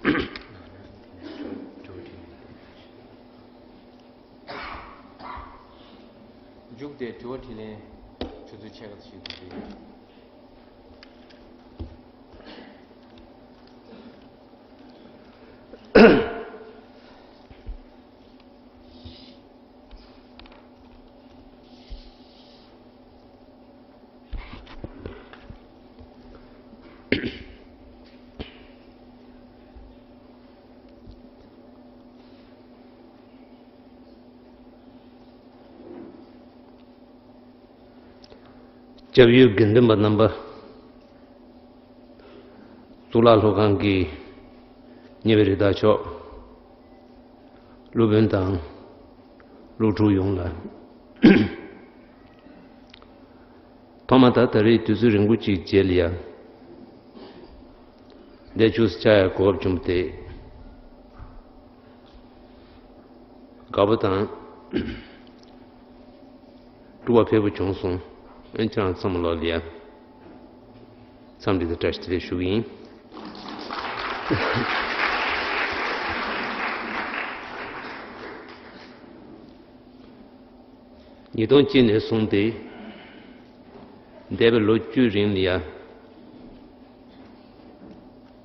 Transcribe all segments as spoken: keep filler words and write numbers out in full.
མཇུག་སྟེ་དྲི་བ་དྲིས་ལན་ཆུ་ཚོད་ཕྱེད་ཀ་ཞིག་ཏུ་འདུག་སྐྱབས་ཡུལ་དགེ་འདུན་པ་རྣམ་པ། གཙུག་ལག་སློབ་ཁང་གི་ཉེ་བའི་རི་དྭགས་མཆོག་སློབ་དཔོན་དང་སློབ་ཕྲུག་ཡོངས་ལ། ཐོག་མ་ད་ད་རེས་དུས་ཚོད་རིང་པོ་གཅིག་རྗེས་ལ་ཡ། འདས་ཆུ་ས་ཆ་ཡ་གོ་སྐབས་བྱུང་སྟེ། དགའ་པོ་དང་། སྤྲོ་བ་འཕེལ་པོ་བྱུང་སོང་། ཨན་ཁྱེད་རང་ཚང་མ་ལོག་ལ་ཡ། འཚམས་འདྲི་དང་བཀྲ་ཤིས་བདེ་ལེགས་ཞུ་གི་ཡིན། ཉིས་སྟོང་གཅིག་ནས་བཟུང་སྟེ། འདས་པའི་ལོ་བཅུའི་རིང་ལ་ཡ།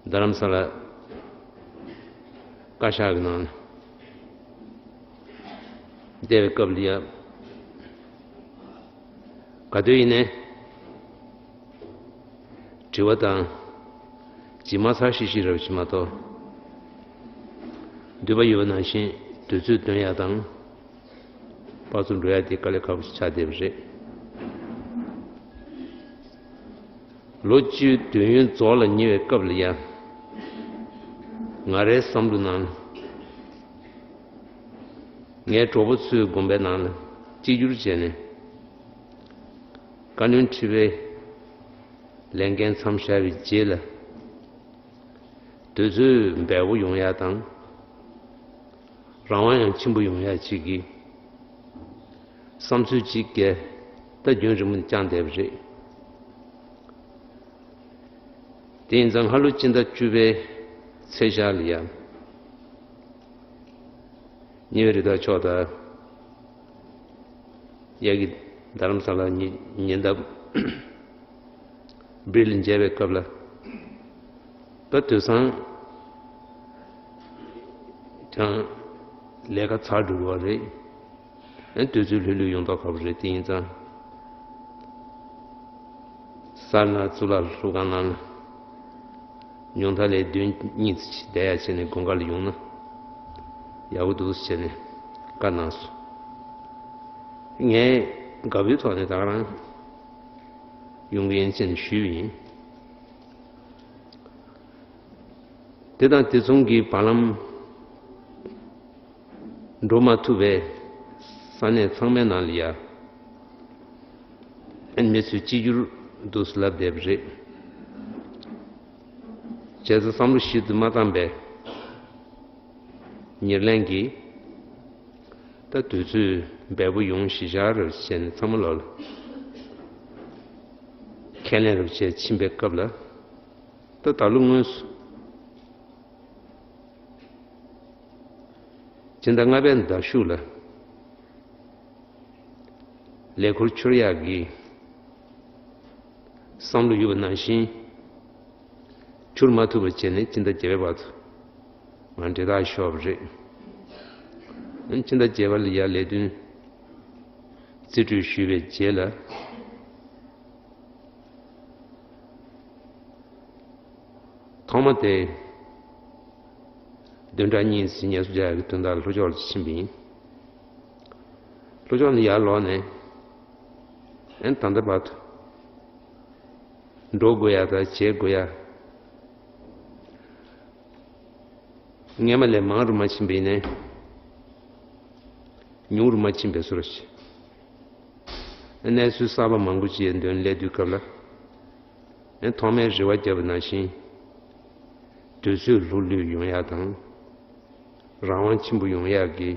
རྡ་རམ་ས་ལ་བཀའ་ཤག་གི་ནང་ལ་བསྡད་པའི་སྐབས་ལ་ཡ། ག་དུས་ཡིན་ནའི་དྲི་བ་དང་ཇི་མ་ཚར་ཤིག་ཤིག་རབ་ཞིག་མ་གཏོགས། འདོད་པ་ཡོད་པ་ནང་བཞིན་དུས་ཚོད་འདོན་ཡག་དང་ཕར་ཚུར་འགྲོ་ཡག་དེ་དཀའ་ལས་ཁག་པོ་ཞིག་ཆགས་བསྡད་པ་རེད། ལོ་བཅུའི་དུས་ཡུན་རྫོགས་ལ་ཉེ་བའི་སྐབས་ལ་ཡང་། ང་རའི་བསམ་བློ་ནང་ལ། ངའི་གྲོགས་པོ་ཚོའི་དགོངས་པའི་ནང་ལ་གཅིག་གྱུར་བྱས་ནས། བཀའ་བློན་ཁྲི་པའི་ལས་འགན་མཚམས་བཞག་པའི་རྗེས་ལ། དུས་ཚོད་འབེལ་པོ་ཡོང་ཡག་དང་། རང་དབང་ཡང་ཆེན་པོ་ཡོང་ཡག་ཅིག་གི་བསམ་ཚུལ་ཅིག་གིས་ད་རྒྱུན་རིང་པོ་ནས་བསྐྱངས་བསྡད་པ་རེད། དེ་ཡིན་ཙང་སྔ་ལོ་སྤྱི་ཟླ་བཅུ་པའི་ཚེས་ཤར་ལ་ཡང་། ཉེ་བའི་རི་དྭགས་མཆོག་དང་། ཡ་གི་རྡ་རམ་ས་ལ་ཉེ་ཉེ་འདབས་སྦིར་ལ་མཇལ་བའི་སྐབས་ལ། ད་དུས་སང་ཀྱང་ལས་ཀ་ཚར་འགྲོ་གི་རེད། ཨ་དུས་ཚོད་ལྷོད་ལྷོད་ཡོང་མདོག་ཁ་པོ་རེད། དེ་ཡིན་ཙང་སར་ན་གཙུག་ལག་སློབ་ཁང་ནང་ལ་ཉུང་མཐའ་ལས་བདུན་གཉིས་ཙམ་ཞིག་བསྡད་ཡག་བྱས་ནས་དགོང་ཁ་ལ་ཡོང་ན་ཡག་པོ་འདུག་ཟེར་ནས་བཀའ་གནང་སོང་། ངས་དགའ་པོའི་ཐོག་ནས་ད་ག་རང་ཡོང་གི་ཡིན་ཟེར་ནས་ཞུས་པ་ཡིན། དེ་དང་དེ་མཚུངས་ཀྱི་བར་ལམ་འགྲོ་མ་ཐུབ་པའི་ས་གནས་ཚང་མའི་ནང་ལ་ཡ། ཨན་མི་ཚོས་གཅིག་གྱུར་འདུག་སེ་ལབ་བསྡད་པ་རེད། བྱས་ཙང་བསམ་བློ་ཞིབ་ཏུ་མ་བཏང་པའི་ཉེར་ལེན་གྱིས། ད་དུས་ཚོད་འབེལ་པོ་ཡོང་གཞི་བཞག་རེད་བྱས་ནས་ཚང་མ་ལོག་ལ་ཁས་ལེན་རེད་བྱས་ཕྱིན་པའི་སྐབས་ལ། ད་ད་ལོ་དངོས་སུ་སྤྱི་ཟླ་ལྔ་པའི་ཟླ་གཞུག་ལ་ལས་འཁུར་འཁྱོར་ཡག་གི་བསམ་བློ་ཡོད་པ་ནང་བཞིན་འཁྱོར་མ་ཐུབ་པ་བྱས་ནས་སྤྱི་ཟླ་བརྒྱད་པའི་བར་དུ་ང་འབྲེལ་ཐག་ཤོར་བ་རེད། སྤྱི་ཟླ་བརྒྱད་པ་ལ་ཡ་ལས་དོན་རྩིས་སྤྲོད་ཞུས་པའི་རྗེས་ལ། ཐོག་མ་དེ། བདུན་ཕྲག་གཉིས་ཙམ་ངལ་གསོ་རྒྱག་ཡག་གི་དོན་དག་ལ་ལྷོ་ཕྱོགས་ལ་ཕྱིན་པ་ཡིན། ལྷོ་ཕྱོགས་ནས་ཡར་ལོག་ནས། ཨན་ད་ལྟ་བར་དུ། འགྲོ་དགོས་ཡག་དང་བྱེད་དགོས་ཡག་སྔས་མ་ལས་མང་རུ་མ་ཕྱིན་པ་ཡིན་ནའི། ཉུང་རུ་མ་ཕྱིན་པའི་བཟོ་འདྲ་ཞིག་གནས་ཚུལ་གསར་པ་མང་པོ་ཅིག་འདོན་སླེབས་དུས་སྐབས་ལ། ཨེ་ཐོག་མའི་རེ་བ་བརྒྱབ་པ་ནང་བཞིན། དུས་ཚོད་ལྷུག་ལྷུག་ཡོང་ཡག་དང་། རང་དབང་ཆེན་པོ་ཡོང་ཡག་གི་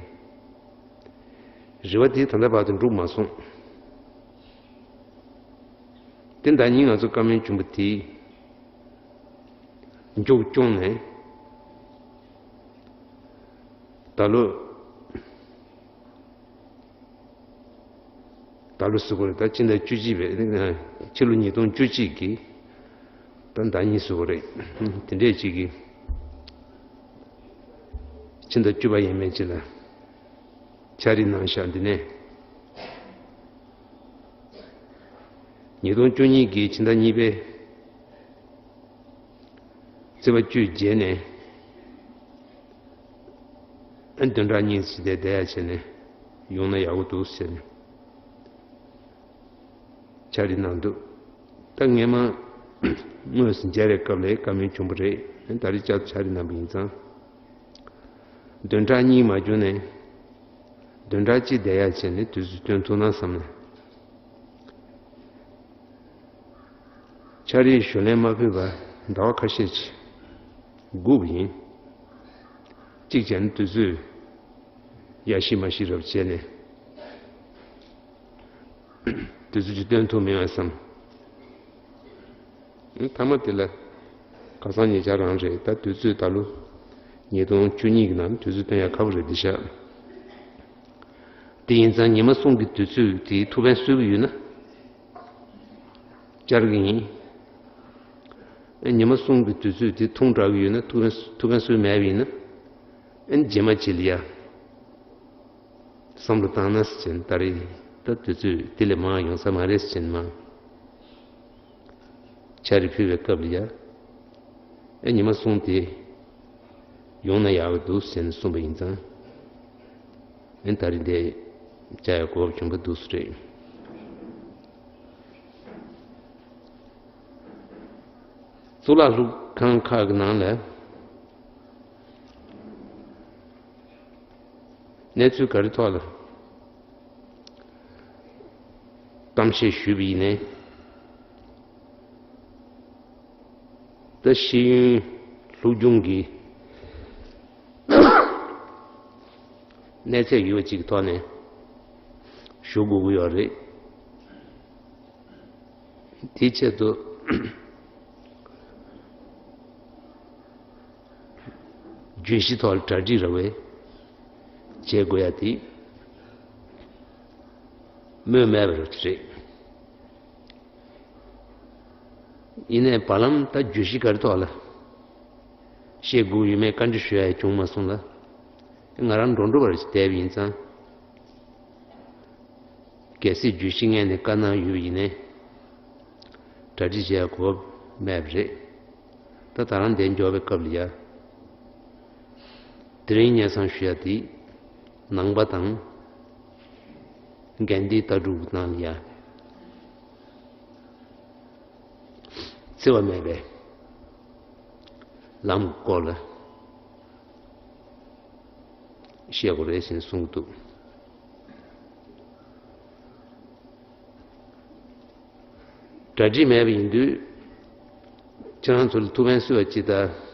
རེ་བ་དེ་ད་ལྟ་བར་དུ་འགྲུབ་མ་སོང་། དེ་ཟླ་ཉིན་ང་ཚོ་བཀའ་མོལ་བྱུང་བ་དེ། མཇུག་སྐྱོང་ནས། ད་ལོ། ད་ལོ་ཟེར་དགོས་རེད། ད་ཕྱི་ཟླ་བཅུ་གཅིག་པའི། ཕྱི་ལོ་ཉིས་སྟོང་བཅུ་གཅིག་གི་ད་ཟླ་གཉིས་ཟེར་དགོས་རེད། དེ་འདྲས་ཅིག་གི་ཕྱི་ཟླ་བཅུ་པ་ཡས་མས་ཅིག་ལ་ཕྱག་བྲིས་གནང་ཤག་འདི་ནས། ཉིས་སྟོང་བཅུ་གཉིས་ཀྱི་ཕྱི་ཟླ་གཉིས་པའི་ཚེས་པ་བཅུའི་རྗེས་ནས། ཨ། བདུན་ཕྲག་གཉིས་ཙམ་དེ་བསྡད་ཡ་བྱས་ནས་ཡོང་ན་ཡག་པོ་འདུག་ཟེར་ནས་ཕྱག་བྲིས་གནང་འདུག་ད་སྔས་མ་དངོས་སུ་མཇལ་བའི་སྐབས་ལ་བཀའ་མོལ་བྱུང་བ་རེད། ད་རེས་བསྐྱར་དུ་ཕྱག་བྲིས་གནང་པ་ཡིན་ཙང་། བདུན་ཕྲག་གཉིས་མ་བྱུང་ནས་བདུན་ཕྲག་གཅིག་བསྡད་ཡ་བྱས་ནས་དུས་ཚོད་བཏོན་ཐུབ་ན་བསམ་ནས། ཕྱག་བྲིས་ཞུ་ལན་མ་ཕུལ་བར་ཟླ་བ་ཁ་ཤས་ཅིག་སྒུག་པ་ཡིན། གཅིག་བྱས་ན་དུས་ཚོད་ཡ་ཤི་མ་ཤི་རབ་བྱས་ནས་དུས་ཚོད་ཅིག་བཏོན་ཐུབ་མེད་པ་བསམ། མཐའ་མ་དེ་ལ་ཁ་སང་ཉེ་ཆར་རང་རེད། ད་དུས་ཚོད་ད་ལོ་ཉིས་སྟོང་བཅུ་གཉིས་ཀྱི་ནང་དུས་ཚོད་བཏོན་ཡ་ཁག་པོ་རེད་འདི་ཤག་དེ་ཡིན་ཙང་ཉི་མ་གསུམ་གྱི་དུས་ཚོད་དེའི་ཐུགས་ཕན་གསོས་ཀྱི་ཡོད་ན་བཅར་གྱི་ཡིན། ཉི་མ་གསུམ་གྱི་དུས་ཚོད་དེ་ཐུང་དྲགས་ཀྱི་ཡོད་ན། ཐུགས་ཕན་ཐུགས་ཕན་གསོས་མེད་པ་ཡིན་ན། རྗེས་མ་ཅིག་ལ་ཡ་བསམ་བློ་བཏང་ན་ཟེར་ནས། ད་རེས་ད་དུས་ཚོད་དེ་ལས་མང་ཡོང་ས་མ་རེད་ཟེར་ནས་མ། ཕྱག་བྲིས་ཕུལ་བའི་སྐབས་ལ་ཡ། ཨེ། ཉི་མ་གསུམ་དེ་ཡོང་ན་ཡག་གི་འདུག་ཟེར་ནས་གསུངས་པ་ཡིན་ཙང་། ཨེ། ད་རེས་འདི་བཅར་ཡ་གོ་སྐབས་བྱུང་བ་འདུག་སེ་རེད། གཙུག་ལག་སློབ་ཁང་ཁག་གི་ནང་ལ་གནས་ཚུལ་ག་རེ་ཐོག་ལ་གཏམ་བཤད་ཞུས་པ་ཡིན་ནའི། ད་ཤེས་ཡོན་སློབ་སྦྱོང་གི་གནས་ཚད་ཡོད་པ་ཅིག་གི་ཐོག་ནས་ཞུ་དགོས་ཀྱི་ཡོད་རེད། དེའི་ཆེད་དུ་བརྗོད་གཞི་ཐོག་ལ་གྲ་སྒྲིག་ར་བས་བྱེད་དགོས་ཡ་དེ་སྨོས་མེད་པ་རེད། ཡིན་ནའི་བར་ལམ་ད་བརྗོད་གཞི་ག་རེ་ཐོག་ལ་བཤད་དགོས་ཡོད་མེད་བཀའ་འདྲི་ཞུ་ཡ་བྱུང་མ་སོང་ལ། ང་རང་འགྲོ་འགྲོ་བར་བསྡད་པ་ཡིན་ཙང་། གལ་སྲིད་བརྗོད་གཞི་སྔོན་ནས་བཀའ་གནང་ཡོད་པ་ཡིན་ནའི། གྲ་སྒྲིག་བྱེད་ཡ་གོ་སྐབས་མེད་པ་རེད། ད་ད་རང་འདིར་འབྱོར་བའི་སྐབས་ལ་ཡ། དེ་རིང་སྙན་སེང་ཞུ་ཡ་དེ་ནང་པ་དང་། གན་དྷིའི་ལྟ་གྲུབ་ནང་ལ་ཡ། འཚེ་བ་མེད་པའི་ལམ་སྐོར་ལ་བཤད་དགོས་རེད་ཟེར་ནས་གསུང་གི་འདུག་གྲ་སྒྲིག་མེད་པ་ཡིན་དུས། ཁྱེད་རང་ཚོ་ལ་ཐུགས་ཕན་གསོས་པ་ཅིག་དང་།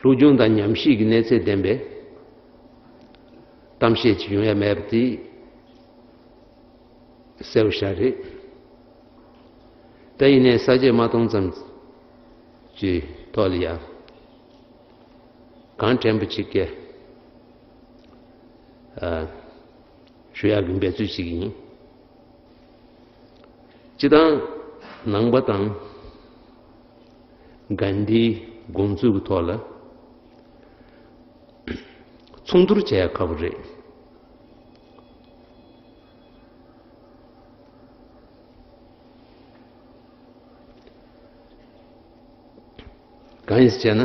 སློབ་སྦྱོང་དང་ཉམས་ཞིབ་ཀྱི་གནས་ཚད་ལྡན་པའི་གཏམ་བཤད་ཅིག་ཡོང་ཡ་མེད་པ་དེ་གསལ་པོ་ཞིག་རེད། ད་ཡིན་ནའི་ས་བཅད་མ་སྟོང་ཙམ་གྱི་ཐོག་ལ་ཡ། གང་དྲན་པ་ཅིག་གི། ཨ། ཞུ་ཡག་གི་འབད་རྩོལ་ཞིག་ཡིན། སྤྱིར་བཏང་ནང་པ་དང་གན་དྷིའི་དགོངས་ཚུལ་གྱི་ཐོག་ལ་མཚུངས་བསྡུར་བྱེད་ཡག་ཁག་པོ་རེད། གང་ཡིན་ཟེར་ན།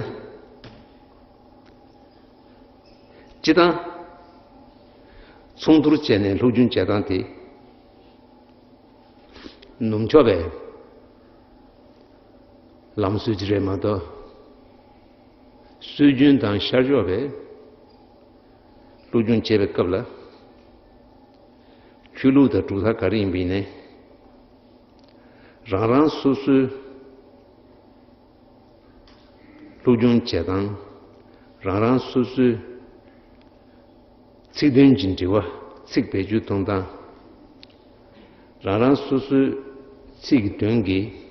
སྤྱིར་བཏང་མཚུངས་བསྡུར་བྱས་ནས་སློབ་སྦྱོང་བྱེད་སྟངས་དེ་ནུབ་ཕྱོགས་པའི་ལམ་སྲོལ་ཅིག་རེད་མ་གཏོགས། སྲོལ་རྒྱུན་དང་ཤར་ཕྱོགས་པའི་སློབ་སྦྱོང་བྱེད་པའི་སྐབས་ལ། ཆོས་ལུགས་དང་གྲུབ་མཐའ་ག་རེ་ཡིན་པ་ཡིན་ནའི། རང་རང་སོ་སོའི་སློབ་སྦྱོང་བྱེད་སྟངས། རང་རང་སོ་སོའི་ཚིག་དོན་གྱི་འབྲེལ་བ། ཚིག་བེད་སྤྱོད་གཏོང་སྟངས། རང་རང་སོ་སོའི་ཚིག་གི་དོན་གྱི་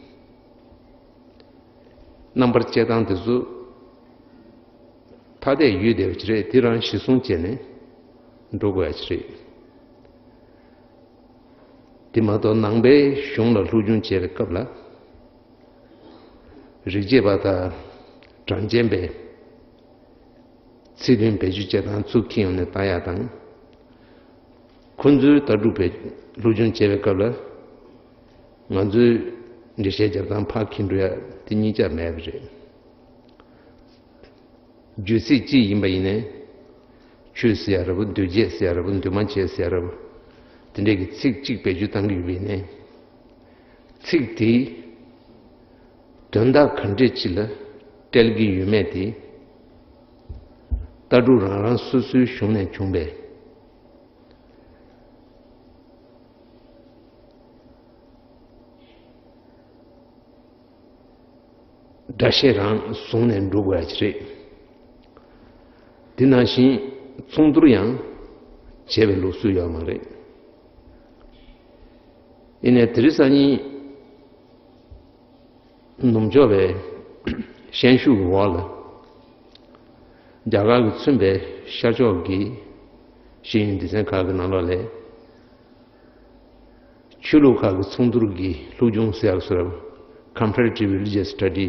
རྣམ་པར་དཔྱད་སྟངས་དེ་ཚོ་ཐ་དད་ཡོད་བསྡད་པ་ཅིག་རེད། དེ་རང་གཞི་བཟུང་བྱས་ནས་འགྲོ་དགོས་ཡ་ཅིག་རེད། དེ་མ་གཏོགས་ནང་པའི་གཞུང་ལ་སློབ་སྦྱོང་བྱེད་པའི་སྐབས་ལ། རིག་བྱེད་པ་དང་གྲངས་ཅན་པའི་ཚིག་དོན་བེད་སྤྱོད་བྱེད་སྟངས་ཚུར་འཁྱེར་ཡོང་ནས་ལྟ་ཡག་དང་། ཁོ་ཚོའི་ལྟ་གྲུབ་པའི་སློབ་སྦྱོང་བྱེད་པའི་སྐབས་ལ། ང་ཚོའི་འགྲེལ་བཤད་རྒྱབ་སྟངས་ཕར་འཁྱེར་འགྲོ་ཡག་དེ་གཉིས་ཆ་མེད་པ་རེད། བརྗོད་ཚིག་གཅིག་ཡིན་པ་ཡིན་ནའི། ཆོས་ཟེར་ཡ་རེད་པ། འདུས་བྱས་ཟེར་ཡ་རེད་པ། འདུས་མ་བྱས་ཟེར་ཡ་རེད་པ། དེ་འདྲས་ཀྱི་ཚིག་གཅིག་བེད་སྤྱོད་བཏང་གི་ཡོད་པ་ཡིན་ནའི། ཚིག་དེ་དོན་དག་ག་འདྲས་ཅིག་ལ་སྤྲད་ཀྱི་ཡོད་མེད་དེ། ལྟ་གྲུབ་རང་རང་སོ་སོའི་གཞུང་ནས་བྱུང་བའི་སྒྲ་བཤད་རང་བཟུང་ནས་འགྲོ་དགོས་ཡ་ཅིག་རེད། དེ་ནང་བཞིན་ཚོགས་འདུར་ཡང་བྱས་པའི་ལུགས་སྲོལ་ཡོད་མ་རེད། ཡིན་ནའི་དེ་རིང་སང་ཉིན་ནུབ་ཕྱོགས་པའི་ཤན་ཤུགས་ཀྱི་འོག་ལ། རྒྱ་གར་གྱིས་མཚོན་པའི་ཤར་ཕྱོགས་ཀྱི་ཤེས་ཡོན་སྡེ་ཚན་ཁག་གི་ནང་ལོགས་ལ། ཆོས་ལུགས་ཁག་གི་ཚོགས་འདུར་གྱི་སློབ་སྦྱོང་ཟེར་ཡག་བཟོ་འདྲ། Comparative Religious Study།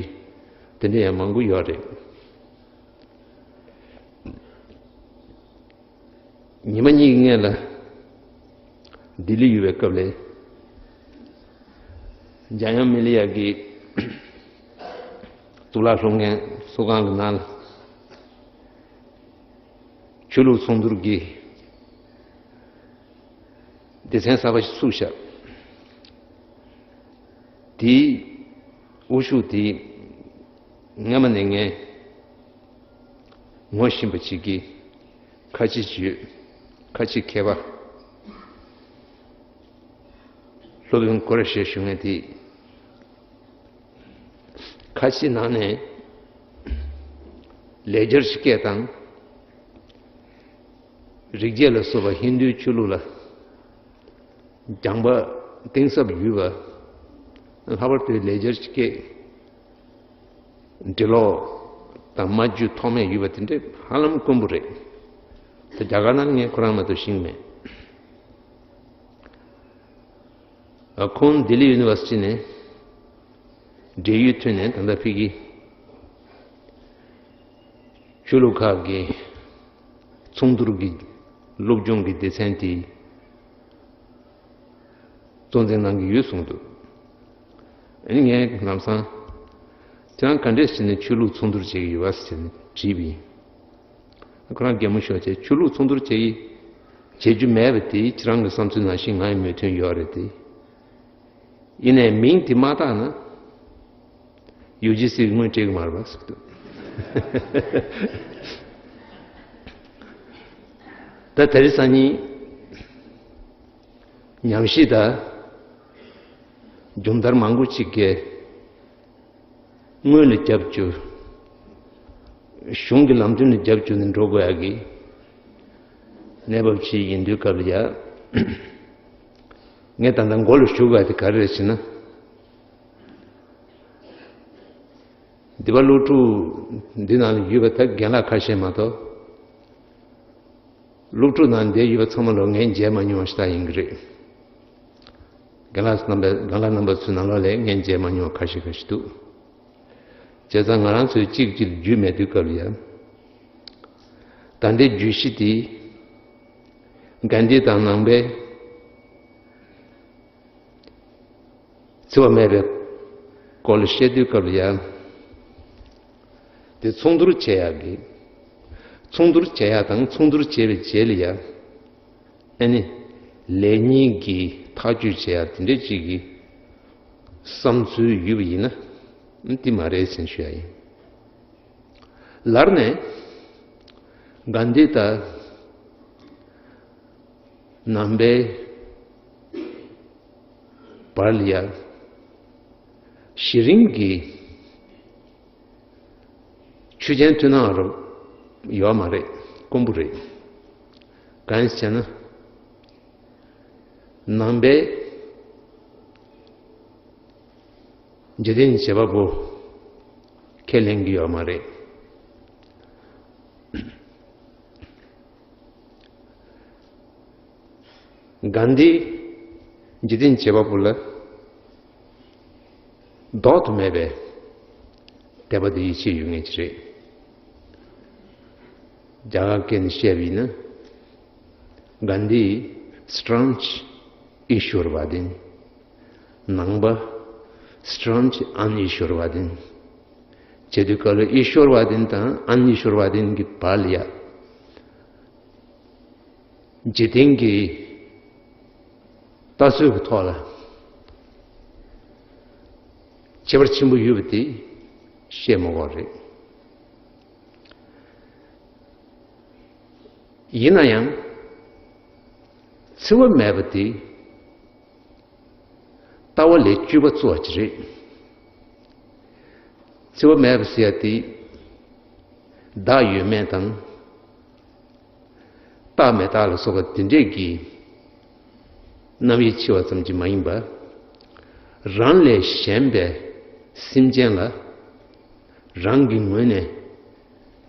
དེ་འདྲ་ཡང་མང་པོ་ཡོད་རེད། ཉི་མ་གཉིས་ཀྱི་སྔོན་ལ་ལྡི་ལི་ཡོད་པའི་སྐབས་ལ། འཇམ་དབྱངས་མི་ལ་ཡག་གིས་གཙུག་ལག་སློབ་གཉེར་ཚོགས་ཁང་གི་ནང་ལ་ཆོས་ལུགས་ཚོགས་འདུར་གྱི་སྡེ་ཚན་གསར་པ་ཞིག་བཙུགས་ཤག་དེའི་དབུ་བཞུགས་དེ་སྔ་མ་ནས་ངས་ངོ་ཤེས་པ་ཅིག་གིས། ཁ་ཆེ་ཅིག་ཡོད། ཁ་ཆེ་མཁས་པ། སློབ་དཔོན་ཀོ་ར་ཤི་ཡ་ཞུ་མཁན་དེ། ཁ་ཆེ་ནང་ནས་ལེགས་སྦྱར་ཅིག་སྐད་བཏང་། རིག་བྱེད་ལ་སོགས་པ་ཧིན་རྡུའི་ཆོས་ལུགས་ལ་སྦྱངས་པ་གཏིང་ཟབ་ཡོད་པ། ལྷག་པར་དུ་ལེགས་སྦྱར་གྱི་སྐད། འབྲི་ཀློག་དང་སྨྲ་བརྗོད་ཐོགས་མེད་ཡོད་པ་དེ་འདྲ་ཧ་ལམ་དཀོན་པོ་རེད། ད་རྒྱ་གར་ནང་ངས་ཁོ་རང་མ་གཏོགས་ཤེས་ཀྱི་མེད། ཁོང་ལྡི་ལི་ཡུ་ནི་ཝར་སི་ཊི་ནས་འབྲེལ་ཡོད་ཐོན་ནས་ད་ལྟ་ཕ་གི་ཆོས་ལུགས་ཁག་གི་ཚོགས་འདུར་གྱི་སློབ་སྦྱོང་གི་སྡེ་ཚན་དེ་གཙོ་འཛིན་གནང་གི་ཡོད་གསུངས་འདུག་ཨ་ནི་ངས་ལམ་སང་ཁྱེད་རང་ག་འདྲས་བྱས་ནས་ཆོས་ལུགས་ཚོགས་འདུར་བྱེད་ཀྱི་ཡོད་པ་ཟེར་ནས་དྲིས་པ་ཡིན། ཁོ་རང་གད་མོ་ཤོར་བྱས། ཆོས་ལུགས་ཚོགས་འདུར་བྱེད་ཀྱི་བྱེད་རྒྱུ་མེད་པ་དེ་ཁྱེད་རང་གི་བསམ་ཚུལ་ནང་བཞིན་ང་ཡི་མོས་མཐུན་ཡོད་རེད་དེ། ཡིན་ནའི་མིང་དེ་མ་བཏགས་ན་ཡུ་ཇི་སི་གིས་དངུལ་སྤྲད་ཀྱི་མ་རེད་པ་ཟེར་གྱི་འདུག་ད་དེ་རིང་སང་ཉིན་ཉམས་ཞིབ་དང་སྦྱོང་བརྡར་མང་པོ་ཅིག་གིས་དངུལ་ལ་རྒྱབ་བཅུག་གཞུང་གི་ལམ་སྟོན་ལ་རྒྱབ་བཅུག་ནས་འགྲོ་དགོས་ཡག་གི་གནས་བབ་ཅིག་ཡིན་དུས་སྐབས་ལ་ཡ། ངས་ད་ལྟ་མགོ་ལ་གཞུ་དགོས་ཡག་དེ་ག་རེ་རེད་ཟེར་ན། འདི་པ་སློབ་ཕྲུག་འདི་ནང་ལ་ཡོད་པ་ད་རྒན་ལགས་ཁ་ཤས་མ་གཏོགས། སློབ་ཕྲུག་ནང་འདིར་ཡོད་པ་ཚང་མ་ལོ་ངས་མཇལ་མ་མྱོང་བ་ཞིག་ད་ཡིན་གྱི་རེད། རྒན་ལགས་རྣམ་པ། རྒན་ལགས་རྣམ་པ་ཚོའི་ནང་ལོགས་ལ་ངས་མཇལ་མ་མྱོང་བ་ཁ་ཤས་ཁ་ཤས་འདུག་བྱས་ཙང་ང་རང་ཚོས་གཅིག་གཅིག་ལ་རྒྱུས་མེད་དུས་སྐབས་ལ་ཡ། ད་ལྟའི་བརྗོད་གཞི་དེ་གྷན་དྷི་དང་ནང་པའི་འཚེ་བ་མེད་པའི་སྐོར་ལ་བཤད་དུས་སྐབས་ལ་ཡ། དེ་ཚོགས་འདུར་བྱེད་ཡག་གི། ཚོགས་འདུར་བྱེད་ཡག་དང་ཚོགས་འདུར་བྱེད་པའི་རྗེས་ལ་ཡ། ཨ་ནི་ལེགས་ཉེས་ཀྱི་ཐག་གཅོད་བྱེད་ཡག་དེ་འདྲ་ཅིག་གི་བསམ་ཚུལ་ཡོད་པ་ཡིན་ན། དེ་མ་རེད་ཟེར་ཞུ་ཡག་ཡིན། ལར་ནས་གྷན་དྷི་དང་ནང་པའི་བར་ལ་ཡ་གཞི་རིམ་གྱི་ཆོས་ཅན་མཐུན་སྣང་རུ་ཡོད་མ་རེད། དཀོན་པོ་རེད། གང་ཡིན་ཟེར་ན། ནང་པའི་འཇིག་རྟེན་བྱེད་པ་པོ་ ཁས་ལེན་གྱི་ཡོད་མ་རེད། གྷན་དྷི་འཇིག་རྟེན་བྱེད་པ་པོ་ལ་ལྡོག་ཏུ་མེད་པའི་དད་པ་དང་ཡིད་ཆེས་ཡོད་མཁན་ཅིག་རེད། རྒྱ་གར་སྐད་ནས་བཤད་པ་ཡིན་ན། གྷན་དྷི་staunch Ishwarvadin། ནང་པ་staunch Anishwarvadin། བྱེད་དུས་སྐབས་ལ་Ishwarvadin་དང་Anishwarvadin་གྱི་བར་ལ་ཡ། འཇིག་རྟེན་གྱི་ལྟ་ཚུལ་གྱི་ཐོག་ལ་ཁྱད་པར་ཆེན་པོ་ཡོད་པ་དེ་བཤད་མ་དགོས་རེད། ཡིན་ན་ཡང་། འཚེ་བ་མེད་པ་དེ་ལྟ་བ་ལས་བཅུ་པ་གཙོ་བ་ཅིག་རེད། འཚེ་བ་མེད་པ་ཟེར་ཡ་དེ་བདག་ཡོད་མེད་དང་། རྟག་མི་རྟག་ལ་སོགས་པ་དེ་འདྲས་ཀྱི་རྣམ་དབྱེ་ཕྱེ་བ་ཙམ་གྱིས་མ་ཡིན་པར། རང་ལས་གཞན་པའི་སེམས་ཅན་ལ་རང་གི་ངོས་ནས་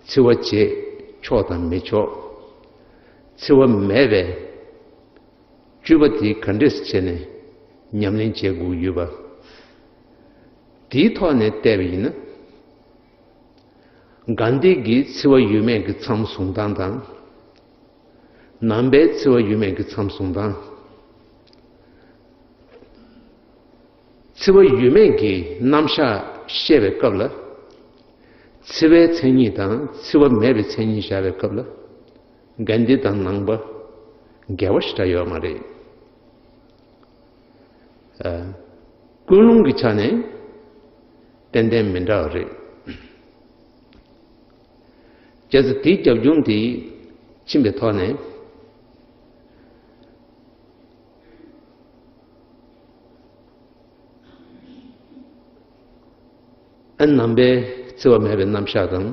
འཚེ་བ་བྱེད་ཆོག་དང་མི་ཆོག་འཚེ་བ་མེད་པའི་སྤྱོད་པ་དེ་ག་འདྲས་བྱས་ནས་ཉམས་ལེན་བྱེད་དགོས་ཡོད་པ། དེའི་ཐོག་ནས་བལྟས་པ་ཡིན་ན། གྷན་དྷི་གི་འཚེ་བ་ཡོད་མེད་ཀྱི་མཚམས་བཟུང་སྟངས་དང་། ནང་པའི་འཚེ་བ་ཡོད་མེད་ཀྱི་མཚམས་བཟུང་སྟངས། འཚེ་བ་ཡོད་མེད་ཀྱི་རྣམ་གཞག་བཤད་པའི་སྐབས་ལ། འཚེ་བའི་མཚན་ཉིད་དང་འཚེ་བ་མེད་པའི་མཚན་ཉིད་བཞག་པའི་སྐབས་ལ། གྷན་དྷི་དང་ནང་པ་འགལ་བ་ཞེ་དྲག་ཡོད་མ་རེད། ཨ། ཀུན་སློང་གི་ཆ་ནས་ཏན་ཏན་མི་འདྲ་བ་རེད། བྱས་ཙང་དེའི་རྒྱབ་ལྗོངས་དེ་ཕྱིན་པའི་ཐོག་ནས། ཨ། ནང་པའི་འཚེ་བ་མེད་པའི་རྣམ་གཞག་དང་།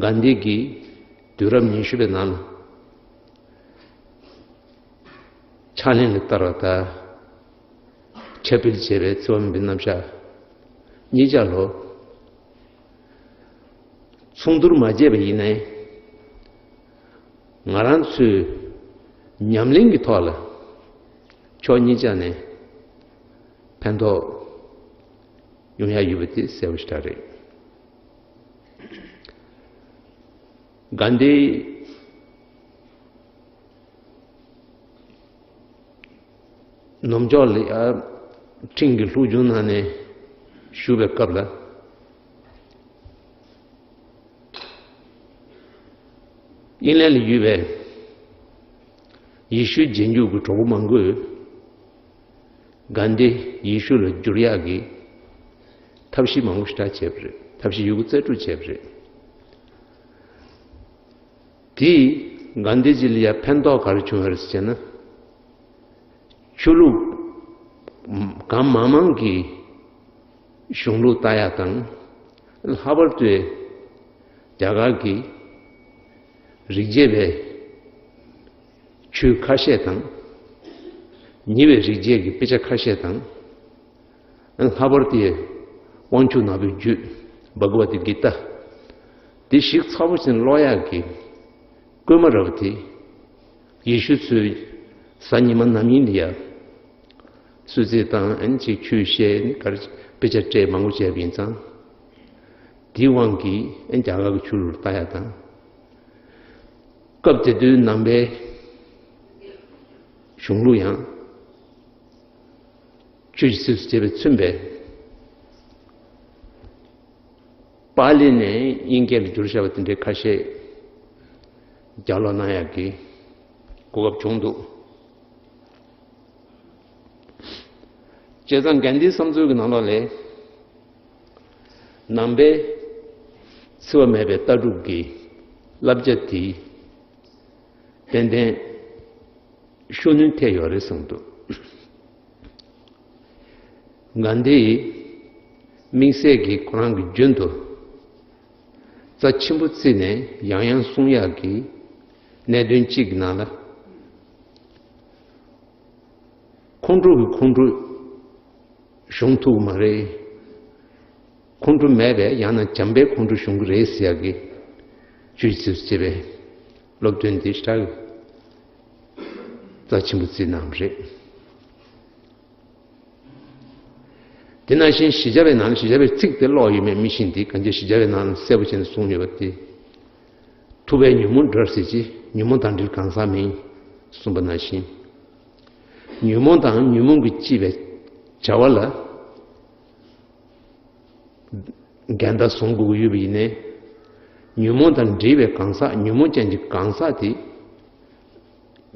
གྷན་དྷི་གིས་དུས་རབས་ཉི་ཤུ་པའི་ནང་ལ་ཕྱག་ལེན་ལ་བསྟར་བ་དང་། ཁྱབ་སྤེལ་བྱས་པའི་འཚེ་བ་མེད་པའི་རྣམ་གཞག་གཉིས་ཆ་ལོ། མཚུངས་བསྡུར་མ་བྱས་པ་ཡིན་ནའི། ང་རང་ཚོའི་ཉམས་ལེན་གྱི་ཐོག་ལ་ཕྱོགས་གཉིས་ཆ་ནས་ཕན་ཐོགས་ཡོང་ཡ་ཡོད་པ་དེ་གསལ་པོ་ཞེ་དྲག་རེད། གྷན་དྷི་ནུབ་ཕྱོགས་ལ་ཡ་ཁྲིམས་ཀྱི་སློབ་སྦྱོང་གནང་ནས་བཞུགས་པའི་སྐབས་ལ། དབྱིན་ལན་ལ་ཡོད་པའི་ཡེ་ཤུའི་རྗེས་འཇུག་གི་གྲོགས་པོ་མང་པོས་གྷན་དྷི་ཡེ་ཤུ་ལ་བསྒྱུར་ཡག་གི་ཐབས་ཤེས་མང་པོ་ཞེ་དྲག་བྱས་པ་རེད། ཐབས་ཤེས་ཡོད་རྒུ་རྩལ་སྤྲུགས་བྱས་པ་རེད། དེས་གྷན་དྷི་ཇི་ལ་ཡ་ཕན་ཐོགས་ག་རེ་བྱུང་བ་རེད་ཟེར་ན། ཆོས་ལུགས་གང་མང་མང་གི་གཞུང་ལུགས་ལྟ་ཡག་དང་། ལྷག་པར་དུ་རྒྱ་གར་གྱི་རིག་བྱེད་པའི་ཆོས་ཁ་ཤས་དང་། ཉེ་བའི་རིག་བྱེད་ཀྱི་དཔེ་ཆ་ཁ་ཤས་དང་། ལྷག་པར་དུ་དབང་ཕྱུག་ནག་པོའི་རྒྱུད་བྷ་ག་ཝ་ཏི་གི་ཏཱ་དེ་ཞིབ་ཚགས་པོ་ཞིག་ཀློག་ཡག་གི་སྐུལ་མ་རབ་དེ། ཡེ་ཤུ་ཚོས་གཟའ་ཉི་མ་ནམ་ཡིན་ལ་ཡ་གསོལ་ཚིགས་དང་ཨན་ཅིག་ཆོས་བཤད་ནི་གར་དཔེ་ཆ་སྤྲད་མང་པོ་བྱས་པ་ཡིན་ཙང་། དེའི་དབང་གིས་ཨན་རྒྱ་གར་གྱི་ཆོས་ལུགས་ལ་ལྟ་ཡག་དང་། སྐབས་དེ་དུས་ནང་པའི་གཞུང་ལུགས་ཡང་ཆོས་ཀྱི་སྲིད་ཚུལ་བྱས་པས་མཚོན་པའི་པཱ་ལི་ནས་དབྱིན་སྐད་ལ་བསྒྱུར་བཞག་པ་དེ་འདྲའི་ཁ་ཤས་ལྗགས་ཀློག་གནང་ཡག་གི་གོ་སྐབས་བྱུང་འདུག་བྱས་ཙང་གྷན་དྷིའི་བསམ་ཚུལ་གྱི་ནང་ལོགས་ལ་ནང་པའི་འཚེ་བ་མེད་པའི་ལྟ་གྲུབ་ཀྱི་བསླབ་བྱ་དེ་ཏན་ཏན་ཤུགས་སྣོན་ཐེབས་ཡོད་རེད་གསུངས་འདུག་གྷན་དྷིས་དམིགས་བསལ་གྱིས་ཁོ་རང་གི་རྒྱུན་དུ་རྩ་ཆེན་པོ་བརྩིས་ནས་ཡང་ཡང་གསུང་ཡག་གི་གནད་དོན་གཅིག་གི་ནང་ལ། ཁོང་ཁྲོ་གི་ཁོང་ཁྲོ་ཤོང་ཐུབ་ཀྱི་མ་རེད། ཁོང་ཁྲོ་མེད་པས་ཡང་ན་བྱམས་པའི་ཁོང་ཁྲོ་ཤོང་གི་རེད་ཟེར་ཡག་གི་བཅུད་ཅིག་བྱས་པའི་སློབ་སྟོན་འདི་ཞེ་དྲག་རྩ་ཆེན་པོ་བརྩིས་གནང་བ་རེད། དེ་ནང་བཞིན་བཞི་བརྒྱ་པའི་ནང་ལ་བཞི་བརྒྱ་པའི་ཚིག་དེ་ཀློག་ཡོད་མེད་མི་ཤེས་ཏེ་གང་ཅི་བཞི་བརྒྱ་པའི་ནང་ལ་གསལ་པོ་བྱས་ནས་གསུངས་ཡོད་པ་དེ། ཐུབ་པས་ཉོན་མོངས་བྲལ་ཟེར་གྱི་ཉོན་མོངས་དང་འབྲེལ་གང་ཟག་མིན་གསུངས་པ་ནང་བཞིན། ཉོན་མོངས་དང་ཉོན་མོངས་ཀྱིས་སྐྱེས་པའི་བྱ་བ་ལ། འགལ་ཟླ་བཟུང་དགོས་ཀྱི་ཡོད་པ་ཡིན་ནའི། ཉོན་མོངས་དང་འབྲེལ་བའི་གང་ཟག་ཉོན་མོངས་ཅན་གྱི་གང་ཟག་དེ།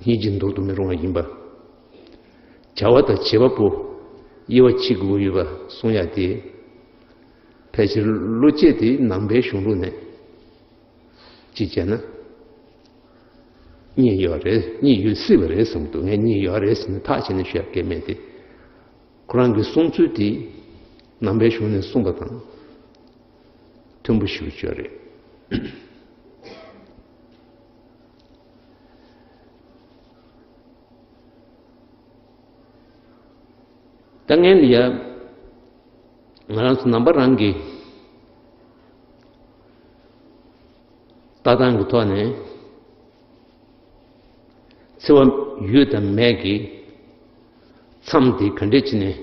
སྙིང་རྗེ་འདོར་དུ་མི་རུང་བ་ཡིན་པ། བྱ་བ་དང་བྱེད་པ་པོ་དབྱེ་བ་ཕྱེ་དགོས་ཀྱི་ཡོད་པ་གསུང་ཡག་དེ། ཕལ་ཆེར་བློ་སྐྱེད་དེ་ནང་པའི་གཞུང་ལུགས་ནས་ཅིག་བྱས་ན། རྙེད་ཡོད་རེད། རྙེད་ཡོད་སྲིད་པ་རེད་བསམ་འདུག་ངས་རྙེད་ཡོད་རེད་ཟེར་ནས་ཐག་བཅད་ནས་ཤོད་ཡག་གི་མེད་དེ། ཁོ་རང་གི་གསུང་ཚུལ་དེ་ནང་པའི་གཞུང་ནས་གསུངས་པ་དང་མཐུན་པོ་ཞེ་པོ་ཅིག་རེད། ད་ངས་ལ་ཡ་ང་རང་ཚོ་ནང་པ་རང་གི་ལྟ་སྟངས་ཀྱི་ཐོག་ནས། འཚེ་བ་ཡོད་དམ་མེད་ཀྱི་མཚམས་དེ་ག་འདྲས་བྱས་ནས་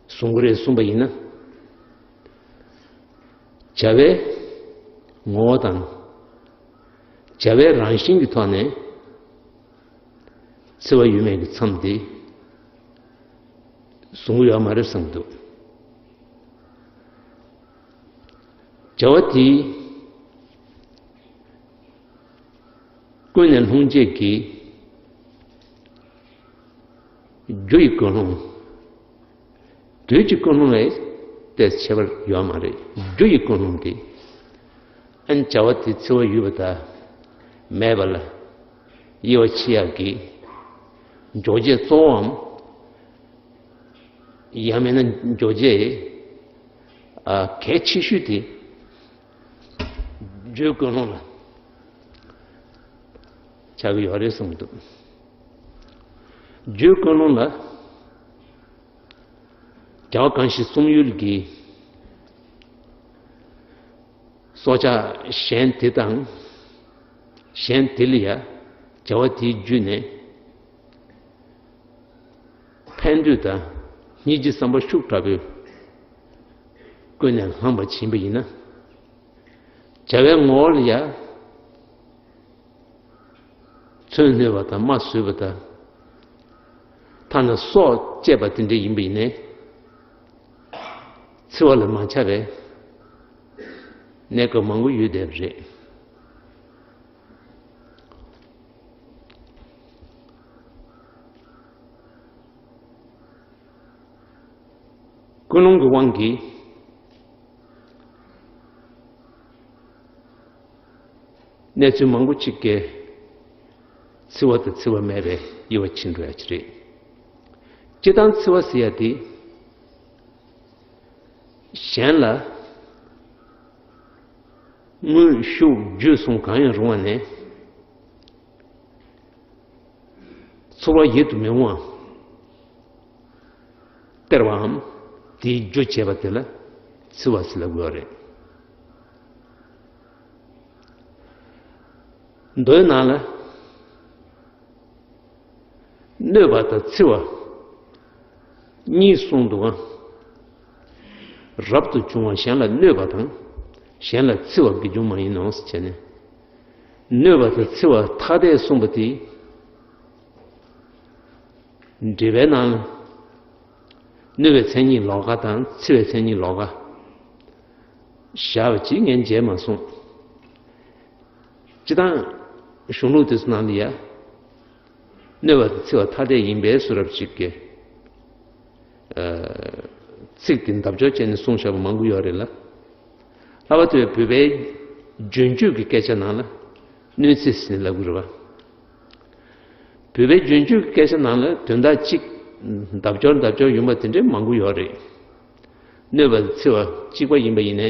བཟུང་གི་རེད་གསུངས་པ་ཡིན་ན། བྱ་བའི་ངོ་བོ་དང་། བྱ་བའི་རང་བཞིན་གྱི་ཐོག་ནས་འཚེ་བ་ཡོད་མེད་ཀྱི་མཚམས་དེ་བཟུང་གི་ཡོད་མ་རེད་བསམ་འདུག་བྱ་བ་དེ། ཀུན་ནས་སློང་བྱེད་ཀྱི་རྒྱུ་ཡི་ཀུན་སློང་། དུས་ཀྱི་ཀུན་སློང་ལས་ཏོག་ཙམ་ཁྱད་པར་ཡོད་མ་རེད། རྒྱུ་ཡི་ཀུན་སློང་དེ། ཨ་ནི་བྱ་བ་དེ་འཚེ་བ་ཡོད་པ་དང་མེད་པ་ལ་དབྱེ་བ་ཕྱེ་ཡག་གི་འཇོག་བྱེད་གཙོ་བོའམ། ཡང་མིན་ན་འཇོག་བྱེད་ཨ་གལ་ཆེ་ཤོས་དེ་རྒྱུའི་ཀུན་སློང་ལ་ཆགས་ཀྱི་ཡོད་རེད་བསམ་གྱི་འདུག་རྒྱུའི་ཀུན་སློང་ལ་རྒྱལ་བ་གང་ཞིག་གསུང་ཡུལ་གྱི་སྲོག་ཆགས་གཞན་དེ་དང་གཞན་དེ་ལ་ཡང་བྱ་བ་དེའི་བརྒྱུད་ནས། ཕན་འདོད་དང་སྙིང་རྗེ་བསམ་པ་ཤུགས་དྲག་པོས་ཀུན་ནས་བསླངས་པ་ཕྱིན་པ་ཡིན་ན། བྱ་བའི་ངོ་བོ་ལ་ཡང་མཚོན་གནོད་པ་དང་རྨ་བཟོས་པ་དང་། ཐ་ན་སྲོག་བཅད་པ་དེ་འདྲ་ཡིན་པ་ཡིན་ནའི། འཚེ་བ་ལ་མ་ཆགས་པའི་གནས་སྐབས་མང་པོ་ཡོད་བསྡད་པ་རེད། ཀུན་སློང་གི་དབང་གིས་གནས་ཚུལ་མང་པོ་ཅིག་གིས་འཚེ་བ་དང་འཚེ་བ་མེད་པའི་དབྱེ་བ་ཕྱེ་འགྲོ་ཡ་ཅིག་རེད། སྤྱིར་བཏང་འཚེ་བ་ཟེར་ཡ་དེ། གཞན་ལ་དངོས་ཤུགས་བརྒྱུད་གསུམ་གང་ཡང་རུང་བ་ནས། ཚོར་བ་ཡིད་དུ་མི་འོང་བ་སྟེར་བའམ། དེའི་རྒྱུ་བྱས་པ་དེ་ལ་འཚེ་བ་ཟེར་ལབ་དགོས་པ་རེད། མདོའི་ནང་ལ། གནོད་པ་དང་འཚེ་བ་གཉིས་གསུངས་འདུག་ག་རབ་ཏུ་བྱུང་བ་གཞན་ལ་གནོད་པ་དང་། གཞན་ལ་འཚེ་བ་དགེ་སྦྱོང་མ་ཡིན་ནོ་ཟེར་བྱས་ནས། གནོད་པ་དང་འཚེ་བ་ཐ་དད་གསུངས་པ་དེ། འགྲེལ་པའི་ནང་ལ། གནོད་པའི་མཚན་ཉིད་ལོགས་ཀ་དང་འཚེ་བའི་མཚན་ཉིད་ལོགས་ཀ་བཞག་པ་ཅིག་ངས་མཇལ་མ་སོང་། སྤྱིར་བཏང་གཞུང་ལུགས་དེ་ཚོ་ནང་ལ་ཡ། གནོད་པ་དང་འཚེ་བ་ཐ་དད་ཡིན་པའི་བཟོ་འདྲ་ཅིག་གི་ཚིག་དེ་འདབ་ཆགས་བྱས་ནས་གསུངས་བཞག་པ་མང་པོ་ཡོད་རེད་ལ། ལྷག་པར་དུ་བོད་པའི་རྒྱུན་སྤྱོད་ཀྱི་སྐད་ཆ་ནང་ལ་གནོད་འཚེ་ཟེར་ནས་ལབ་ཀྱི་རེད་པ། བོད་པའི་རྒྱུན་སྤྱོད་ཀྱི་སྐད་ཆ་ནང་ལ་དོན་དག་གཅིག་འདབ་ཆགས་འདབ་ཆགས་ཡོང་པ་དེ་འདྲའི་མང་པོ་ཡོད་རེད། གནོད་པ་དང་འཚེ་བ་གཅིག་པ་ཡིན་པ་ཡིན་ནའི།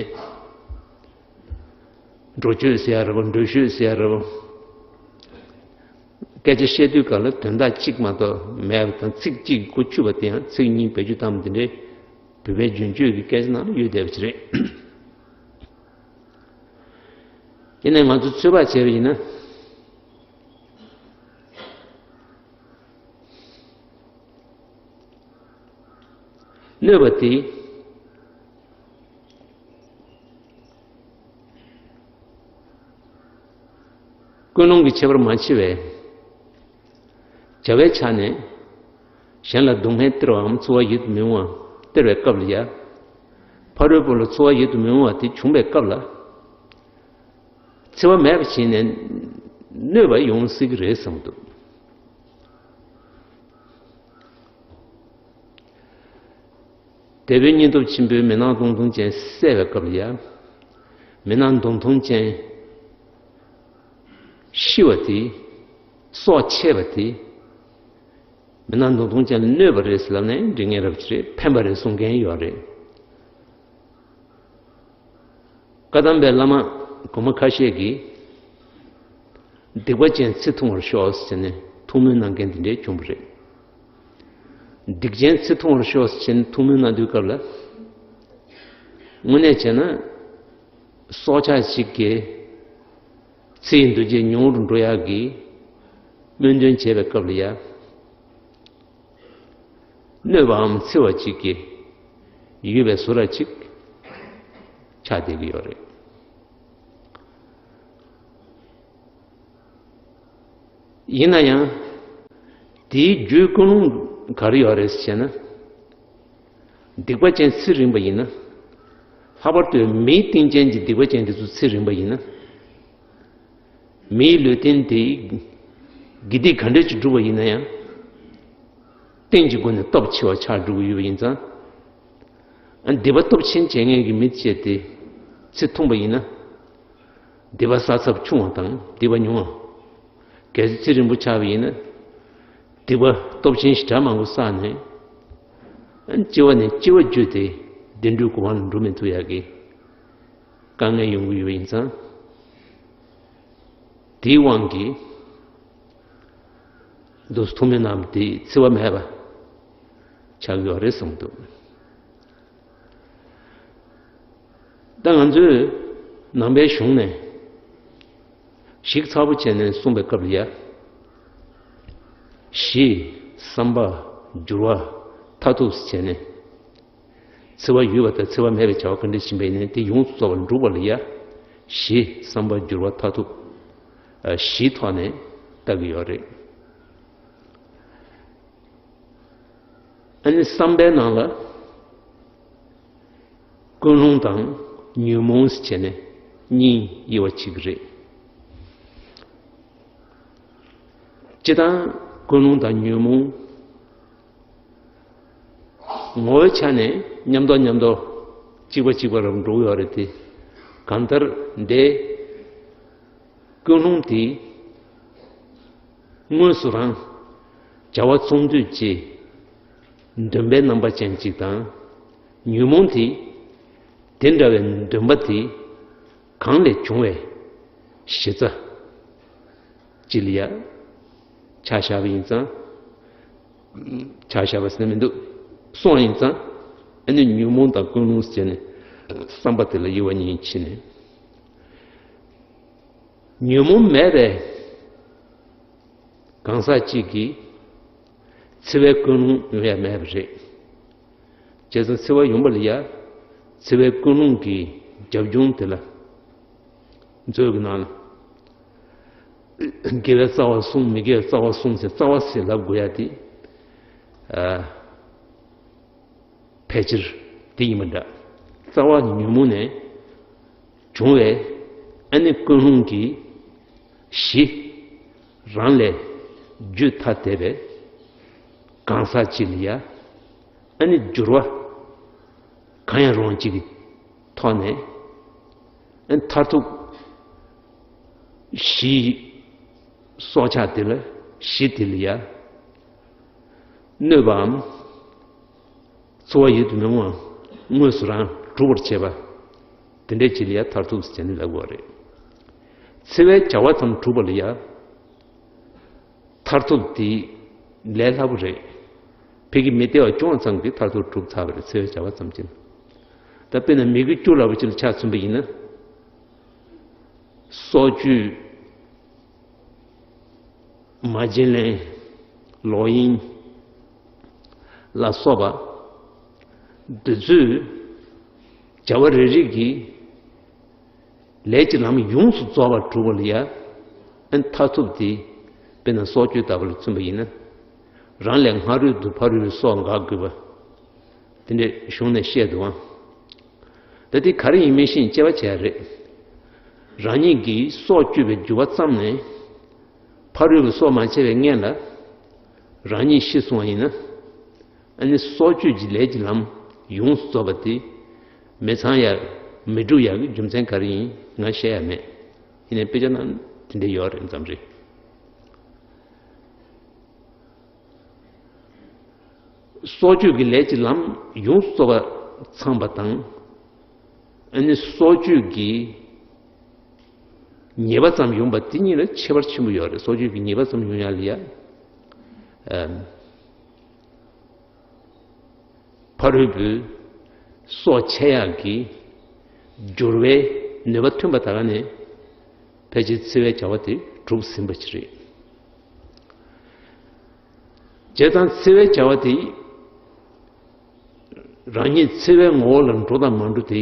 འགྲོ་སྤྱོད་ཟེར་ཡ་རེད་པ། འགྲུལ་བཞུད་ཟེར་ཡ་རེད་པ། སྐད་ཆ་བཤད་དུས་སྒང་ལ་དོན་དག་གཅིག་མ་གཏོགས་མེད་པ་དང་། ཚིག་གཅིག་གིས་འགོ་ཚུགས་པ་དེ་ཡང་ཚིག་གཉིས་བེད་སྤྱོད་བཏང་བ་དེ་འདྲའི་ བོད་པའི་རྒྱུན་སྤྱོད་ཀྱི་སྐད་ཆ་ནང་ལ་ཡོད་བསྡད་པ་ཅིག་རེད། དེ་ནས་ང་ཚོ་ཚོད་དཔག་བྱས་པ་ཡིན་ན། གནོད་པ་དེ། ཀུན་སློང་གི་ཁྱད་པར་མ་ཕྱེ་བས། བྱ་བའི་ཆ་ནས། གཞན་ལ་སྡུག་བསྔལ་སྟེར་བའམ་འཚེ་བ་ཡིད་དུ་མི་འོང་བ་སྟེར་བའི་སྐབས་ལ་ཡ། ཕ་རོལ་པོ་ལ་འཚེ་བ་ཡིད་དུ་མི་འོང་བ་དེ་བྱུང་བའི་སྐབས་ལ། འཚེ་བ་མེད་པ་བྱས་ནས་གནོད་པ་ཡོང་སྲིད་ཀྱི་རེད་བསམ་གྱི་འདུག་འདས་པའི་སྙིང་སྟོབས་ཆེན་པོས་མི་སྣང་སྟོང་ཐུན་ཅན་བསད་པའི་སྐབས་ལ་ཡ། མི་སྣང་སྟོང་ཐུན་ཅན་ཤི་བ་དེ། སྲོག་ཆད་པ་དེ། མི་སྣང་སྟོང་ཐུན་ཅན་ལ་གནོད་པ་རེད་ཟེར་ལབ་ན་འགྲིག་མཁན་རབ་ཅིག་རེད། ཕན་པ་རེད་གསུང་མཁན་ཡོད་རེད། བཀའ་གདམས་པའི་བླ་མ་གོང་མ་ཁ་ཤས་ཀྱིས། སྡིག་པ་ཅན་ཚེ་ཐུང་བར་ཤོག་ཟེར་ནས་ཐུགས་སྨོན་གནང་མཁན་དེ་འདྲས་བྱུང་བ་རེད། སྡིག་ཅན་ཚེ་ཐུང་བར་ཤོག་ཟེར་ནས་ཐུགས་སྨོན་གནང་དུས་སྐབས་ལ། དངོས་གནས་བྱས་ན། སྲོག་ཆགས་ཤིག་གི་ཚེ་ཡི་འདུ་བྱེད་ཉུང་རུ་འགྲོ་ཡག་གི་སྨོན་འདུན་བྱས་པའི་སྐབས་ལ་ཡ། གནོད་པའམ་འཚེ་བ་གཅིག་གི་ཡོད་པའི་བཟོ་འདྲ་ཅིག་ཆགས་བསྡད་ཀྱི་ཡོད་རེད། ཡིན་ན་ཡང་། དེའི་རྒྱུའི་ཀུན་སློང་ག་རེ་ཡོད་རེད་ཟེར་ན། སྡིག་པ་ཅན་ཚེ་རིང་པ་ཡིན་ན། ལྷག་པར་དུ་མིའི་གཏིང་ཅན་གྱི་སྡིག་པ་ཅན་དེ་ཚོ་ཚེ་རིང་པ་ཡིན་ན། མིའི་ལུས་རྟེན་དེ་དགེ་སྡིག་ག་འདྲ་ཅིག་བསྒྲུབས་པ་ཡིན་ན་ཡང་། རྟེན་གྱི་སྒོ་ནས་སྟོབས་ཆེ་བ་ཆགས་འགྲོ་གི་ཡོད་པ་ཡིན་ཙང་། ཨ། སྡིག་པ་སྟོབས་ཆེན་བྱེད་མཁན་གྱི་མི་བྱས་ཏེ་ཚེ་ཐུང་པ་ཡིན་ན། སྡིག་པ་བསགས་ཚབས་ཆུང་བ་དང་སྡིག་པ་ཉུང་བ། གལ་སྲིད་ཚེ་རིང་པོ་ཆགས་པ་ཡིན་ན། སྡིག་པ་སྟོབས་ཆེན་ཞེ་དྲག་མང་པོ་བསགས་ནས། ཨ། སྐྱེ་བ་ནས་སྐྱེ་བ་བརྒྱུད་དེ་བདེ་འགྲོའི་གོ་འཕང་ལ་འགྲོ་མི་ཐུབ་ཡག་གི་དཀའ་ངལ་ཡོང་གི་ཡོད་པ་ཡིན་ཙང་། དེའི་དབང་གིས་འདུག་སེ་ཐུགས་སྨོན་གནང་བ་དེ་འཚེ་བ་མེད་པ་ཆགས་ཡོད་རེད་གསུངས་འདུག་ད་ང་ཚོས་ནང་པའི་གཞུང་ནས་ཞིབ་ཚགས་པོ་བྱས་ནས་གསུངས་པའི་སྐབས་ལ་ཡ། གཞི། བསམ་པ། འགྱུར་བ། མཐར་ཐུག་བྱས་ནས། འཚེ་བ་ཡོད་པ་དང་འཚེ་བ་མེད་པའི་བྱ་བ་ག་འདྲ་ཕྱིན་པ་ཡིན་ནའི་དེ་ཡོངས་སུ་རྫོགས་པར་འགྲུབ་པ་ལ་ཡ། གཞི། བསམ་པ། འགྱུར་བ། མཐར་ཐུག་ཨ། བཞིའི་ཐོག་ནས་བལྟ་གི་ཡོད་རེད། ཨ་ནི་བསམ་པའི་ནང་ལ་ཀུན་སློང་དང་ཉོན་མོངས་ཟེར་བྱས་ནས་གཉིས་དབྱེ་བ་ཕྱེ་གི་རེད། སྤྱིར་བཏང་ཀུན་སློང་དང་ཉོན་མོངས། ངོ་བོའི་ཆ་ནས་མཉམ་དུ་མཉམ་དུ་གཅིག་པ་གཅིག་པ་རུ་འགྲོ་གི་ཡོད་རེད་དེ། གང་ལྟར་འདི་ཀུན་སློང་དེ་དངོས་སུ་རང་བྱ་བ་ཚོགས་འདུས་ཀྱི་འདུན་པའི་རྣམ་པ་ཅན་གཅིག་དང་། ཉོན་མོངས་དེ་དེ་འདྲ་བའི་འདུན་པ་དེ་གང་ལས་བྱུང་བའི་གཞི་རྩ་ཅིག་ལ་ཡ་ཆ་བཞག་པ་ཡིན་ཙང་། ཆ་བཞག་པ་ཟེར་ན་མི་འདུག་སོང་ཡིན་ཙང་། ཨ་ནི་ཉོན་མོངས་དང་ཀུན་སློང་ཟེར་ནས་བསམ་པ་དེ་ལ་དབྱེ་བ་གཉིས་ཕྱེ་ནས། ཉོན་མོངས་མེད་པའི་གང་ཟག་གཅིག་གིས་འཚེ་བའི་ཀུན་སློང་ཡོང་ཡ་མེད་པ་རེད། བྱས་ཙང་འཚེ་བ་ཡོང་བ་ལ་ཡ། འཚེ་བའི་ཀུན་སློང་གི་རྒྱབ་ལྗོངས་དེ་ལ། མཛོད་ཀྱི་ནང་ལ། དགེ་བའི་རྩ་བ་བསྲུང་། མི་དགེ་བའི་རྩ་བ་བསྲུང་ཟེར། རྩ་བ་ཟེར་ལབ་དགོས་ཡ་དེ། ཨ། ཕལ་ཆེར་དེ་ཡིན་པ་འདྲ། རྩ་བ་ཉོན་མོངས་ནས་བྱུང་བའི་ཨ་ནི་ཀུན་སློང་གི་གཞི་རང་ལས་བརྒྱུད་ཐ་དད་པའི་གང་ཟག་ཅིག་ལ་ཡ། ཨ་ནི་འགྱུར་བ་གང་ཡང་རུང་ཅིག་གི་ཐོག་ནས། ཨ་ནི་མཐར་ཐུག་གཞི་སྲོག་ཆགས་དེ་ལ། གཞི་དེ་ལ་ཡ། གནོད་པའམ་འཚེ་བ་ཡིད་དུ་མི་འོང་བ་དངོས་སུ་རང་སྒྲུབ་པར་བྱེད་པ། དེ་འདྲའི་ཅིག་ལ་ཡ་མཐར་ཐུག་ཟེར་ནས་ལབ་དགོས་རེད། འཚེ་བའི་བྱ་བ་ཙམ་སྒྲུབ་པ་ལ་ཡ། མཐར་ཐུག་དེ་ལས་སླ་པོ་རེད། ཕ་གི་མི་བདེ་བ་བྱུང་བ་ཙམ་གྱིས་མཐར་ཐུག་གྲུབ་ཚར་བ་རེད། འཚེ་བའི་བྱ་བ་ཙམ་གྱིས། ད་དཔེར་ན་མི་དགེ་བཅུ་ལབ་པ་ཅིག་ལ་ཆ་མཚོན་པ་ཡིན་ན། སྲོག་གཅོད། མ་བྱིན་ལེན། ལོག་གཡེམ། ལ་སོགས་པ། འདི་ཚོས་བྱ་བ་རེ་རེ་གིས་ལས་ཀྱི་ལམ་ཡོངས་སུ་རྫོགས་པར་གྲུབ་པ་ལ་ཡ། ཨན་མཐར་ཐུག་དེ། དཔེར་ན་སྲོག་གཅོད་ལྟ་བུ་ལ་མཚོན་པ་ཡིན་ན། རང་ལས་སྔ་རོལ་དུ་ཕ་རོལ་པོའི་སྲོག་འགག་དགོས་པ། དེ་འདྲའི་གཞུང་ནས་བཤད་འདུག་ཨང་། ད་དེ་ག་རེ་ཡིན་མིན་ཤེས་དཔྱད་པ་བྱས་རེད། རང་ཉིད་ཀྱིས་སྲོག་གཅོད་པའི་རྒྱུ་བ་བརྩམས་ནས། ཕ་རོལ་པོའི་སྲོག་མ་བཅད་པའི་སྔོན་ལ། རང་ཉིད་ཤི་སོང་བ་ཡིན་ན། ཨ་ནི་སྲོག་གཅོད་ཀྱི་ལས་ཀྱི་ལམ་ཡོངས་སུ་རྫོགས་པ་དེ། མི་ཚང་ཡ། མི་འགྲུབ་ཡ་གི་རྒྱུ་མཚན་ག་རེ་ཡིན་ང་བཤད་ཡ་མེད། ཡིན་ནའི་དཔེ་ཆ་ནང་དེ་འདྲ་ཡོད་རེད་ཙམ་རེད། སྲོག་གཅོད་ཀྱི་ལས་ཀྱི་ལམ་ཡོངས་སུ་རྫོགས་པ་ཚང་བ་དང་། ཨ་ནི་སྲོག་གཅོད་ཀྱི་ཉེས་པ་ཙམ་ཡོང་བ་དེ་གཉིས་ལ་ཁྱད་པར་ཆེན་པོ་ཡོད་རེད། སྲོག་གཅོད་ཀྱི་ཉེས་པ་ཙམ་ཡོང་ཡ་ལ་ཡ། ཨམ། ཕ་རོལ་པོའི་སྲོག་ཆད་ཡག་གི་སྦྱོར་བའི་ནུས་པ་ཐོན་པ་དག་ནས་ཕལ་ཆེར་འཚེ་བའི་བྱ་བ་དེ་གྲུབ་ཟིན་པ་ཞིག་རེད། བྱས་ཙང་འཚེ་བའི་བྱ་བ་དེ་རང་ཉིད་འཚེ་བའི་ངོ་བོ་ལ་འགྲོ་དང་མ་འགྲོ་དེ་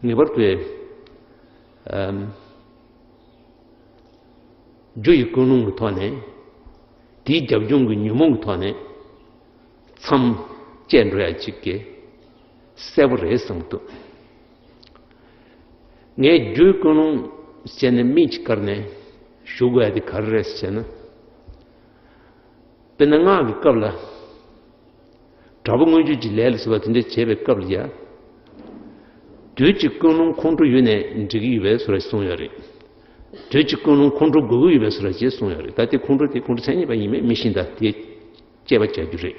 ངེས་པར་དུ། ཨམ། རྒྱུ་ཡི་ཀུན་སློང་གི་ཐོག་ནས། དེའི་རྒྱབ་ལྗོངས་ཀྱི་ཉོན་མོངས་ཀྱི་ཐོག་ནས། མཚམས་བཅད་འགྲོ་ཡ་གཅིག་གི་གསལ་པོ་རེད་བསམ་གྱི་འདུག་ངས་རྒྱུའི་ཀུན་སློང་བྱས་ནས་མིང་གཅིག་བཀར་ནས་ཞུ་དགོས་ཡ་དེ་ག་རེ་རེད་ཟེར་ན། དཔེར་ན་སྔགས་ཀྱི་སྐབས་ལ། དྲག་པོ་མངོན་སྤྱོད་ཀྱི་ལས་ལ་ཟེར་བ་དེ་འདྲ་བྱས་པའི་སྐབས་ལ་ཡ། དུས་ཀྱི་ཀུན་སློང་ཁོང་ཁྲོ་ཡོད་ནས་འགྲིག་གི་ཡོད་པའི་བཟོ་འདྲ་གསུངས་ཡོད་རེད། དུས་ཀྱི་ཀུན་སློང་ཁོང་ཁྲོ་དགོས་ཀྱི་ཡོད་པའི་བཟོ་འདྲ་ཅེས་གསུངས་ཡོད་རེད། ད་དེ་ཁོང་ཁྲོ་དེ་ཁོང་ཁྲོ་མཚན་ཉིད་པ་ཡིན་མིན་མི་ཤེས། ད་དེ་དཔྱད་པ་བྱ་རྒྱུ་རེད།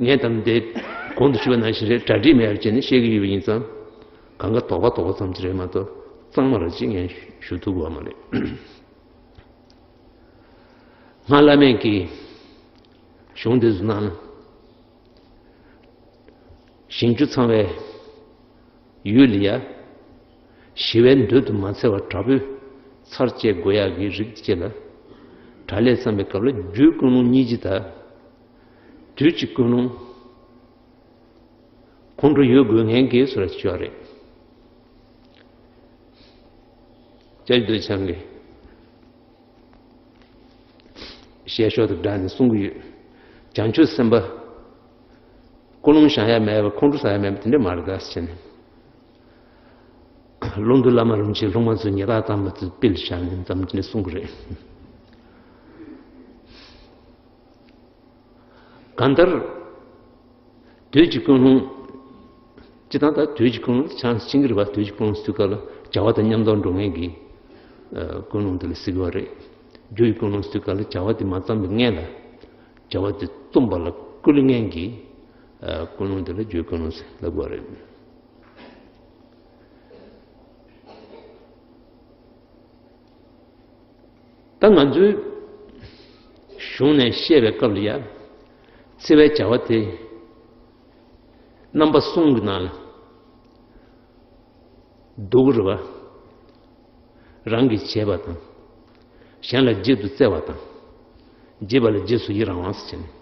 ངས་དམ་དེ་གོང་དུ་ཞུས་པ་ནང་བཞིན་རེད། གྲ་སྒྲིག་མེད་པར་བྱས་ནས་བཤད་ཀྱི་ཡོད་པ་ཡིན་ཙང་། གང་ག་དོགས་པ་དོགས་པ་ཙམ་ཅིག་རེད་མ་གཏོགས་གཙང་མ་ར་ཅིག་ངས་ཞུ་ཐུབ་ཀྱི་ཡོད་མ་རེད། སྔགས་བླ་མེད་ཀྱི་གཞུང་འདི་ཚོའི་ནང་ལ། ཞིང་བཅུ་ཚང་བའི་ཡུལ་ལ་ཡ། ཞི་བའི་འདོད་དུ་མ་འཚེ་བ་དྲག་པོས་ཚར་བཅད་དགོས་ཡག་གི་རིགས་ཅིག་ལ། དགྲ་ལས་བརྩམས་པའི་སྐབས་ལ་རྒྱུའི་ཀུན་སློང་སྙིང་རྗེ་དང་། དུས་ཀྱི་ཀུན་སློང་ཁོང་ཁྲོ་ཡོད་དགོས་ངན་གྱི་བཟོ་འདྲ་ཅིག་ཡོད་རེད། ཅག་འདོད་ཆང་གི་བཤད་ཤོག་དང་སྦྲགས་ནས་གསུང་གི་ཡོད། བྱང་ཆུབ་སེམས་དཔའ། ཀུན་སློང་བཞག་ཡ་མེད་པ། ཁོང་ཁྲོ་ཟ་ཡ་མེད་པ་དེ་འདྲ་མ་རེད་ད་ཟེར་ནས། ཀླུ་འདུལ་བླ་མ་རིན་པོ་ཆེའི་སློབ་མ་ཚོས་ཉེས་རྡུང་བཏང་བ་དེ་དཔེ་ལ་བཞག་ནས་ཙམ་དེ་འདྲ་གསུང་གི་རེད། གང་ལྟར། དུས་ཀྱི་ཀུན་སློང་། སྤྱིར་བཏང་ད་དུས་ཀྱི་ཀུན་སློང་ཆགས་ཤིང་གི་རེད་པ། དུས་ཀྱི་ཀུན་སློང་ཟེར་སྐབས་ལ་བྱ་བ་དང་མཉམ་དུ་འགྲོ་མཁན་གྱི་ཀུན་སློང་དེ་ལ་ཟེར་གྱི་ཡོད་རེད། རྒྱུ་ཡི་ཀུན་སློང་ཟེར་སྐབས་ལ་བྱ་བ་དེ་མ་བརྩམས་པའི་སྔོན་ལ་བྱ་བ་དེ་རྩོམ་པ་ལ་བསྐུལ་མཁན་གྱི་ཀུན་སློང་དེ་ལ་རྒྱུའི་ཀུན་སློང་ཟེར་ལབ་དགོས་རེད། ད་ང་ཚོའི་གཞུང་ནས་བཤད་པའི་སྐབས་ལ་ཡ། འཚེ་བའི་བྱ་བ་དེ་རྣམ་པ་གསུམ་གྱི་ནང་ལ་འདུ་གི་རེད་པ། རང་གིས་བྱས་པ་དང་། གཞན་ལ་བརྗེད་དུ་སྩལ་བ་དང་། བརྗེད་པ་ལ་རྗེས་སུ་ཡི་རང་བ་ཟེར་ནས།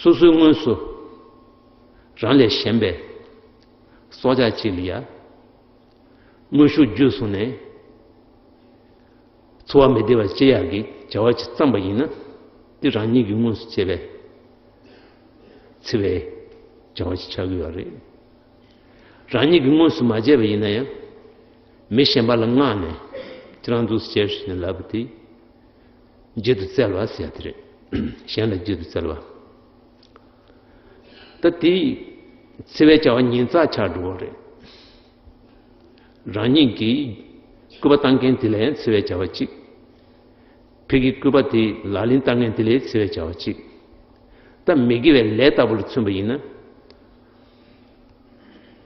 སོ་སོའི་དངོས་སུ་རང་ལས་གཞན་པའི་སྲོག་ཆགས་གཅིག་ལ་ཡ། དངོས་ཤུགས་བརྒྱུད་སོང་ནས་འཚོ་བ་མི་བདེ་བ་སྐྱེལ་ཡག་གི་བྱ་བ་ཅིག་བརྩམས་པ་ཡིན་ན། དེ་རང་ཉིད་ཀྱིས་དངོས་སུ་བྱས་པའི་འཚེ་བའི་བྱ་བ་ཅིག་ཆགས་ཀྱི་ཡོད་རེད། རང་ཉིད་ཀྱིས་དངོས་སུ་མ་བྱས་པ་ཡིན་ན་ཡང་། མི་གཞན་པ་ལ་མངགས་ནས་ཁྱེད་རང་འདུག་སེ་བྱས་ཟེར་ནས་ལབ་པ་དེ། བརྗེད་དུ་སྩལ་བ་ཟེར་ཡ་དེ་རེད། གཞན་ལ་བརྗེད་དུ་སྩལ་བ། ད་དེ་འཚེ་བའི་བྱ་བ་ཉིན་བརྩེགས་ཆགས་འགྲོ་གི་རེད། རང་ཉིད་ཀྱིས་སྐུད་པ་བཏང་མཁན་དེ་ལ་ཡང་འཚེ་བའི་བྱ་བ་གཅིག་ཕ་གིའི་སྐུད་པ་དེ་ལག་ལེན་བསྟར་མཁན་དེ་ལ་འཚེ་བའི་བྱ་བ་གཅིག་ད་མི་དགེ་བའི་ལས་ལྟ་བུ་ལ་མཚོན་པ་ཡིན་ན།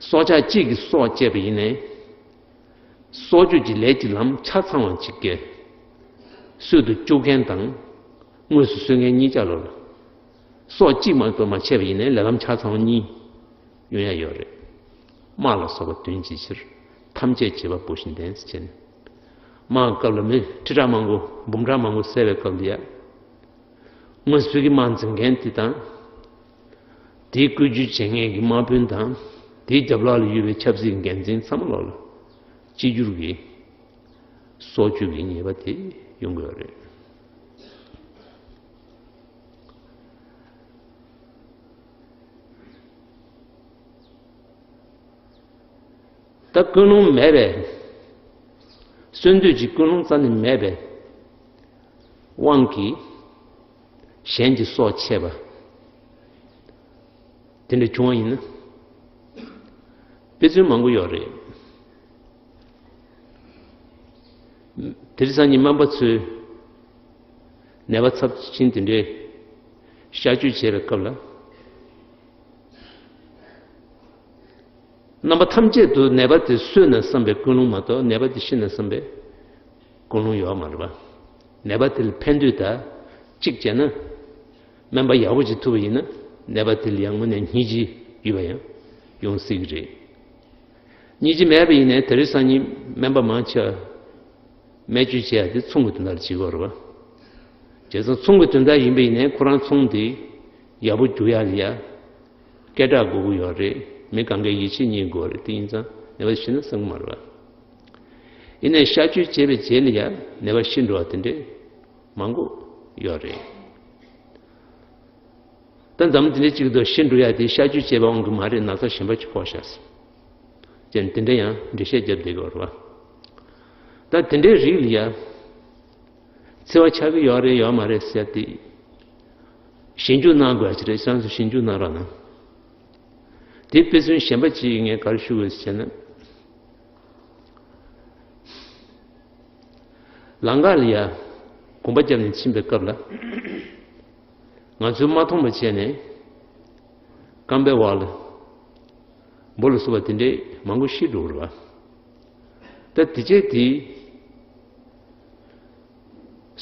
སྲོག་ཆགས་གཅིག་གི་སྲོག་བཅད་པ་ཡིན་ནའི། སྲོག་གཅོད་ཀྱི་ལས་ཀྱི་ལམ་ཆ་ཚང་བ་གཅིག་གི་ གསོད་དུ་བཅུག་མཁན་དང་དངོས་སུ་གསོད་མཁན་གཉིས་ཆ་ལོ་ལ། སྲོག་གཅིག་མ་གཏོགས་མ་ཆད་པ་ཡིན་ནའི་ལས་ལམ་ཆ་ཚང་གཉིས་ཡོང་ཡ་ཡོད་རེད། དམག་ལ་སོགས་པ་དོན་བྱེད་ཕྱིར། ཐམས་ཅད་བྱེད་པ་པོ་བཞིན་ལྡན་ཟེར་བྱས་ནས། དམག་སྐབས་ལ་མི་ཁྲི་ཕྲག་མང་པོ་འབུམ་ཕྲག་མང་པོ་བསད་པའི་སྐབས་ལ་ཡ། དངོས་སུ་གི་དམག་འཛིང་མཁན་དེ་དང་། དེའི་བཀོད་ཇུས་བྱེད་མཁན་གྱི་དམག་དཔོན་དང་། དེའི་རྒྱབ་ལོགས་ལ་ཡོད་པའི་ཆབ་སྲིད་འགན་འཛིན་ཚང་མ་ལོག་ལ་གཅིག་གྱུར་གྱི་སྲོག་གཅོད་ཀྱི་ཉེས་པ་དེ་ཡོང་གི་ཡོད་རེད། ད་ཀུན་སློང་མེད་པས། གསོན་དུས་ཀྱི་ཀུན་སློང་རྩ་ནས་མེད་པའི་དབང་གིས་གཞན་གྱི་སྲོག་བཅད་པ་དེ་འདྲ་བྱུང་བ་ཡིན་ན། དཔེ་མཚོན་མང་པོ་ཡོད་རེད། དེ་རིང་སང་ཉིན་སྨན་པ་ཚོས་ནད་པ་ཚབས་ཆེན་དེ་འདྲའི་གཤག་བཅོས་བྱས་པའི་སྐབས་ལ། རྣམ་པ་ཐམས་ཅད་དུ་ནད་པ་དེ་གསོས་ན་བསམ་པའི་ཀུན་སློང་མ་གཏོགས། ནད་པ་དེ་ཤི་ན་བསམ་པའི་ཀུན་སློང་ཡོད་མ་རེད་པ། ནད་པ་དེ་ལ་ཕན་འདོད་དང་། གཅིག་བྱས་ན། སྨན་པ་ཡག་པོ་ཅིག་ཐུབ་པ་ཡིན་ན། ནད་པ་དེ་ལ་ཡང་དངོས་གནས་སྙིང་རྗེ་ཡོད་པ་ཡང་ཡོང་སྲིད་ཀྱི་རེད། སྙིང་རྗེ་མེད་པ་ཡིན་ནའི་དེ་རིང་སང་ཉིན་སྨན་པ་མང་ཆེ་བ་སྨན་བཅོས་བྱེད་ཡ་དེ་ཚོང་གི་དོན་དག་ལ་བྱེད་ཀྱི་ཡོད་རེད་པ། བྱས་ཙང་ཚོང་གི་དོན་དག་ཡིན་པ་ཡིན་ནའི་ཁོ་རང་ཚོང་དེ་ཡག་པོ་རྒྱུག་ཡ་ལ་ཡ། སྐད་གྲགས་དགོས་ཀྱི་ཡོད་རེད། མི་གང་གའི་ཡིད་ཆེས་རྙེད་དགོས་རེད། དེ་ཡིན་ཙང་ནད་པ་ཤི་ན་བསམ་གྱི་མ་རེད་པ། ཡིན་ནའི་གཤག་བཅོས་བྱས་པའི་རྗེས་ལ་ཡ་ནད་པ་ཤི་འགྲོ་བ་དེ་འདྲས་མང་པོ་ཡོད་རེད། ད་འཛམ་བུ་གླིང་གཅིག་ཏུ་ཤི་འགྲོ་ཡ་དེ་གཤག་བཅོས་བྱས་པའི་དབང་གིས་མ་རེད། ན་ཚ་གཞན་པ་ཅིག་ཕོག་ཤག་ཟེར། ཅན་དེ་འདྲ་ཡང་འགྲེལ་བཤད་བརྒྱབ་བསྡད་ཀྱི་ཡོད་རེད་པ། ད་དེ་འདྲའི་རིགས་ལ་ཡ། འཚེ་བ་ཆགས་ཀྱི་ཡོད་རེད་ཡོད་མ་རེད་ཟེར་ཏེ། ཞིབ་འཇུག་གནང་དགོས་ཀྱི་རེད། ཁྱེད་རང་ཚོ་ཞིབ་འཇུག་གནང་རོགས་གནང་། དེ་དཔེ་མཚོན་གཞན་པ་ཅིག་ངས་ག་རེ་ཞུ་དགོས་ཟེར་ན། ལམ་ཁ་ལ་ཡ་གོམ་པ་བརྒྱབ་ནས་ཕྱིན་པའི་སྐབས་ལ། ང་ཚོས་མ་མཐོང་བ་བྱས་ནས་རྐང་པའི་འོག་ལ་འབུ་ལ་སོགས་པ་དེ་འདྲས་མང་པོ་ཤི་འགྲོ་གི་རེད་པ། ད་དེ་རྗེས་དེ་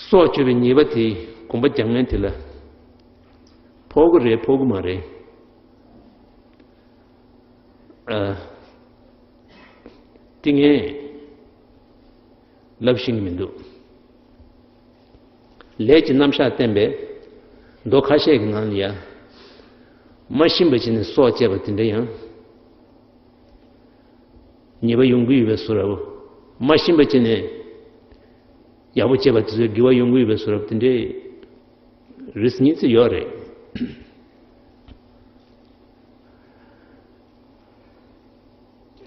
སྲོག་གཅོད་པའི་ཉེས་པ་དེ་གོམ་པ་རྒྱག་མཁན་དེ་ལ་ཕོག་གི་རེད་ཕོག་གི་མ་རེད། ཨ། དེ་ངས་ལབ་ཤེས་ཀྱི་མི་འདུག་ལས་ཀྱི་རྣམ་གཞག་བསྟན་པའི་མདོ་ཁ་ཤས་ཀྱི་ནང་ལ་ཡ། མ་ཤེས་པ་བྱས་ནས་སྲོག་བཅད་པ་དེ་འདྲ་ཡང་ཉེས་པ་ཡོང་གི་ཡོད་པའི་བཟོ་འདྲ་བོ། མ་ཤེས་པ་བྱས་ནས་ཡག་པོ་བྱས་པ་དེ་ཚོའི་དགེ་བ་ཡོང་གི་ཡོད་པའི་བཟོ་འདྲ་བོ་དེ་འདྲའི་རིགས་གཉིས་ཙམ་ཡོད་རེད།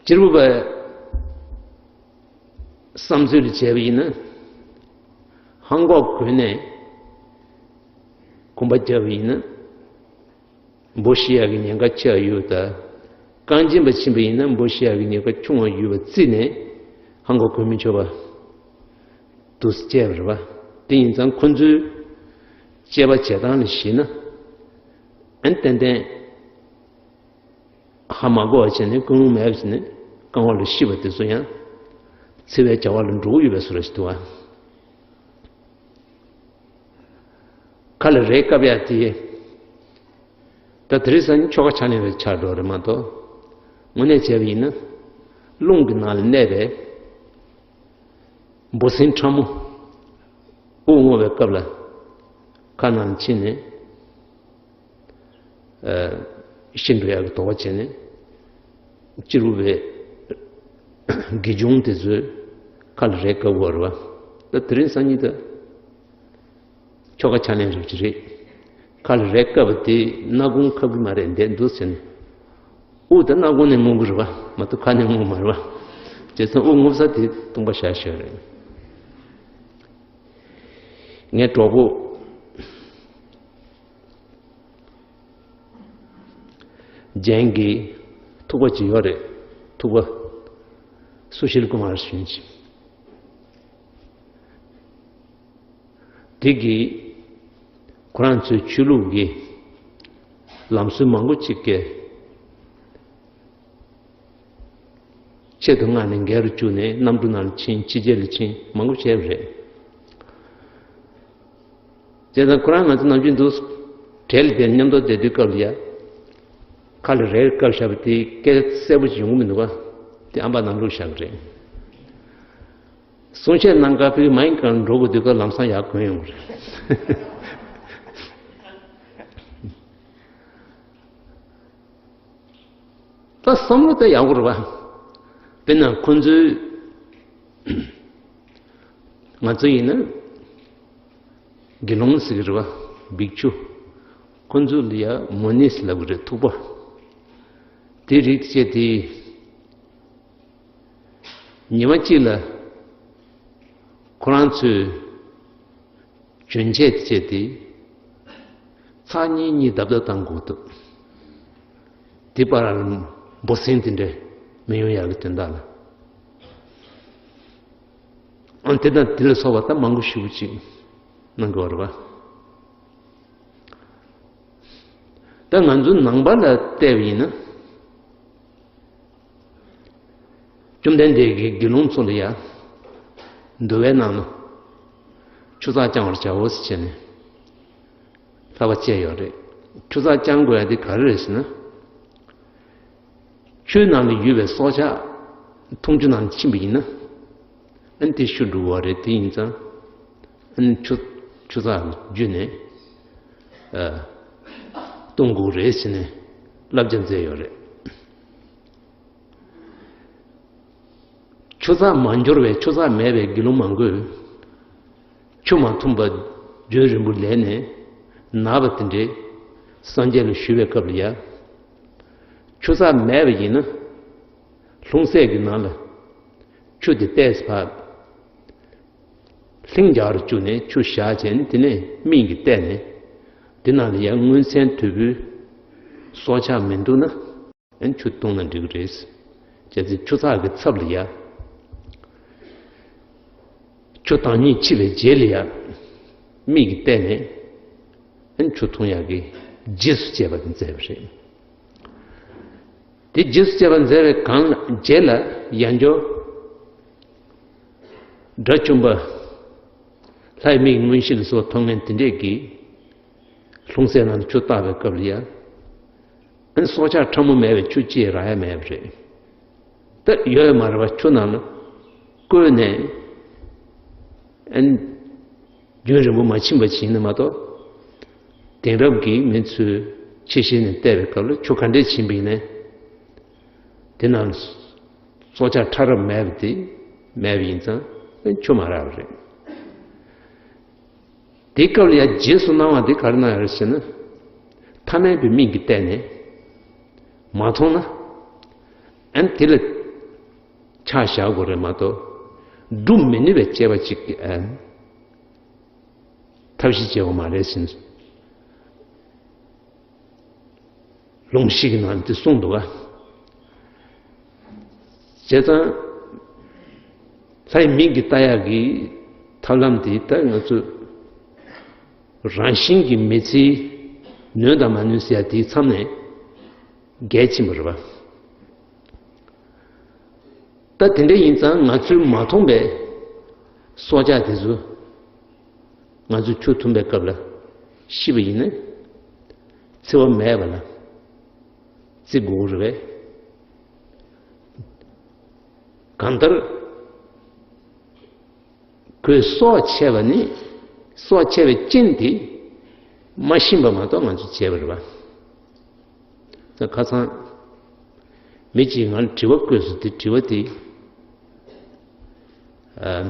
སྤྱིར་བུ་པ་བསམ་ཚུལ་ལ་བྱས་པ་ཡིན་ན། ཧང་གོག་གོན་ནས་གོམ་པ་རྒྱབ་པ་ཡིན་ན། འབུ་ཤི་ཡག་གི་ཉེན་ཁ་ཆེ་བ་ཡོད་ད། རྐང་རྗེན་པ་ཕྱིན་པ་ཡིན་ན་འབུ་ཤི་ཡག་གི་ཉེན་ཁ་ཆུང་བ་ཡོད་པ་བརྩིས་ནས་ཧང་གོག་གོན་མི་ཆོག་པ་འདུག་སེ་བྱས་པ་རེད་པ། དེ་ཡིན་ཙང་ཁོ་ཚོའི་དཔྱད་པ་བྱེད་སྟངས་ལ་གཞིགས་ན། ཨན་ཏན་ཏན་ཧ་མ་གོ་བ་བྱས་ནས་ཀུན་སློང་མེད་པ་བྱས་ནས་རྐང་པ་ལ་ཤི་བ་དེ་ཚོ་ཡང་འཚེ་བའི་བྱ་བ་ལ་འགྲོ་གི་ཡོད་པའི་བཟོ་འདྲ་ཞིག་འདུག་པ། ཁ་ལ་རས་བཀབ་ཡག་དེ། ད་དེ་རིང་སང་ཉིན་ཆོ་ག་ཕྱག་ལེན་པའི་ཆགས་འགྲོ་རེད་མ་གཏོགས། དངོས་གནས་བྱས་པ་ཡིན་ན། རླུང་གི་ནང་ལ་གནས་པའི་འབུ་སྲིན་ཕྲ་མོ། དབུགས་རྔུབ་པའི་སྐབས་ལ། ཁ་ནང་ལ་ཕྱིན་ནས། ཨ། ཤི་འགྲོ་ཡག་གི་དོགས་པ་བྱས་ནས། སྤྱིར་བུ་པའི་དགེ་སྦྱོང་དེ་ཚོས་ཁ་ལ་རས་བཀབ་དགོས་རེད་པ། ད་དེ་རིང་སང་ཉིན་ད། ཆོ་ག་ཕྱག་ལེན་རབ་ཅིག་རེད། ཁ་ལ་རས་བཀབ་པ་དེ་སྣ་ཁུང་ཁབ་ཀྱི་མ་རེད་འདས་འདུག་ཟེར་ནས། དབུགས་དེ་སྣ་ཁུང་ནས་རྔུབ་ཀྱི་རེད་པ། མ་གཏོགས་ཁ་ནས་རྔུབ་ཀྱི་མ་རེད་པ། བྱས་ཙང་དབུགས་རྔུབ་ས་དེ་སྟོང་པ་བཞག་ཤོག་རེད། ངའི་གྲོགས་པོ་རྒྱན་གྱི་ཐུག་པ་ཅིག་ཡོད་རེད། ཐུག་པ་སུ་ཤིལ་ཀུ་མར་ཞུ་མཁན་ཅིག་དེ་གིས་ཁོ་རང་ཚོའི་ཆོས་ལུགས་ཀྱི་ལམ་སྲོལ་མང་པོ་ཅིག་གི་ཆེད་དུ་མངགས་ནས་འགལ་རུ་བཅུག་ནས་གནམ་གྲུ་ནང་ལ་ཕྱིན། ཕྱི་རྒྱལ་ལ་ཕྱིན། མང་པོ་བྱས་པ་རེད། དེ་དང་ཁོ་རང་ང་ཚོ་ནམ་རྒྱུན་འདུག་གྲལ་དེ་མཉམ་དུ་བསྡད་དུས་སྐབས་ལ་ཡ། ཁ་ལ་རས་བཀབ་བཞག་པ་དེ་སྐད་གསལ་པོ་ཞིག་ཡོང་གི་མི་འདུག་ག་དེ་ཨམ་པ་ནང་བླུགས་བཞག་གི་རེད། གསུང་བཤད་གནང་སྐབས་ཕ་གི་མ་ཡིན་གང་འགྲོ་དགོས་དུས་སྐབས་ལམ་སང་ཡར་གོན་ཡོང་གི་རེད། ད་བསམ་བློ་དེ་ཡག་པོ་རེད་བ། དཔེར་ན་ཁོ་ཚོའི་ང་ཚོ་ཡིན་ན་དགེ་སློང་ཟེར་གི་རེད་བ། བིག་ཆུ། ཁོ་ཚོ་ལ་ཡ་མུ་ནི་ལབ་གི་རེད། ཐུག་པ། དེ་རིགས་བྱས་དེ། ཉི་མ་གཅིག་ལ་ཁོ་རང་ཚོས་གྱོན་ཆས་བྱས་ཏེ་ཚར་གཉིས་གཉིས་བརྡབ་བརྡབ་བཏང་དགོས་འདུག་དེ་བར་ལ་འབུ་སྲིན་དེ་འདྲ་མི་ཡོང་ཡག་གི་དོན་དག་ལ། ཨང་དེ་དང་དེ་ལ་སོགས་པ་ད་མང་པོ་ཞེ་པོ་ཅིག་གནང་དགོས་རེད་པ། ད་ང་ཚོ་ནང་པ་ལ་བལྟས་པ་ཡིན་ན། བཅོམ་ལྡན་འདས་ཀྱིས་དགེ་སློང་ཚོ་ལ་ཡ། འདུལ་བའི་ནང་ལ། ཆུ་ཚགས་བཅང་བར་བྱའོ་ཟེར་བྱས་ནས། བསླབ་པ་བཅས་ཡོད་རེད། ཆུ་ཚགས་བཅང་དགོས་ཡ་དེ་ག་རེ་རེད་ཟེར་ན། ཆུའི་ནང་ལ་ཡོད་པའི་སྲོག་ཆགས་འཐུང་ཆུ་ནང་ལ་ཕྱིན་པ་ཡིན་ན། ཨ་ནི་དེ་ཤི་འགྲོ་བ་རེད། དེ་ཡིན་ཙང་། ཨ་ནི་ཆུ་ཆུ་ཚགས་བརྒྱུད་ནས་ཨ་གཏོང་དགོས་རེད་ཟེར་ནས་བསླབ་བྱ་མཛད་ཡོད་རེད། ཆུ་ཚགས་མ་འབྱོར་བའི་ཆུ་ཚགས་མེད་པའི་དགེ་སློང་མང་པོས། ཆུ་མ་འཐུང་པར་རྒྱུན་རིང་པོ་ལས་ནས་ན་བ་དེ་འདྲའི་སངས་རྒྱས་ལ་ཞུས་པའི་སྐབས་ལ་ཡ། ཆུ་ཚགས་མེད་པ་ཡིན་ན། ལྷུང་བཟེད་ཀྱི་ནང་ལ་ཆུ་དེ་བལྟས་ཕར། ལྷིང་འཇགས་རུ་བཅུག་ནས་ཆུ་བཞག་བྱས་ནས་དེ་ནས་སྨན་གྱིས་བལྟས་ནས། དེ་ནང་ལ་ཡང་མངོན་ཚན་དོད་པོའི་སྲོག་ཆགས་མི་འདུག་ན། ཨན་ཆུ་བཏུང་ན་འགྲིག་གི་རེད། བྱས་ཙང་ཆུ་ཚགས་ཀྱི་ཚབ་ལ་ཡ། ཆུ་དྭངས་སྙིགས་ཕྱིས་པའི་རྗེས་ལ་ཡ། མིག་གིས་བལྟས་ནས། ཨན་ཆུ་འཐུང་ཡག་གི་རྗེས་སུ་བཅད་པ་དེ་མཛད་པ་རེད། དེ་རྗེས་སུ་བཅད་པ་མཛད་པའི་གང་ལ་རྗེས་ལ་ཡང་འཇོག་དགྲ་བཅོམ་པ། ལྷའི་མིག་མངོན་ཤེས་ལ་སོགས་མཐོང་མཁན་དེ་འདྲས་ཀྱིས། ལྷུང་བཟེད་ནང་ལ་ཆུ་བཏང་བའི་སྐབས་ལ་ཡ། ཨན་སྲོག་ཆགས་ཕྲ་མོ་མེད་པའི་ཆུ་ཅི་རག་ཡ་མེད་པ་རེད། ད་ཡོད་ཡ་མ་རེད་པ། ཆུ་ནང་ལ་བསྐོལ་ནས། ཨན་རྒྱུན་རིང་པོ་མ་ཕྱིན་པ་ཞིག་ཡིན་ན་མ་གཏོགས། དེང་རབས་ཀྱི་མི་ཚོས་ཕྱི་བཤེར་ནས་བལྟས་པའི་སྐབས་ལ་ཆུ་ག་འདྲས་ཕྱིན་པ་ཡིན་ནའི། དེ་ནང་ལ་སྲོག་ཆགས་ཕྲ་རབ་མེད་པ་དེ་མེད་པ་ཡིན་ཙང་ཆུ་མ་རག་པ་རེད། དེའི་སྐབས་ལ་ཡང་རྗེས་སུ་གནང་བ་འདི་ག་རེ་གནང་ཡོད་རེད་ཟེར་ན། ཐ་མལ་པའི་མིག་གིས་བལྟས་ནས་མ་མཐོང་ན། ཨན་དེ་ལ་ཆགས་བཞག་དགོས་རེད་མ་གཏོགས། སྒྲུབ་མི་ནུས་པའི་དཔྱད་པ་ཅིག་གིས་ཨན་ཐབས་ཤེས་བྱེད་དགོས་མ་རེད་ཟེར། ལུང་ཞིག་གི་ནང་དེ་གསུངས་འདུག་ག་བྱས་ཙང་། ལྷའི་མིག་གིས་ལྟ་ཡག་གི་ཐབས་ལམ་དེ་ད་ང་ཚོས་རང་བཞིན་གྱི་མི་ཚེའི་ནུས་དང་མ་ནུས་ཟེར་ཡ་དེའི་མཚམས་ནས་བརྒལ་ཕྱིན་པ་རེད་པ། ད་དེ་འདྲ་ཡིན་ཙང་ང་ཚོས་མ་མཐོང་པའི་སྲོག་ཆགས་དེ་ཚོ། ང་ཚོས་ཆུ་འཐུང་པའི་སྐབས་ལ་ཤི་བ་ཡིན་ན། འཚེ་བ་མེད་པ་ལ་བརྩི་དགོས་རེད་པས། གང་ལྟར། ཁོས་སྲོག་བཅད་པ་ནི། སྲོག་བཅད་པའི་རྐྱེན་དེ་མ་ཤེས་པ་མ་གཏོགས་ང་ཚོས་བྱས་པ་རེད་པ། ད་ཁ་སང་མི་གཅིག་ང་ལ་དྲི་བ་བཀོད་སོང་། དེ་དྲི་བ་དེ། ཨ།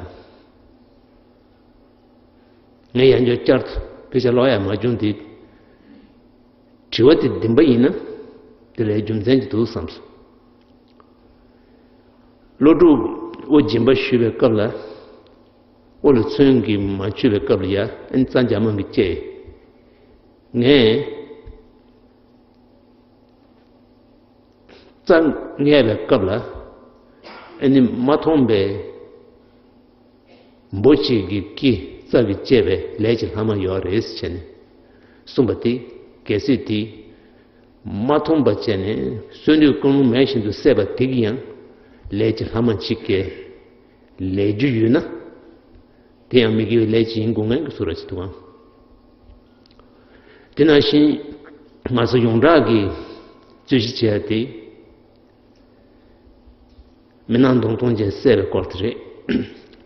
ངས་ཡང་བསྐྱར་བསྐྱར་དུ་དཔེ་ཆ་ཀློག་ཡག་མ་བྱུང་སྟེ། དྲི་བ་དེ་བདེན་པ་ཡིན་ན་དེ་ལ་རྒྱུ་མཚན་ཅིག་འདུག་བསམས་སོང་། ཀླུ་སྒྲུབ་དབུ་འབྱིན་པ་ཞུས་པའི་སྐབས་ལ། དབུ་ལ་ཚོན་གྱིས་མ་ཆུད་པའི་སྐབས་ལ་ཡ། ཨན་རྩྭ་འཇམ་མོ་གིས་བཅད། ངས་རྩྭ་བརྔས་པའི་སྐབས་ལ། ཨ་ནི་མ་མཐོང་པའི་འབུ་གཅིག་གི་སྐེ་རྩྭ་གིས་བཅད་པའི་ལས་ཀྱི་ལྷག་མ་ཡོད་རེད་ཟེར་བྱས་ནས་གསུངས་པ་དེ། གལ་སྲིད་དེ་མ་མཐོང་པ་བྱས་ནས་གསོན་དུས་ཀུན་སློང་མེད་བཞིན་དུ་བསད་པ་དེ་གིས་ཡང་ལས་ཀྱི་ལྷག་མ་གཅིག་གི་ལས་རྒྱུ་ཡོད་ན། དེ་ཡང་མི་དགེ་བའི་ལས་ཅིག་ཡིན་དགོས་ངེས་ཀྱི་ཚུལ་ར་ཅིག་འདུག་ཨང་། དེ་ནང་བཞིན་ང་ཚོ་ཡོངས་གྲགས་ཀྱི་རྩོད་གཞི་བྱས་ཏེ། མི་སྣང་མདོག་མཐོང་ཅན་བསད་པའི་སྐོར་དེ་རེད།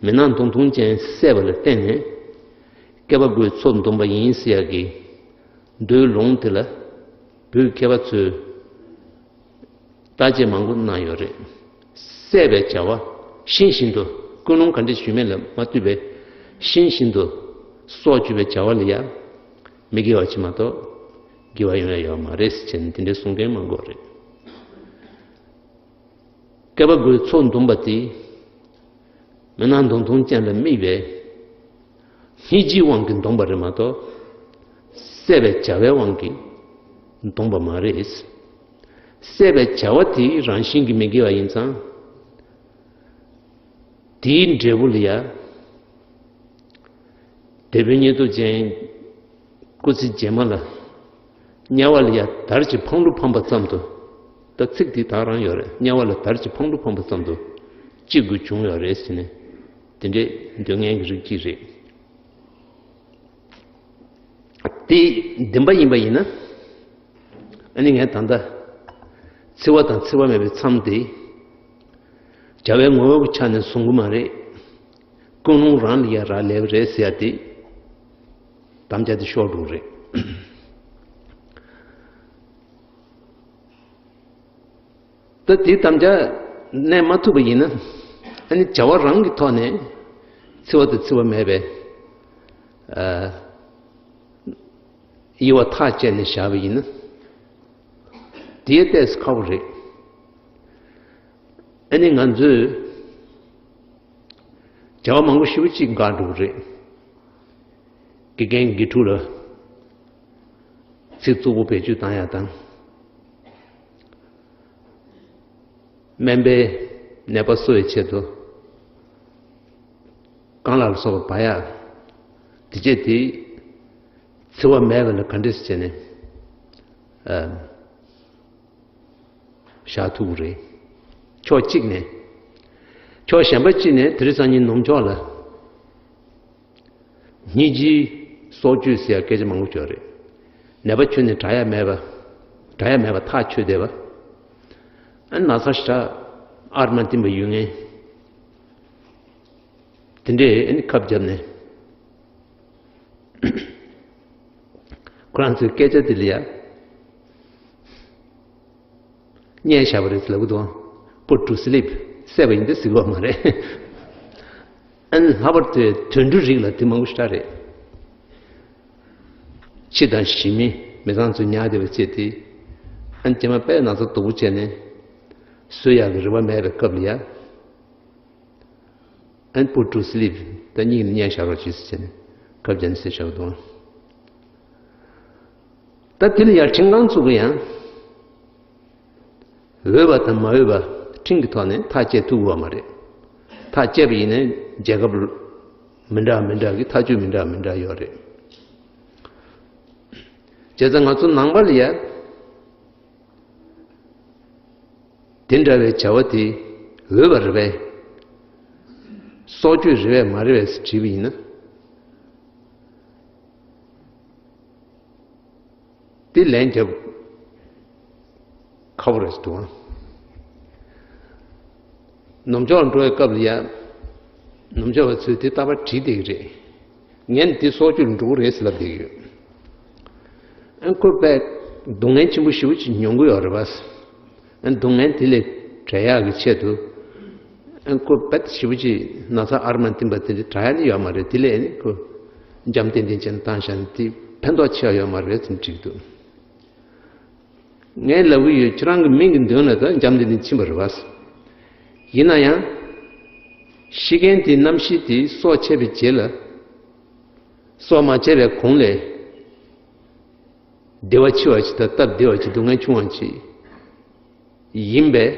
མི་སྣང་མདོག་མཐོང་ཅན་བསད་པ་ལ་བརྟེན་ནས་བསྐལ་པ་དགུའི་ཚོགས་འདོམས་པ་ཡིན་ཟེར་ཡག་གི་མདོའི་ལུང་དེ་ལ་བོད་མཁས་པ་ཚོས་བརྟག་དཔྱད་མང་པོ་གནང་ཡོད་རེད། བསད་པའི་བྱ་བ་ཤིང་བཞིན་དུ་ཀུན་སློང་ག་འདྲ་ཞུས་མེད་ལ་མ་ལྟོས་པའི་ཤིང་བཞིན་དུ་སྲོག་གཅོད་པའི་བྱ་བ་ལ་ཡང་མི་དགེ་བ་གཅིག་མ་གཏོགས་དགེ་བ་ཡོང་ཡ་ཡོད་མ་རེད་ཟེར་ནས་དེ་འདྲའི་གསུང་མཁན་མང་པོ་རེད། བསྐལ་པ་དགུའི་ཚོགས་འདོམས་པ་དེ་མི་སྣང་མདོག་མཐོང་ཅན་ལ་དམིགས་པའི་སྙིང་རྗེའི་དབང་གིས་འདོམས་པ་རེད་མ་གཏོགས། བསད་པའི་བྱ་བའི་དབང་གིས་འདོམས་པ་མ་རེད། བསད་པའི་བྱ་བ་དེ་རང་བཞིན་གྱིས་མི་དགེ་བ་ཡིན་ཙང་། དེའི་འབྲས་བུ་ལ་ཡ། དེད་དཔོན་ཉེར་ཐོབ་ཅན་སྐུ་ཚེ་རྗེས་མ་ལ་དམྱལ་བ་ལ་ཡ་དར་གྱི་འཕང་ལུ་འཕངས་པ་ཙམ་དུ། ད་ཚིག་དེ་དག་རང་ཡོད་རེད། དམྱལ་བ་ལ་དར་གྱི་འཕང་ལུ་འཕངས་པ་ཙམ་དུ་སྐྱེ་དགོས་བྱུང་ཡོད་རེད་ཟེར་ནས་དེ་འདྲའི་འདོད་མཁན་གྱི་རིགས་གཅིག་རེད། དེ་བདེན་པ་ཡིན་པ་ཡིན་ན། ཨ་ནི་ངས་ད་ལྟ་འཚེ་བ་དང་འཚེ་བ་མེད་པའི་མཚམས་དེ་བྱ་བའི་ངོ་བོ་གི་ཆ་ནས་བཟུང་གི་མ་རེད། ཀུན་སློང་རང་ལ་ཡ་རག་ལས་པ་རེད་ཟེར་ཡ་དེ་དམ་བཅའ་དེ་ཤོར་འགྲོ་གི་རེད། ད་དེའི་དམ་བཅའ་གནས་མ་ཐུབ་པ་ཡིན་ན། ཨ་ནི་བྱ་བ་རང་གི་ཐོག་ནས་འཚེ་བ་དང་འཚེ་བ་མེད་པའི་ཨ་དབྱེ་བ་ཐག་བཅད་ནས་བཞག་པ་ཡིན་ན། དེའི་ལྟས་སུ་ཁག་པོ་རེད། ཨ་ནི་ང་ཚོས་བྱ་བ་མང་པོ་ཞེ་པོ་ཅིག་འགག་འགྲོ་གི་རེད། དགེ་རྒན་དགེ་ཕྲུག་ལ་ཚིག་རྩུབ་པོ་བེད་སྤྱོད་བཏང་ཡ་དང་། སྨན་པའི་ནད་པ་གསོ་བའི་ཆེད་དུ་རྐང་ལག་ལ་སོགས་པ་འབག་ཡ། དེ་བྱས་དེ་འཚེ་བ་མེད་པ་ལ་ག་འདྲས་བྱས་ནས་ཨ་བཞག་ཐུབ་ཀྱི་རེད། ཕྱོགས་གཅིག་ནས། ཕྱོགས་གཞན་པ་གཅིག་ནས་དེ་རིང་སང་ཉིན་ནུབ་ཕྱོགས་ལ། སྙིང་རྗེའི་སྲོག་གཅོད་ཟེར་ཡ་སྐད་ཆ་མང་པོ་ཡོད་རེད། ནད་པ་ཁྱོན་ནས་དྲག་ཡ་མེད་པ། དྲག་ཡ་མེད་པ་ཐག་ཆོད་བསྡད་པ། ཨ་ན་ཚ་ཞེ་དྲག་ཨར་མ་བསྟིམ་པ་ཡོད་མཁན། དེ་འདྲས་ཨ་ནི་ཁབ་བརྒྱབ་ནས། ཁོ་རང་ཚོའི་སྐད་ཆ་དེ་ལ་ཡ། བརྙས་བཞག་པ་རེད་ལབ་གི་འདུག Put to sleep བསད་པ་ཡིན་ཏེ་ཟེར་གི་ཡོད་མ་རེད། ཨ་ནི་ལྷག་པར་དུ་དུད་འགྲོའི་རིགས་ལ་དེ་མང་པོ་ཞེ་དྲག་རེད། འཆི་དང་ཞི་མི་མི་ཚང་ཚོས་ཉར་བསྡད་པ་བྱས་ཏེ། ཨ་ནི་རྗེས་མ་དཔེ་ན་ཚ་སྡུག་པོ་བྱས་ནས་གསོ་ཡག་གི་རེ་བ་མེད་པའི་སྐབས་ལ་ཡ། ཨ་ནི་put to sleep ད་སྙིང་ནས་བརྙས་བཞག་རོགས་བྱེད་ཟེར་ནས་ཁབ་བརྒྱབ་ནས་བསད་བཞག་འདུག་ད་དེ་ལ་ཡང་ཁྲིམས་ཁང་ཚོ་གི་ཡང་འོས་པ་དང་མ་འོས་པ་ཁྲིམས་ཀྱི་ཐོག་ནས་ཐག་བཅད་ཐུབ་ཀྱི་ཡོད་མ་རེད། ཐག་བཅད་པ་ཡིན་ན་རྒྱལ་ཁབ་མི་འདྲ་མི་འདྲ་གི་ཐག་གཅོད་མི་འདྲ་མི་འདྲ་ཡོད་རེད། བྱས་ཙང་ང་ཚོ་ནང་པ་ལ་ཡ། དེ་འདྲ་བའི་བྱ་བ་དེ་འོས་པ་རེད་པས། སྲོག་གཅོད་རེད་པས་མ་རེད་པས་དྲིས་པ་ཡིན་ན། དེ་ལན་རྒྱབ་ཁག་པོ་རེད་འདུག་ཨང་། ནུབ་ཕྱོགས་འགྲོ་བའི་སྐབས་ལ་ཡ། ནུབ་ཕྱོགས་པ་ཚོས་དེ་རྟག་པར་དྲིས་བསྡད་ཀྱི་རེད། ངས་ནི་དེ་སྲོག་གཅོད་ལ་འགྲོ་གི་རེད་ཟེར་ལབ་བསྡད་ཀྱི་ཡོད། ཨ་ཁོ་པས་སྡུག་བསྔལ་ཆེན་པོ་ཞེ་པོ་ཅིག་མྱོང་གི་ཡོད་རེད་པ། ཨ་སྡུག་བསྔལ་དེ་ལས་བྲལ་ཡག་གི་ཆེད་དུ། ཨ་ཁོ་པས་ཞེ་པོ་ཅིག་ན་ཚ་ཨར་མ་བསྟིམ་པ་དེ་འདྲ་དྲག་ཡག་ནི་ཡོད་མ་རེད། དེ་ལས་ཨ་ནི་ཁོ་འཇམ་ཏན་ཏན་བྱས་ནས་བཏང་བཞག་ན་དེ་ཕན་ཐོགས་ཆེ་བ་ཡོད་མ་རེད་ཟེར་ནས་དྲིས་འདུག་ངས་ལབ་གི་ཡོད། ཁྱེད་རང་གི་མིང་གི་མདུན་ལ་ད་འཇམ་ཏན་ཏན་ཕྱིན་པ་རེད་པ། ཡིན་ན་ཡང་། ཤི་མཁན་དེའི་རྣམ་ཤེས་དེ་སྲོག་ཆད་པའི་རྗེས་ལ། སྲོག་མ་ཆད་པའི་གོང་ལས། བདེ་བ་ཆེ་བ་ཅིག་དང་སྟབས་བདེ་བ་ཅིག་སྡུག་བསྔལ་ཆུང་བ་ཅིག་ཡིན་པས།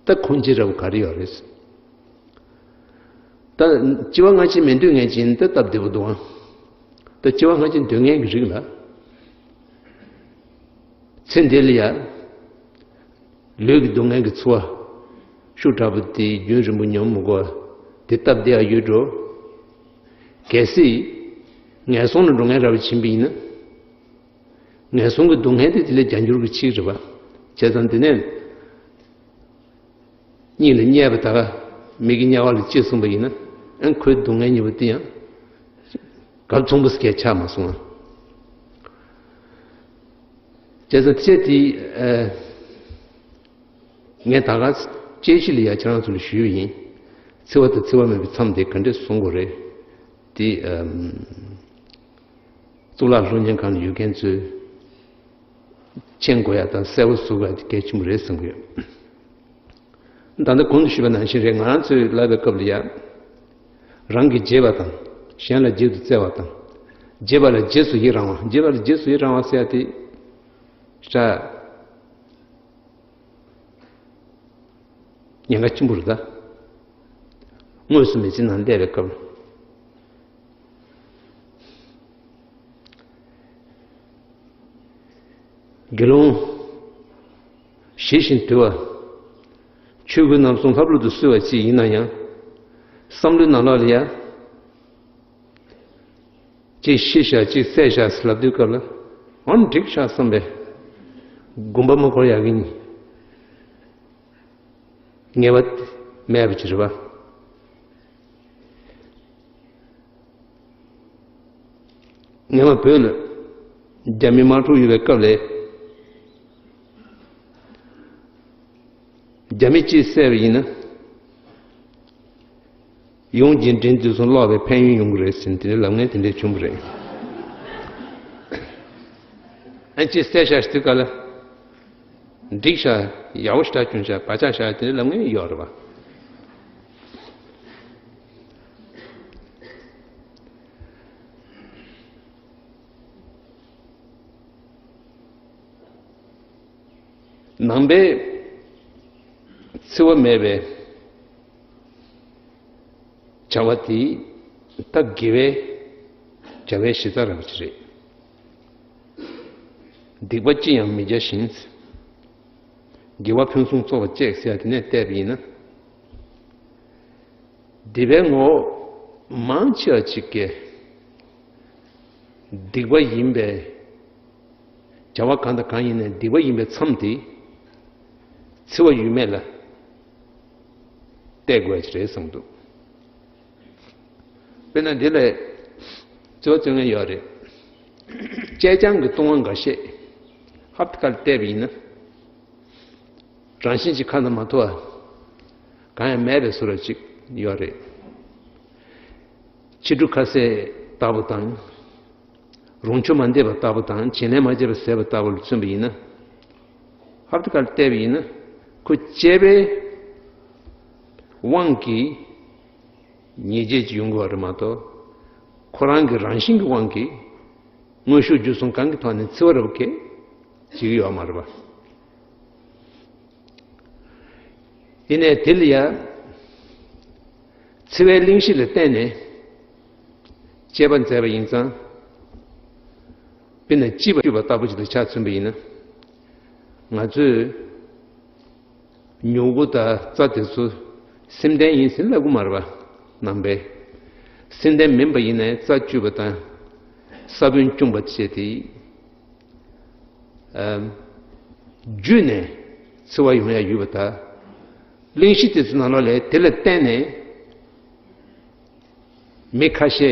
ད་ཁུངས་སྐྱེལ་འདྲ་པོ་ག་རེ་ཡོད་རེད། ད་སྐྱེ་བ་སྔ་ཕྱི་མི་འདོད་མཁན་ཅིག་ཡིན་ན་ད་སྟབས་བདེ་པོ་འདུག་ཨང་། ད་སྐྱེ་བ་སྔ་ཕྱི་འདོད་མཁན་གྱི་རིགས་ལ། ཚེ་འདི་ལ་ཡ། ལུས་ཀྱི་སྡུག་བསྔལ་གྱི་ཚོར་བ་ཤུགས་དྲག་པོ་དེ་རྒྱུན་རིང་པོ་མྱོང་མི་དགོས་པ་དེ་སྟབས་བདེ་བ་ཡོད་འགྲོ། གལ་སྲིད་ངན་སོང་ལ་འགྲོ་མཁན་འདྲ་པོ་ཕྱིན་པ་ཡིན་ན། ངན་སོང་གི་སྡུག་བསྔལ་དེ་དེ་ལས་བརྒྱ་འགྱུར་གྱིས་ཆེ་རེད་པ། བྱས་ཙང་དེ་ནས་གཉིད་ལ་བསྙལ་བ་དག་མིག་གི་དམྱལ་བ་ལ་སྐྱེས་སོང་པ་ཡིན་ན། ཨ་ཁོའི་སྡུག་བསྔལ་གཉིས་པོ་དེ་ཡང་གར་མཚུངས་པོ་སྐད་ཆགས་མ་སོང་ང་། བྱས་ཙང་དེ་དེ་ཨ། ངས་ད་ག་དཔྱད་གཞི་ལ་ཡ་ཁྱེད་རང་ཚོ་ལ་ཞུས་པ་ཡིན། འཚེ་བ་དང་འཚེ་བ་མེད་པའི་མཚམས་དེ་ག་འདྲས་བཟུང་དགོས་རེད། དེ་ཨམ། གཙུག་ལག་སློབ་གཉེར་ཁང་ལ་ཡོད་མཁན་ཚོས་མཁྱེན་དགོས་ཡ་དང་གསལ་པོ་བཟོ་དགོས་ཡ་དེ་གལ་ཆེན་པོ་རེད་བསམ་གི་ཡོད། ད་ལྟ་གོང་དུ་ཞུས་པ་ནང་བཞིན་རེད། ང་རང་ཚོས་བསླབ་པའི་སྐབས་ལ་ཡ། རང་གིས་བརྗེད་པ་དང་། གཞན་ལ་བརྗེད་དུ་བཙལ་བ་དང་། བརྗེད་པ་ལ་རྗེས་སུ་ཡི་རང་བ། བརྗེད་པ་ལ་རྗེས་སུ་ཡི་རང་བ་ཟེར་ཡ་དེ། ཤ། ཉེན་ཁ་ཆེན་པོ་རེད་ད། དངོས་སུ་མི་ཚེ་ནང་བསྡད་པའི་སྐབས། དགེ་སློང་། ཞི་ཞིང་དུལ་བ། ཆོས་གོས་རྣམ་གསུམ་ལྷབ་ལྷུབ་ཏུ་གསོལ་བ་ཅིག་ཡིན་ན་ཡང་། བསམ་བློའི་ནང་ལོགས་ལ་ཡ། གཅིག་ཤི་བཞག་གཅིག་བསད་བཞག་ཟེར་ལབ་དུས་སྐབས་ལ། ཨང་འགྲིག་ཤག་བསམ་པའི་དགོངས་པ་མ་འཁོར་ཡག་གི་ངེས་པ་མེད་པ་ཅིག་རེད་པ། སྔོན་མ་བོད་ལ་རྒྱ་མི་དམག་འཁྲུག་ཡོད་པའི་སྐབས་ལ། རྒྱ་མི་གཅིག་བསད་པ་ཡིན་ན། ཡོངས་ཀྱི་འབྲེལ་འདི་ཚོ་ལོག་པའི་ཕན་ཡོན་ཡོང་གི་རེད་ཟེར་ནས་དེ་འདྲའི་ལབ་མཁན་དེ་འདྲས་བྱུང་གི་རེད། ཨ་ནི་གཅིག་བསད་བཞག་དུས་སྐབས་ལ། འགྲིག་ཤག་ཡག་པོ་ཞེ་དྲག་བྱུང་ཤག་བག་ཆགས་བཞག་དེ་འདྲའི་ལབ་མཁན་ཡོད་རེད་པ། ནང་པའི་འཚེ་བ་མེད་པའི་བྱ་བ་དེ་ད་དགེ་བའི་བྱ་བའི་གཞི་རྩ་རང་ཅིག་རེད། སྡིག་པ་ཅི་ཡང་མི་བྱ་ཞིང་། དགེ་བ་ཕུན་སུམ་ཚོགས་པར་སྤྱད་ཟེར་ཡ་དེ་ནས་བལྟས་པ་ཡིན་ན། སྡིག་པའི་ངོ་བོ་མང་ཆེ་བ་ཅིག་གིས་སྡིག་པ་ཡིན་པའི་བྱ་བ་གང་དང་གང་ཡིན་ནའི་སྡིག་པ་ཡིན་པའི་མཚམས་དེ་འཚེ་བ་ཡོད་མེད་ལ་བལྟ་དགོས་ཀྱི་རེད་བསམ་འདུག་དཔེར་ན་འདི་ལ་འཚེ་བ་རྩོད་མཁན་ཡོད་རེད། བཅད་རྐྱང་གི་ལྟུང་བ་འགའ་ཤས་ཧབ་ཏེ་ཁ་ལ་བལྟས་པ་ཡིན་ན། རང་བཞིན་གྱིས་ཁ་ན་མ་ཐོ་བ་གང་ཡང་མེད་པའི་བཟོ་འདྲ་ཅིག་ཡོད་རེད། ཕྱི་གྲུ་ཁ་ཟས་ལྟ་བུ་དང་། རུང་ཆུ་མ་འདེབས་པ་ལྟ་བུ་དང་བྱིན་ལེན་མ་བྱས་པ་ཟས་པ་ལྟ་བུ་ལ་མཚོན་པ་ཡིན་ན། ཧབ་ཏེ་ཁ་ལ་བལྟས་པ་ཡིན་ན། ཁོ་བཅད་པའི་དབང་གིས་ཉེས་བྱས་ཅིག་ཡོང་གི་ཡོད་རེད་མ་གཏོགས། ཁོ་རང་གི་རང་བཞིན་གྱི་དབང་གིས་དངོས་ཤུགས་བརྒྱུད་གསུམ་གང་གི་ཐོག་ནས་འཚེ་བ་རེད་པ་གས་བྱེད་ཀྱི་ཡོད་མ་རེད་པ། ཡིན་ནའི་དེ་ལ་ཡང་འཚེ་བའི་གླེང་གཞི་ལ་བརྟེན་ནས་དཔྱད་པ་མཛད་པ་ཡིན་ཙང་། དཔེར་ན་ལྕི་བ་བཀྲུས་པ་ལྟ་བུ་ཅིག་ལ་ཆ་མཚོན་པ་ཡིན་ན། ང་ཚོས་མྱུ་གུ་དང་རྩྭ་དེ་ཚོ་སེམས་ལྡན་ཡིན་ཟེར་ལབ་ཀྱི་མ་རེད་པ། ནང་པས་སེམས་ལྡན་མིན་པ་ཡིན་ནའི་རྩྭ་བཀྲུས་པ་དང་ས་བོན་བཅུམ་པ་བྱས་ཏེ། ཨ། བརྒྱུད་ནས་འཚེ་བ་ཡོང་ཡ་ཡོད་པ་དང་། གླེང་གཞི་དེ་ཚོའི་ནང་ལོགས་ལ་དེ་ལ་བརྟེན་ནས་མི་ཁ་ཤས་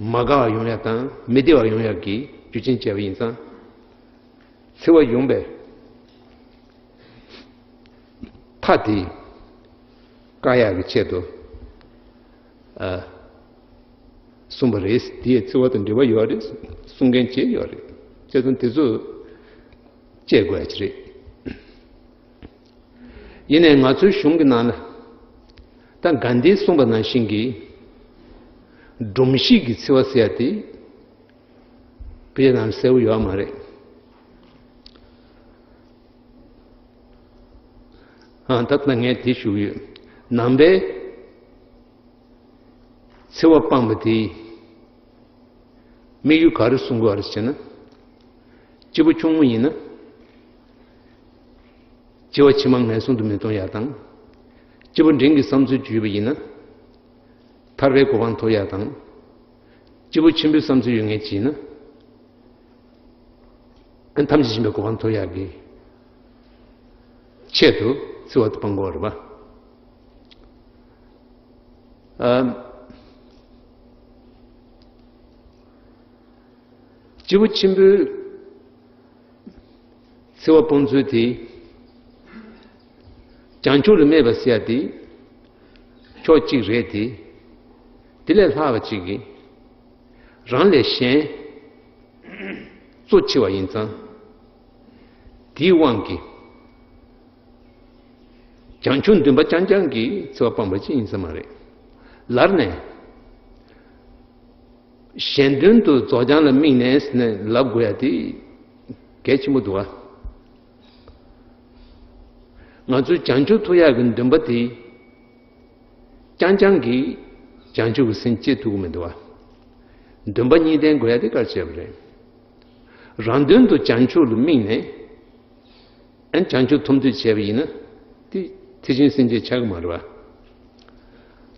མ་དགའ་བ་ཡོང་ཡ་དང་མི་བདེ་བ་ཡོང་ཡ་གི་རྒྱུ་རྐྱེན་བྱས་པ་ཡིན་ཙང་། འཚེ་བ་ཡོང་པའི་མཐའ་དེ་བཀག་ཡག་གི་ཆེད་དུ། ཨ། གསུངས་པ་རེད། དེ་ཡི་འཚེ་བ་དང་འབྲེལ་བ་ཡོད་རེད་གསུང་མཁན་བྱས་ཡོད་རེད། བྱས་ཙང་དེ་ཚོ་དཔྱད་དགོས་ཡ་ཅིག་རེད། ཡིན་ནའི་ང་ཚོའི་གཞུང་གི་ནང་ལ་ད་གྷན་དྷིས་གསུངས་པ་ནང་བཞིན་གྱི་སྒྲོམ་གཞི་གི་འཚེ་བ་ཟེར་ཡ་དེ་དཔེ་ཆ་ནང་གསལ་པོ་ཡོད་མ་རེད། ཨ། ད་ལྟ་ངས་དེ་ཞུ་གི་ཡོད། ནང་པའི་འཚེ་བ་སྤངས་པ་དེ་དམིགས་ཡུལ་ག་རེ་གསུང་གི་ཡོད་རེད་ཟེར་ན། སྐྱེས་བུ་ཆུང་ངུ་ཡིན་ན། སྐྱེ་བ་ཕྱི་མ་ངན་སོང་དུ་མི་ལྟུང་ཡ་དང་། སྐྱེས་བུ་འབྲིང་གི་བསམ་ཚུལ་ཅིག་ཡོད་པ་ཡིན་ན། ཐར་པའི་གོ་འཕང་ཐོབ་ཡ་དང་། སྐྱེས་བུ་ཆེན་པོའི་བསམ་ཚུལ་ཡོད་མཁན་ཅིག་ཡིན་ན། ཨ་ཐམས་ཅད་མཁྱེན་པའི་གོ་འཕང་ཐོབ་ཡག་གི་ཆེད་དུ་འཚེ་བ་དེ་སྤང་དགོས་རེད་པ། ཨ། སྐྱེས་བུ་ཆེན་པོའི་འཚེ་བ་སྤོང་ཚུལ་དེ། བྱང་ཆུབ་ལ་སྨད་པ་ཟེར་ཡ་དེ་ཕྱོགས་གཅིག་རེད་དེ། དེ་ལས་ལྷག་པ་གཅིག་གིས་རང་ལས་གཞན་གཙོ་ཆེ་བ་ཡིན་ཙང་། དེའི་དབང་གིས་བྱང་ཆུབ་འདུན་པ་རྐྱང་རྐྱང་གིས་འཚེ་བ་སྤངས་པ་ཅིག་ཡིན་ས་མ་རེད། ལར་ནས་གཞན་དོན་དུ་རྫོགས་བྱང་ལ་དམིགས་ནས་ཟེར་ནས་ལབ་དགོས་ཡ་དེ་གལ་ཆེན་པོ་འདུག་ཨ། ང་ཚོའི་བྱང་ཆུབ་ཐོབ་ཡག་གི་འདུན་པ་དེ་རྐྱང་རྐྱང་གིས་བྱང་ཆུབ་ཀྱི་སེམས་སྐྱེ་ཐུབ་ཀྱི་མི་འདུག་བ། འདུན་པ་གཉིས་ལྡན་དགོས་ཡ་དེ་གལ་ཆེ་བ་རེད། རང་དོན་དུ་བྱང་ཆུབ་ལ་དམིགས་ནས་ཨ་ནི་བྱང་ཆུབ་ཐོབ་འདོད་བྱས་པ་ཡིན་ན་དེ་ཐེག་ཆེན་སེམས་བསྐྱེད་ཆགས་ཀྱི་མ་རེད་བ།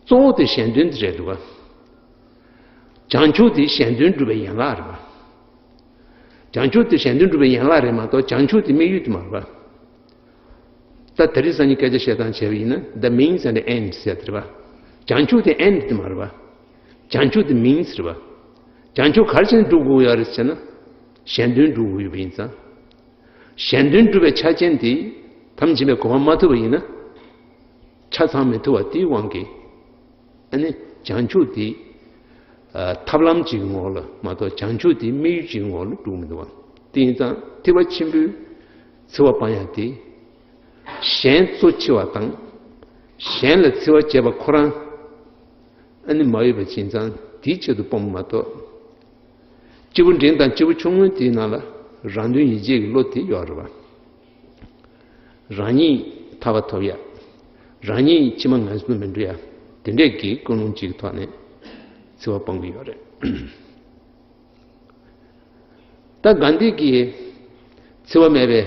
གཙོ་བོ་དེ་གཞན་དོན་དེ་རེད་འདུག་བ། བྱང་ཆུབ་དེ་གཞན་དོན་སྒྲུབ་པའི་ཡན་ལག་རེད་བ། བྱང་ཆུབ་དེ་གཞན་དོན་སྒྲུབ་པའི་ཡན་ལག་རེད་མ་གཏོགས་བྱང་ཆུབ་དེ་དམིགས་ཡུལ་དེ་མ་རེད་པ། ད་དེ་རིང་སང་ཉིན་སྐད་ཆ་བཤད་སྟངས་བྱས་པ་ཡིན་ན་the means and the ends ཟེར་དེ་རེད་པ། བྱང་ཆུབ་དེ་end དེ་མ་རེད་པ། བྱང་ཆུབ་དེ་means རེད་པ། བྱང་ཆུབ་ག་རེ་བྱས་ནས་སྒྲུབ་དགོས་ཡོད་རེད་ཟེར་ན། གཞན་དོན་སྒྲུབ་དགོས་ཡོད་པ་ཡིན་ཙང་། གཞན་དོན་སྒྲུབ་པའི་ཆ་རྐྱེན་དེ་ཐམས་ཅད་མཁྱེན་པའི་གོ་འཕང་མ་ཐོབ་པ་ཡིན་ན། ཆ་ཚང་མི་ཐུབ་པ་དེའི་དབང་གིས། ཨ་ནི་བྱང་ཆུབ་དེ་ཨ་ཐབས་ལམ་གཅིག་གི་ངོ་ལ་མ་གཏོགས་བྱང་ཆུབ་དེ་དམིགས་ཡུལ་གཅིག་གི་ངོ་ལ་འགྲོ་གི་མི་འདུག་བ། དེ་ཡིན་ཙང་ཐེག་པ་ཆེན་པོའི་འཚེ་བ་སྤང་ཡ་དེ། གཞན་གཙོ་ཆེ་བ་དང་། གཞན་ལ་འཚེ་བ་བྱེད་པ་ཁོ་རང་ཨ་ནི་མ་འོས་པ་ཡིན་ཙང་དེའི་ཆེད་དུ་སྤོང་བ་མ་གཏོགས། སྐྱེས་བུ་འབྲིང་དང་སྐྱེས་བུ་ཆུང་ངུ་དེའི་ནང་ལ་རང་དོན་ཡིད་བྱེད་ཀྱི་བློ་དེ་ཡོད་རེད་བ། རང་ཉིད་ཐར་པ་ཐོབ་ཡ། རང་ཉིད་ཕྱི་མ་ངན་སོང་མི་འགྲོ་ཡ། དེ་འདྲས་ཀྱི་ཀུན་སློང་གཅིག་གི་ཐོག་ནས་འཚེ་བ་སྤོང་གི་ཡོད་རེད། ད་གྷན་དྷི་གིས་འཚེ་བ་མེད་པའི་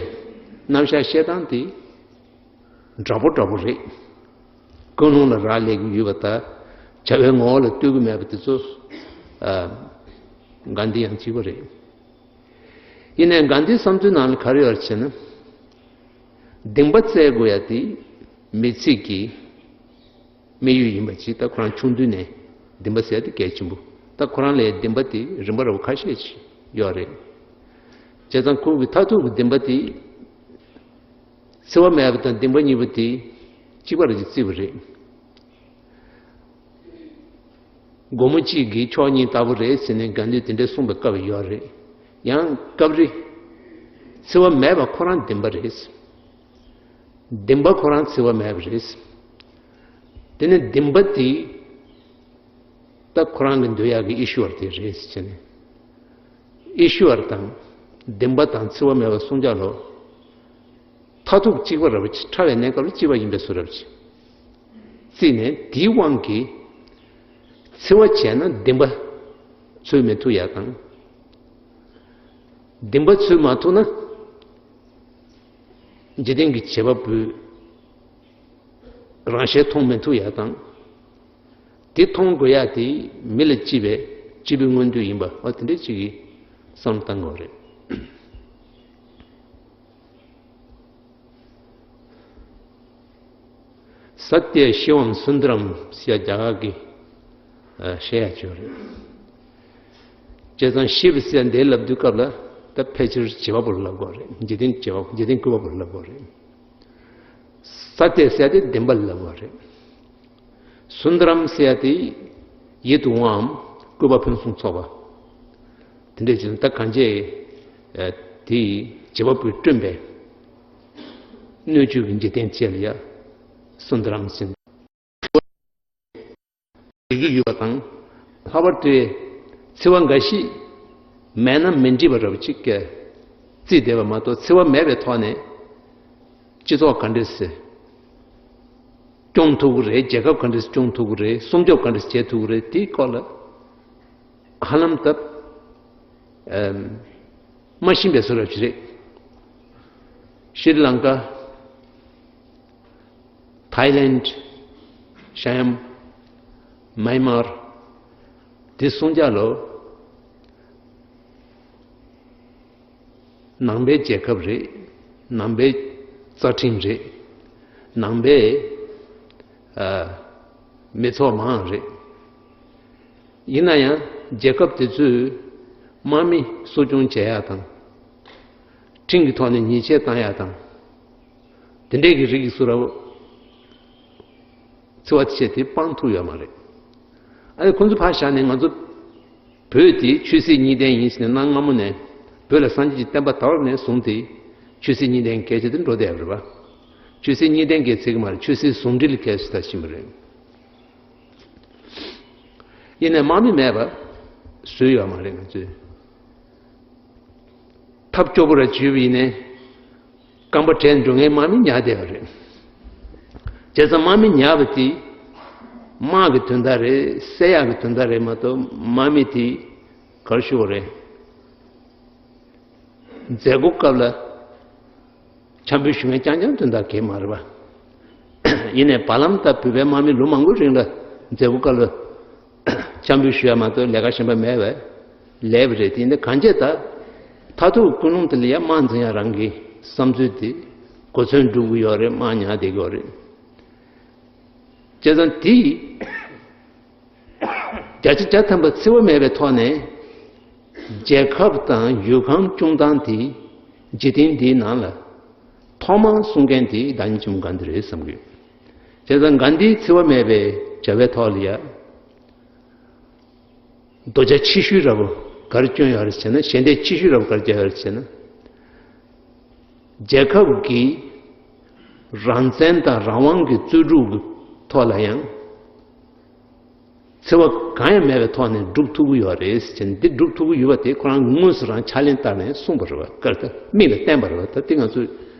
རྣམ་གཞག་བཤད་སྟངས་དེ་འདྲ་པོ་འདྲ་པོ་རེད། ཀུན་སློང་ལ་རག་ལས་ཀྱི་ཡོད་པ་དང་བྱ་བའི་ངོ་བོ་ལ་ལྟོས་ཀྱི་མེད་པ་དེ་ཚོ་ཨ་གྷན་དྷི་ཡང་གཅིག་པ་རེད། ཡིན་ནའི་གྷན་དྷིའི་བསམ་ཚུལ་ནང་ལ་ག་རེ་ཡོད་རེད་ཟེར་ན། སྡིག་པ་བསལ་དགོས་ཡ་དེ་མི་ཚེ་གི་དམིགས་ཡུལ་ཡིན་པ་ཅིག་ད་ཁོ་རང་ཆུང་དུས་ནས་སྡིག་པ་བསལ་དེ་གལ་ཆེན་པོ། ད་ཁོ་རང་ལ་སྡིག་པ་དེ་རིམ་པ་རབ་ཁ་ཤས་ཅིག་ཡོད་རེད། བྱས་ཙང་ཁོ་གི་མཐར་ཐུག་གི་སྡིག་པ་དེ། འཚེ་བ་མེད་པ་དང་སྡིག་པ་གཉིས་པོ་དེ་གཅིག་པ་རེད་ཅེས་བརྩིས་པ་རེད། སྒོར་མོ་གཅིག་གིས་ཕྱོགས་གཉིས་ལྟ་བུ་རེད་ཟེར་ནས་གྷན་དྷིས་དེ་འདྲ་གསུངས་པའི་སྐབས་ཡོད་རེད། ཡང་སྐབས་རེ་འཚེ་བ་མེད་པ་ཁོ་རང་སྡིག་པ་རེད། སྡིག་པ་ཁོ་རང་འཚེ་བ་མེད་པ་རེད། དེ་ནས་སྡིག་པ་དེ་ད་ཁོ་རང་གི་འདོད་ཡག་གི་ཨི་ཤུ་ཝར་དེ་རེད་ཟེར་ནས། ཨི་ཤུ་ཝར་དང་སྡིག་པ་དང་འཚེ་བ་མེད་པ་གསུམ་ཆ་ལོ། མཐར་ཐུག་གཅིག་པ་རེད་པ། ཕྲ་བའི་གནས་སྐབས་ལ་གཅིག་པ་ཡིན་པའི་བཟོ་འདྲ་ཅིག་བརྩིས་ནས་དེའི་དབང་གིས་འཚེ་བ་བྱས་ན་སྡིག་པ་ཚོལ་མི་ཐུབ་ཡ་དང་། སྡིག་པ་ཚོལ་མ་ཐུབ་ན་འཇིག་རྟེན་གྱི་བྱེད་པ་པོའི་རང་ཞལ་མཐོང་མི་ཐུབ་ཡ་དང་། དེ་མཐོང་དགོས་ཡ་དེ་མི་ལ་ལྕི་བའི་ལྕི་བའི་མངོན་འདོད་ཡིན་པ་འོ་དེ་འདྲ་ཅིག་གིས་བསམ་བློ་བཏང་དགོས་རེད། ས་ཏྱ་ཤི་བམ་སུན་དརམ་ཟེར་ཡ་རྒྱ་གར་གྱི་ཨ་བཤད་ཡ་ཅིག་ཡོད་རེད། བྱས་ཙང་ཤི་བ་ཟེར་ཡ་འདི་ལབ་དུས་སྐབས་ལ་ད་ཕལ་ཆེར་བྱེད་པ་པོ་ལ་ལབ་དགོས་རེད། འཇིག་རྟེན་བྱེད་པ་འཇིག་རྟེན་བཀོད་པ་པོ་ལ་ལབ་དགོས་རེད། ས་ཏྱ་ཟེར་ཡ་དེ་བདེན་པ་ལ་ལབ་དགོས་རེད། སུན་དརམ་ཟེར་ཡ་དེ་ཡིད་དུ་འོང་བའམ་བཀོད་པ་ཕུན་སུམ་ཚོགས་པ། དེ་འདྲ་བྱས་ན་ད་གང་བྱས་ཨ་དེ་བྱེད་པ་པོས་བསྐྲུན་པའི་སྣོད་བཅུད་ཀྱི་འཇིག་རྟེན་ཅིག་ལ་ཡ་སུན་དརམ་ཟེར། བྱེད་ཀྱི་ཡོད་པ་དང་། ལྷག་པར་དུ་འཚེ་བ་འགའ་ཞིག་མེད་ན་མི་འགྲིག་པ་འདྲ་པོ་ཅིག་བརྩིས་བསྡད་པ་མ་གཏོགས་འཚེ་བ་མེད་པའི་ཐོག་ནས་སྤྱི་ཚོགས་ག་འདྲས་སེ་སྐྱོང་ཐུབ་ཀྱི་རེད། རྒྱལ་ཁབ་ག་འདྲས་སེ་སྐྱོང་ཐུབ་ཀྱི་རེད། སྲུང་སྐྱོབ་ག་འདྲས་སེ་བྱེད་ཐུབ་ཀྱི་རེད། དེའི་སྐོར་ལ་ཧ་ལམ་སྟབས་མ་ཤེས་པའི་བཟོ་འདྲ་ཅིག་རེད། ཤྲི་ལང་ཀ། ཐའི་ལེནྜ། ཤམ། མཱན་མར། དེ་སུམ་ཅུ་ལོ། ནང་པའི་རྒྱལ་ཁབ་རེད། ནང་པའི་རྩ་ཁྲིམས་རེད། ནང་པའི་ཨ་མི་ཚོགས་མང་རེད། ཡིན་ན་ཡང་རྒྱལ་ཁབ་དེ་ཚོས་དམག་མི་གསོ་སྐྱོང་བྱེད་ཡག་དང་། ཁྲིམས་ཀྱི་ཐོག་ནས་ཉེས་ཆད་བཏང་ཡག་དང་། དེ་འདྲས་ཀྱི་རིགས་ཀྱི་སུ་ར་བོ་འཚེ་བ་བྱེད་དེ་སྤང་ཐུབ་ཡོད་མ་རེད། ཨ་ནི་ཁོང་ཚོ་ཕར་བཞག་ནས་ང་ཚོ་བོད་དེ་ཆོས་སྲིད་གཉིས་ལྡན་ཡིན་ཟེར་ནས་གནའ་སྔ་མོ་ནས་བོད་ལ་སངས་རྒྱས་ཀྱི་བསྟན་པ་དར་བ་ནས་བཟུང་སྟེ་ཆོས་སྲིད་གཉིས་ལྡན་གལ་ཆེ་དུ་འགྲོ་བསྡད་ཡོད་རེད་པ། ཆོས་སྲིད་གཉིས་ལྡན་གལ་ཆེ་གི་མ་རེད། ཆོས་སྲིད་ཟུང་འབྲེལ་གལ་ཆེ་ད་ཕྱིན་པ་རེད། ཡིན་ནའི་དམག་མི་མེད་པ་བཟོས་ཡོད་མ་རེད། ང་ཚོས་ཐབས་སྐྱོ་པོ་ར་བྱུས་པ་ཡིན་ནའི་རྐང་པ་བྲེགས་འགྲོ་མཁན་དམག་མི་ཉར་བསྡད་པ་རེད། བྱས་ཙང་དམག་མི་ཉར་བ་དེ་དམག་གི་དོན་དག་རེད། བསད་ཡག་གི་དོན་དག་རེད་མ་གཏོགས་དམག་མི་དེ་ག་རེ་ཞུ་དགོས་རེད། མཛད་སྒོ་སྐབས་ལ་འཆམ་འབུལ་ཞུ་མཁན་རྐྱང་རྐྱང་དོན་དག་གལ་མ་རེད་པ། ཡིན་ནའི་བར་ལམ་ད་བོད་པའི་དམག་མི་ལོ་མང་པོའི་རིང་ལ་མཛད་སྒོ་སྐབས་ལ་འཆམ་འབུལ་ཞུ་ཡ་མ་གཏོགས་ལས་ཀ་གཞན་པ་མེད་པས་ལས་པ་རེད། དེ་ཡིན་ན་གང་བྱས་ད་མཐར་ཐུག་ཀུན་སློང་དེ་ལ་ཡ་དམག་འཛིང་ཡ་རང་གི་བསམ་ཚུལ་དེ་གོ་མཚོན་སྒྲུབ་ཀྱི་ཡོད་རེད། དམག་ཉར་བསྡད་ཀྱི་ཡོད་རེད། བྱས་ཙང་དེ་བརྒྱ་ཆ་བརྒྱ་ཐམ་པ་འཚེ་བ་མེད་པའི་ཐོག་ནས་རྒྱལ་ཁབ་དང་ཡུལ་ཁམས་སྐྱོང་སྟངས་དེ་འཇིག་རྟེན་འདིའི་ནང་ལ་ཐོག་མར་གསུང་མཁན་དེ་བདག་ཉིད་ཆེན་མོ་གྷན་དྷི་རེད་བསམ་གི་ཡོད། བྱས་ཙང་གྷན་དྷིའི་འཚེ་བ་མེད་པའི་བྱ་བའི་ཐོག་ལ་ཡ། རྡོ་རྗེ་ཆེ་ཤོས་ར་བོ་ག་རེ་བསྐྱོན་ཡོད་རེད་ཟེར་ན། ཞལ་འདེབས་ཆེ་ཤོས་ར་བོ་ག་རེ་བརྒྱབ་ཡོད་རེད་ཟེར་ན། རྒྱལ་ཁབ་ཀྱི་རང་བཙན་དང་རང་དབང་གི་རྩོད་སྒྲུབ་ཀྱི་ཐོག་ལ་ཡང་འཚེ་བ་གང་ཡང་མེད་པའི་ཐོག་ནས་སྒྲུབ་ཐུབ་ཀྱི་ཡོད་རེད་ཟེར་ནས། འདི་སྒྲུབ་ཐུབ་ཀྱི་ཡོད་པ་དེ་ཁོ་རང་གིས་དངོས་སུ་རང་ཕྱག་ལེན་བསྟར་ནས་གསུངས་པ་རེད་བ། ག་རེ་ད་མིག་ལ་བསྟན་པ་རེད་བ། ད་དེ་ང་ཚོས་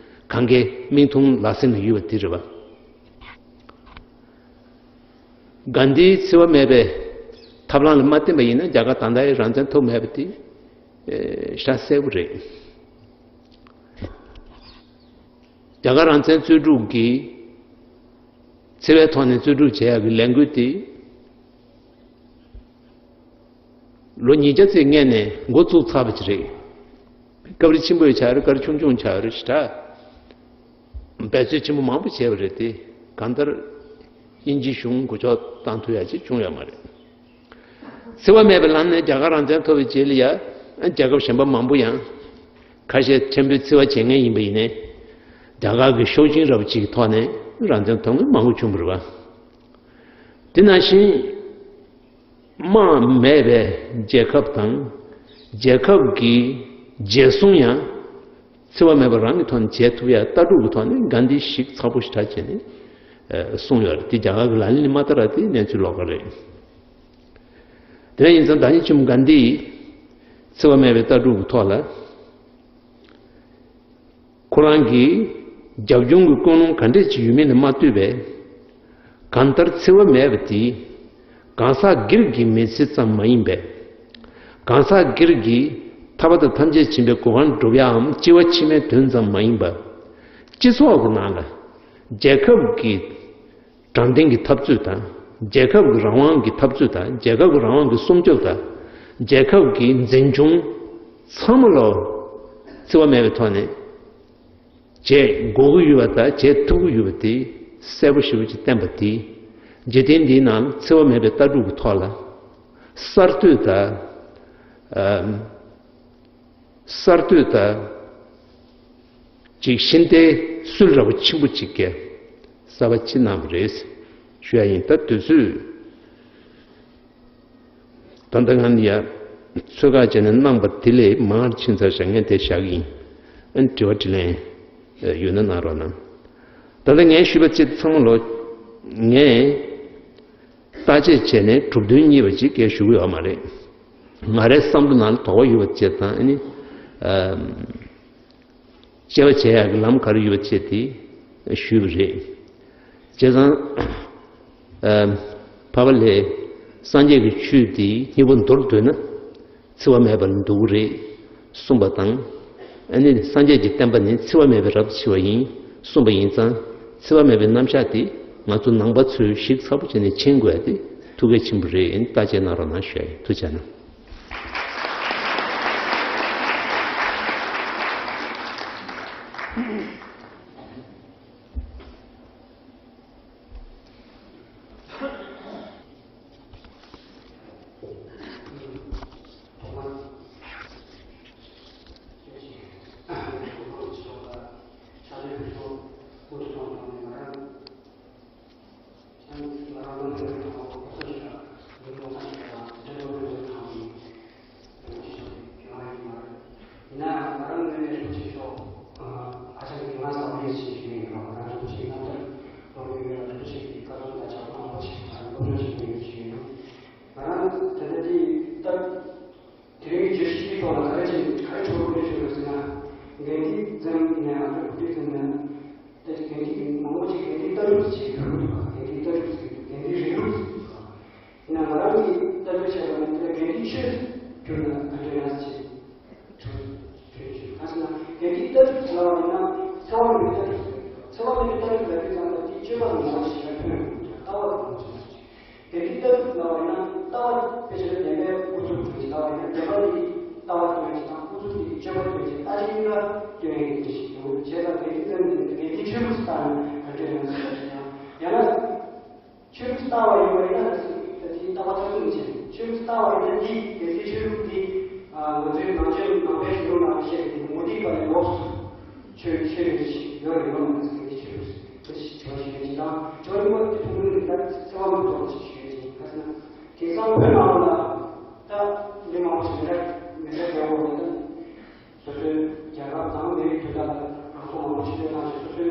གང་གའི་མིག་མཐོང་ལག་ཟིན་ལ་ཡོད་པ་དེ་རེད་བ། གྷན་དྷིའི་འཚེ་བ་མེད་པའི་ཐབས་ལམ་ལ་མ་བརྟེན་པ་ཡིན་ན་རྒྱ་གར་ད་ལྟའི་རང་བཙན་ཐོབ་མེད་པ་དེ་ཨེ་ཤ་གསལ་པོ་རེད། རྒྱ་གར་རང་བཙན་རྩོད་སྒྲུབ་ཀྱི་འཚེ་བའི་ཐོག་ནས་རྩོད་སྒྲུབ་བྱེད་ཡག་གི་ལས་འགུལ་དེ། ལོ་ཉིས་བརྒྱ་ཙམ་སྔོན་ནས་འགོ་བཙུགས་ཚར་བ་ཅིག་རེད། སྐབས་རེ་ཆེན་པོ་ཡང་ཆགས་རེད། སྐབས་རེ་ཆུང་ཆུང་ཆགས་རེད། ཞེ་དྲག་འབད་རྩོལ་ཆེན་པོ་མང་པོ་བྱས་པ་རེད་དེ། གང་ལྟར་དབྱིན་ཇིའི་གཞུང་མགོ་ལྕོག་བཏང་ཐུབ་ཡ་ཅིག་བྱུང་ཡོད་མ་རེད། འཚེ་བ་མེད་པའི་ལམ་ནས་རྒྱ་གར་རང་བཙན་ཐོབ་པའི་རྗེས་ལ་ཡ། རྒྱལ་ཁབ་གཞན་པ་མང་པོ་ཡང་ཁ་ཤས་ཆེན་པོའི་འཚེ་བ་བྱེད་མཁན་ཡིན་པ་ཡིན་ནའི། རྒྱ་གར་གྱི་ཤུགས་རྐྱེན་རབ་ཅིག་གི་ཐོག་ནས་རང་བཙན་ཐོབ་མཁན་མང་པོ་བྱུང་བ་རེད་བ། དེ་ནང་བཞིན། དམག་མེད་པའི་རྒྱལ་ཁབ་དང་། རྒྱལ་ཁབ་ཀྱི་རྒྱལ་སྲུང་ཡང་འཚེ་བ་མེད་པ་རང་གི་ཐོག་ནས་བྱེད་ཐུབ་ཡ་ལྟ་གྲུབ་ཀྱི་ཐོག་ནས་གྷན་དྷི་ཞིབ་ཚགས་པོ་ཞེ་དྲག་བྱས་ནས་གསུངས་ཡོད་རེད། དེ་རྒྱ་གར་གྱི་ལག་ལེན་ལ་མ་བསྟར་བ་དེ་གནས་ཚུལ་ལོགས་ཀ་རེད། དེ་ཡིན་ཙང་བདག་ཉིད་ཆེན་མོ་གྷན་དྷིས་འཚེ་བ་མེད་པའི་ལྟ་གྲུབ་ཀྱི་ཐོག་ལ། ཁོ་རང་གིས་རྒྱབ་ལྗོངས་ཀྱི་ཀུན་སློང་ག་འདྲས་ཅིག་ཡོད་མེད་ལ་མ་ལྟོས་པའི། གང་ལྟར་འཚེ་བ་མེད་པ་དེ་གང་ཟག་སྒེར་གྱི་མི་ཚེ་ཙམ་མ་ཡིན་པས། གང་ཟག་སྒེར་གྱི་ཐར་པ་དང་ཐམས་ཅད་མཁྱེན་པའི་གོ་འཕང་སྒྲུབ་ཡའམ་སྐྱེ་བ་ཕྱི་མའི་དོན་ཙམ་མ་ཡིན་པར། སྤྱི་ཚོགས་ཀྱི་ནང་ལ་རྒྱལ་ཁབ་ཀྱི་དྲང་བདེན་གྱི་འཐབ་རྩོད་དང་། རྒྱལ་ཁབ་ཀྱི་རང་དབང་གི་འཐབ་རྩོད་དང་། རྒྱལ་ཁབ་ཀྱི་རང་དབང་གི་སྲུང་སྐྱོབ་དང་། རྒྱལ་ཁབ་ཀྱི་འཛིན་སྐྱོང་ཚང་མ་ལ་འཚེ་བ་མེད་པའི་ཐོག་ནས་བྱེད་དགོས་ཀྱི་ཡོད་པ་དང་བྱེད་ཐུབ་ཀྱི་ཡོད་པ་དེ་གསལ་པོ་ཞེ་པོ་ཅིག་བསྟན་པ་དེས། འཇིག་རྟེན་འདིའི་ནང་འཚེ་བ་མེད་པའི་ལྟ་གྲུབ་ཀྱི་ཐོག་ལ་གསར་གཏོད་དང་། ཨམ། གསར་གཏོད་དང་། ཅིག་ཤིན་ཏུ་སྲོལ་ར་བ་ཆེན་པོ་ཅིག་གི་གསར་པ་ཅིག་གནང་བ་རེད་ཞུ་ཡ་ཡིན། ད་དུས་ཚོད་ད་ལྟ་ང་ཡ་ཚོད་དཀའ་བྱས་ནས་གནང་བ་དེ་ལས་མང་ཕྱིན་ཚར་ཤག་ངས་དེ་བཞག་གི་ཡིན། ཨ་ནི་དྲི་བ་དྲིས་ལན་ཡོད་ན་གནང་རོགས་གནང་། ད་ལྟ་ངས་ཞུས་པ་ཅིག་ཚང་མ་ལོ་ངས་བརྟག་དཔྱད་བྱས་ནས་གྲུབ་དོན་རྙེད་པ་ཅིག་སྐད་ཞུ་གི་ཡོད་མ་རེད། ང་རའི་བསམ་བློ་ནང་ལ་དོགས་པ་ཡོད་པ་བྱས་ཙང་ཨ་ནི། ཨམ། དཔྱད་པ་བྱེད་ཡག་གི་ལམ་ག་རེ་ཡོད་པ་བྱས་ཏེ་ཞུས་པ་རེད། བྱས་ཙང་། ཨམ། འཕགས་པ་ལྷས་སངས་རྒྱས་ཀྱི་ཆོས་དེ་སྙིང་པོ་མདོར་བསྡུས་ན་འཚེ་བ་མེད་པ་ལ་འདུ་གི་རེད་གསུངས་པ་དང་། ཨ་ནི་སངས་རྒྱས་ཀྱི་བསྟན་པ་ནི་འཚེ་བ་མེད་པའི་རབ་ཏུ་ཕྱེ་བ་ཡིན་གསུངས་པ་ཡིན་ཙང་། འཚེ་བ་མེད་པའི་རྣམ་གཞག་དེ་ང་ཚོ་ནང་པ་ཚོས་ཞིབ་ཚགས་པོ་བྱས་ནས་མཁྱེན་དགོས་ཡ་དེ་ཐུགས་གལ་ཆེན་པོ་རེད། ཨ་ནི་བརྟག་དཔྱད་གནང་རོགས་གནང་ཞུ་ཡ་ཡིན། ཐུགས་རྗེ་གནང་། ཐོག་མ་ཞིག་ཡོད་ཞུ་ཡོད། ང་རང་ད་ལྟ་འདི་ལྟ་དེ་རིང་གི་བརྗོད་གཞི་འདིའི་ཐོག་ལ་ག་རེ་བྱས་ནས་ག་རེ་གྲུབ་པ་རེད་ཞུ་བ་ཟེར་ན། དགེ་འདུན་འཛོམས་ནས་ང་ཚོ་བུ་ཁྲིད་ཟེར་ན། ད་དགེ་འདུན་མང་པོ་ཅིག་དགེ་འདུན་ལྟ་གྲུབ་ཅེས་བོས་འདུག་དགེ་འདུན་ལྟ་གྲུབ་ཟེར་འདུག་དགེ་འདུན་རིང་ལུགས་ཟེར་འདུག་ཡིན་ན་ང་རང་གིས་ལྟ་གྲུབ་བྱས་པ་ནི་དེ་ལ་དགེ་འདུན་ཆོས་སུ་གྱུར་ན་ག་འདྲ་ཡོང་ཟེར་བྱས། ག་ཟེར་ན་དགེ་འདུན་ལྟ་གྲུབ་ཟེར་བ་ཡིན་ན་འཚེ་བ་མེད་པའི་ལྟ་གྲུབ་ཟེར། འཚེ་བ་མེད་པའི་ལྟ་གྲུབ་ལབ་དུས་ཙམ་པ་དེ་སྤྱོད་པ་ལ་ངོ་བོ་ཞེས་པ་ཐོན་ཡོང་གི་འདུག་ལྟ་བ་ལ་ངོ་བོ་ཞེས་པ། དེ་འདྲའི་ལྟ་གྲུབ་ལ་བར་ན་ལྟ་བ་དཔེ་ཆ་ལ་བདེན་པའི་ཨུ་ཚུགས་སྒྲུབ་ཀྱི་ལྟ་བ་ཡིན་ན་བདེན་པ་འདི་ལྟ་བ་སྟོན་གྱི་དང་ཨུ་ཚུགས་འདི་སྤྱོད་པ་སྟོན་གྱི་ལྟ་ཞིབ་གཉིས་ཀ་སྟོན་ཡོད་ཀྱི་ཞིག་ཡོད་བྱས་ཙང་དེ་འདྲའི་ལྟ་ནི་དེ་འདྲའི་ཆོས་ལུགས་སུ་བཏང་ན་ག་འདྲ་ཡོང་ཟེར་ན། ཡང་ན་ཆོས་ལུགས་སུ་བཏང་བ་ཡིན་པ་ཡིན་ན་ད་དེའི་ལྟ་བ་མཐར་ཐུག་ནས་བྱས་ཆོས་ལུགས་སུ་བཏང་བ་ཡིན་ན་འདི་དེ་ཚེ་ཆོས་ལུགས་འདི་ང་ཚོའི་ནང་ཆོས་ནང་པའི་གཞུང་ལུགས་ནང་བཤད་པའི་མུ་སྟེགས་པ་ལས་ལོགས་སུ། ཆོས་ཆོས་ཡོད་ཞིག་ཡོད་རེད་ཡོད་མ་རེད་ཟེར་གྱི་ཆོས་ཆོས་ཞིག་ཡོད་ཞིག་དང་ཆོས་རིག་པ་དེ་ཐུང་ཐུང་རིག་ལ་བརྩེ་བ་མི་ཐོག་ཅིག་ཞུ་ཡོད་ཅིག་ཁ་སང་དེང་སང་བོད་ནང་ལ་ད་མི་མང་པོ་ཞིག་མི་འདྲ་མི་འདྲ་རྒྱལ་བོ་རེད། ད་སོ་སོའི་རྒྱལ་ཁབ་དང་མི་རིགས་དོན་དག་ལ་རང་སྲོག་མང་པོ་ཞིག་སྤྲད་བཏང་ཞིག་སོ་སོའི་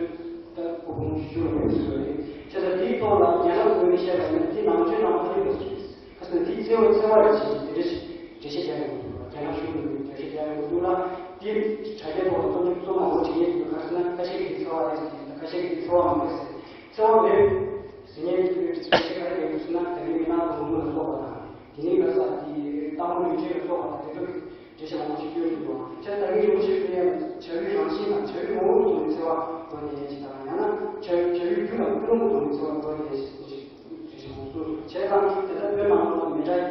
ད་སྐུ་ཕུང་ཞུ་ཞུ་བ་རེད་ཟེར་བ་རེད། བྱས་ཙང་དེའི་ཐོག་ལ་ཉེ་རང་ཚོས་མི་བཤད་པ་ཡིན་ན་དེ་ནང་ཆོས་ནང་ཁ་རིག་པ་ཞིག་རེད། ཁ་སང་དེའི་བརྩེ་བ་བརྩེ་བ་རེད་ཅེས་འདི་འདྲ་ཞིག་འགྲེལ་བཤད་རྒྱག་ཡོང་འདུག་རྒྱ་ནག་གཞུང་གི་འགྲེལ་བཤད་རྒྱག་ཡོང་འདུག་ལ། དེའི་དྲ་རྒྱའི་ཐོག་ལ་རྩོམ་སྒྲིག་རྩོམ་མང་པོ་བྱེད་མཁན་ཞིག་འདུག་ཁ་སང་ན་ཁ་ཤས་ཀྱིས་འཚེ་བ་རེད་ཟེར་གྱི་ཁ་ཤས་ཀྱིས་འཚེ་བ་མ་རེད་ཟེར། འཚེ་བ་མེད་ཟེར་མཁན་གྱི་འགྲེལ་བཤད་ག་རེ་ཡོང་འདུག་ཟེར་ན། ད་གིན་མི་ནག་གདོང་ཐུག་ལ་སོགས་པ་དང་དེ་ནས་ག་ས་དེ་རྟ་མགོ་ལུས་སྦྱིན་ལ་སོགས་པ་དང་དེ་ཚོ་གི་འགྲེལ་བཤད་མང་པོ་ཞིག་བསྐྱོན་འདུག་ཁྱེད་ད་གིན་རིན་པོ་ཆེ་གིས་བྱ་བའི་རང་བཞིན་དང་བྱ་བའི་ངོ་བོ་ཐོག་ནས་འཚེ་བ་འགྲོ་ནས་ཡིན་ཞེས་དང་ཡང་ན་བྱ་བའི་བྱ་བའི་རྒྱུ་ལ་ཀུན་སློང་ཐོག་ནས་འཚེ་བ་འགྲོ་ནས་ཡིན་ཞེས་བྱས་ཙང་བྱས་ཙང་བྱས་ཙང་དེ་ལྟར་བོད་ནང་ལ་མི་འདྲ་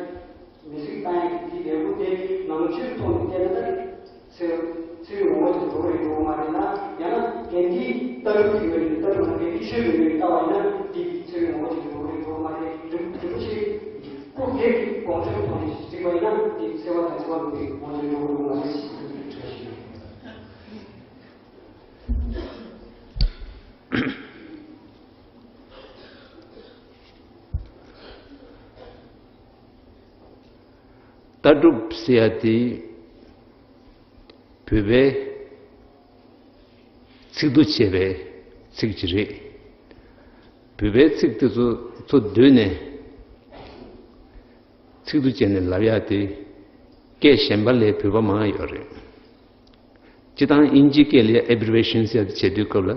མི་གཟིགས་ལྟ་ཡག་གི་ལས་འགུལ་དེ་ནང་ཆོས་ཐོག་ནས་བལྟས་ན་ད་ཚེ་ཚེ་རིང་ངོ་བོ་ཅིག་འགྲོ་གི་རེད་འགྲོ་གི་མ་རེད་ན། ཡང་ན་དགེ་འདིའི་ལྟ་གྲུབ་ཀྱི་ཡོད་ཀྱི་ལྟ་གྲུབ་དང་དགེ་འདིའི་ཆོས་ཀྱི་ཡོད་ཀྱི་ལྟ་བ་ཡིན་ན་འདི་ཚེ་རིང་ངོ་བོ་ཅིག་འགྲོ་གི་རེད་འགྲོ་གི་མ་རེད། རིན་རིན་པོ་ཆེ་སྐུ་སྒེར་གྱི་དགོངས་ཆོས་ཐོག་ནས་གཟིགས་པ་ཡིན་ན་འདི་འཚེ་བ་དང་འཚེ་བ་མིན་པའི་ངོ་བོ་ཅིག་འགྲོ་གི་རེད་འགྲོ་གི་མ་རེད་ཞེས་འགྲེལ་བཤད་ཞུ། ལྟ་གྲུབ་ཟེར་ཡ་དེ་བོད་པའི་ཚིག་ཏུ་བྱས་པའི་ཚིག་ཅིག་རེད། བོད་པའི་ཚིག་དེ་ཚོ་ཚོ་བསྡུས་ནས་ཚིག་ཏུ་བྱས་ནས་ལབ་ཡ་དེ་སྐད་གཞན་པ་ལས་བོད་པ་མང་ཡོད་རེད། སྤྱིར་བཏང་དབྱིན་ཇིའི་སྐད་ལ་ཡ་abbreviation ཟེར་ཡ་དེ་བྱེད་དུས་སྐབས་ལ་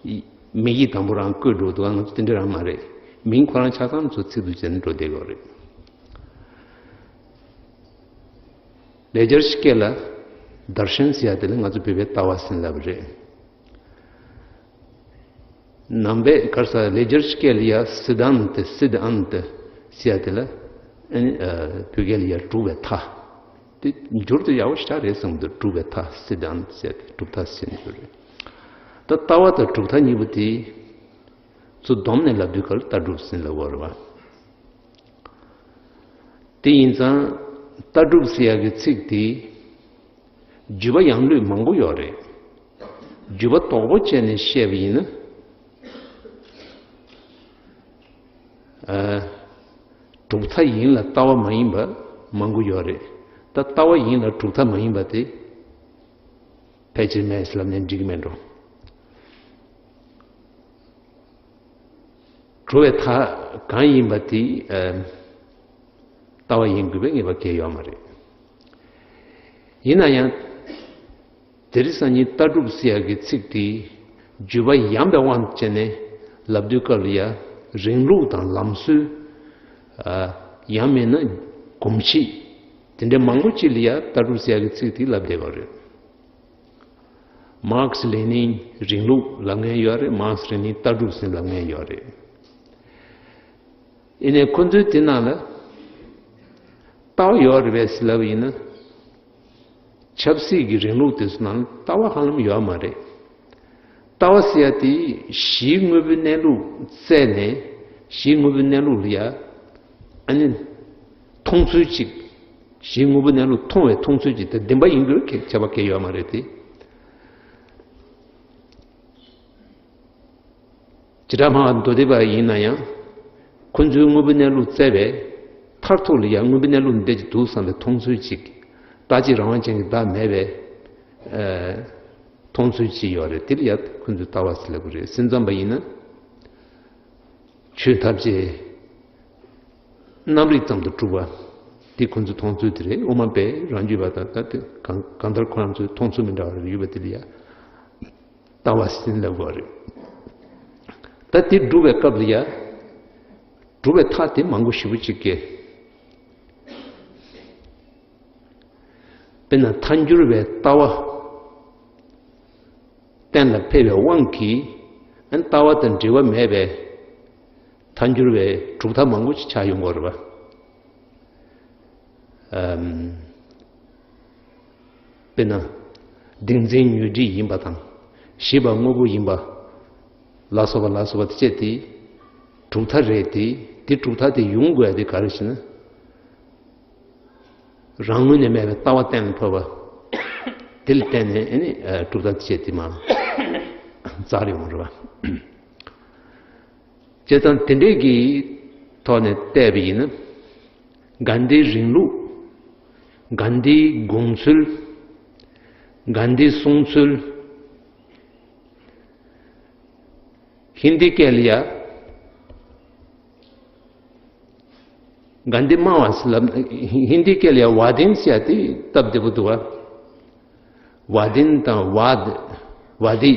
ཡི་མིང་ཡིག་དང་པོ་རང་བཀོད་འགྲོ་འདུག་ང་ཚོ་དེ་འདྲ་རང་མ་རེད། མིང་ཁོ་རང་ཆ་ཚང་ཚོ་ཚིག་ཏུ་བྱས་ནས་འགྲོ་བསྡད་ཡོད་རེད། ལེགས་སྦྱར་སྐད་ལ་darshan ཟེར་ཡ་དེ་ལ་ང་ཚོ་བོད་པའི་ལྟ་བ་ཟེར་ལབ་རེད། ནང་པའི་ག་རེ་ཟེར་ལེགས་སྦྱར་སྐད་ལ་ཡ་siddhanta siddhanta ཟེར་ཡ་དེ་ལ་ཨ་ནི་ཨ་བོད་སྐད་ལ་ཡ་གྲུབ་པའི་མཐའ། དེ་འགྱུར་དུ་ཡག་པོ་ཞེ་དྲག་རེད་བསམ་གྱི་འདུག་གྲུབ་པའི་མཐའ་siddhanta ཟེར་ཡ་དེ་གྲུབ་མཐའ་ཟེར་ནས་ཡོད་རེད། ད་ལྟ་བ་དང་གྲུབ་མཐའ་གཉིས་པོ་དེ་ཚོ་བསྡོམས་ནས་ལབ་དུས་སྐབས་ལ་ལྟ་གྲུབ་ཟེར་ལབ་ཡོད་རེད་བ། དེ་ཡིན་ཙང་ལྟ་གྲུབ་ཟེར་ཡག་གི་ཚིག་དེ་བརྒྱུད་པ་ཡང་ལུས་མང་པོ་ཡོད་རེད། བརྒྱུད་པ་དོག་པོ་བྱས་ནས་བཤད་པ་ཡིན་ན། ཨ། གྲུབ་མཐའ་ཡིན་ལ་ལྟ་བ་མ་ཡིན་པ་མང་པོ་ཡོད་རེད། ད་ལྟ་བ་ཡིན་ལ་གྲུབ་མཐའ་མ་ཡིན་པ་དེ་ཕལ་ཆེར་མེད་ཟེར་ལབ་ནས་འགྲིག་གི་མེད་འགྲོ། གྲུབ་པའི་མཐའ་གང་ཡིན་པ་དེ་ཨ་ལྟ་བ་ཡིན་དགོས་པའི་ངེས་པ་གང་ཡང་ཡོད་མ་རེད། ཡིན་ན་ཡང་དེ་རིང་སང་ཉིན་ལྟ་གྲུབ་ཟེར་ཡག་གི་ཚིག་དེ་བརྒྱུད་པ་ཡངས་པའི་དབང་བྱས་ནས་ལབ་དུས་སྐབས་ལ་ཡ་རིང་ལུགས་དང་ལམ་སྲོལ། ཨ་ཡང་མིན་ན་གོམས་གཤིས་དེ་འདྲ་མང་པོ་ཅིག་ལ་ཡ་ལྟ་གྲུབ་ཟེར་ཡག་གི་ཚིག་དེ་ལབ་བསྡད་པ་རེད། མཱར་ཁེ་སི་ལེ་ནིན་རིང་ལུགས་ལབ་མཁན་ཡོད་རེད། མཱར་ཁེ་སི་ལེ་ནིན་ལྟ་གྲུབ་ཟེར་ལབ་མཁན་ཡོད་རེད། ཡིན་ནའི་ཁོ་ཚོའི་དེ་ནང་ལ་ལྟ་བ་ཡོད་རེད་པས་ཟེར་ལབ་ཡིན་ན། ཆབ་སྲིད་ཀྱི་རིང་ལུགས་དེ་ཚོ་ནང་ལ་ལྟ་བ་ཧ་ལམ་ཡོད་མ་རེད། ལྟ་བ་ཟེར་ཡ་དེ་གཞིའི་དངོས་པོའི་གནས་ལུགས་བཙལ་ནས་གཞིའི་དངོས་པོའི་གནས་ལུགས་ལ་ཡ་ཨ་ནི་མཐོང་ཚུལ་གཅིག་གཞིའི་དངོས་པོའི་གནས་ལུགས་མཐོང་བའི་མཐོང་ཚུལ་གཅིག་དེ་བདེན་པ་ཡིན་དགོས་ཁྱད་པར་གང་ཡང་ཡོད་མ་རེད་དེ། བྱེ་བྲག་སྨྲ་བ་མདོ་སྡེ་པ་ཡིན་ན་ཡང་ཁོ་ཚོའི་དངོས་པོའི་གནས་ལུགས་བཙལ་བའི་མཐར་ཐུག་ལ་ཡང་དངོས་པོའི་གནས་ལུགས་འདི་འདྲ་ཅིག་འདུག་བསམ་པའི་མཐོང་ཚུལ་ཅིག་བདག་གཅིག་རང་དབང་ཅན་གྱི་བདག་མེད་པའི་ཨ་མཐོང་ཚུལ་ཅིག་ཡོད་རེད། དེ་ལ་ཡང་ཁོ་ཚོས་ལྟ་བ་ཟེར་ལབ་ཀྱི་རེད། སེམས་ཙམ་པ་ཡིན་ན་ཆོས་ཐམས་ཅད་ རྣམ་རིག་ཙམ་དུ་གྲུབ་པ་དེ་ཁོ་ཚོས་མཐོང་ཚུལ་དེ་རེད། དབུ་མ་པས་རང་རྒྱུད་པ་དང་ད་དེ་གང་གང་ལྟར་ཁོ་རང་ཚོས་མཐོང་ཚུལ་མི་འདྲ་བ་རེ་ཡོད་པ་དེ་ལ་ཡ་ལྟ་བ་ཟེར་ལབ་དགོས་རེད། ད་དེ་སྒྲུབ་པའི་སྐབས་ལ་ཡ་སྒྲུབ་པའི་ཐབས་དེ་མང་པོ་ཞེ་པོ་ཅིག་སྐྱེ། དཔེར་ན་ཐལ་འགྱུར་བའི་ལྟ་བ་གཏན་ལ་འཕེལ་བའི་དབང་གིས་ཨ་ནི་ལྟ་བ་དང་འབྲེལ་བ་མེད་པའི་ཐལ་འགྱུར་བའི་གྲུབ་མཐའ་མང་པོ་ཅིག་ཆགས་ཡོང་གི་ཡོད་རེད་པ། ཨམ། དཔེར་ན། ཏིང་འཛིན་ཉོན་སྒྲིབ་ཡིན་པ་དང་། ཞེས་པ་དངོས་པོ་ཡིན་པ། ལ་སོགས་པ་ལ་སོགས་པ་དེ་བཅས་དེ་གྲུབ་མཐའ་རེད་དེ། དེ་གྲུབ་མཐའ་དེ་ཡོང་དགོས་ཡ་དེ་ག་རེ་ཞེ་ན། རང་ངོས་ནས་མེད་པའི་ལྟ་བ་གཏན་ལ་ཕབ་པ། དེ་ལ་བརྟེན་ནས་ཨ་ནི་གྲུབ་མཐའ་དེ་བཅས་དེ་མར་རྩལ་ཡོང་རེད་པ། བྱས་ཙང་དེ་འདྲས་ཀྱི་ཐོག་ནས་བལྟས་པ་ཡིན་ན། གྷན་དྷིའི་རིང་ལུགས། གྷན་དྷིའི་དགོངས་ཚུལ། གྷན་དྷིའི་གསུང་ཚུལ། ཧིན་དི་སྐད་ལ་ཡ། གྷན་དྷི་མ་བ་ཟེར་ལབ། ཧིན་དི་སྐད་ལ་ཡ་ཝ་དིན་ཟེར་ཡ་དེ་སྟབས་བདེ་པོ་འདུག་བ། ཝ་དིན་དང་ཝ་དི། ཝ་དི།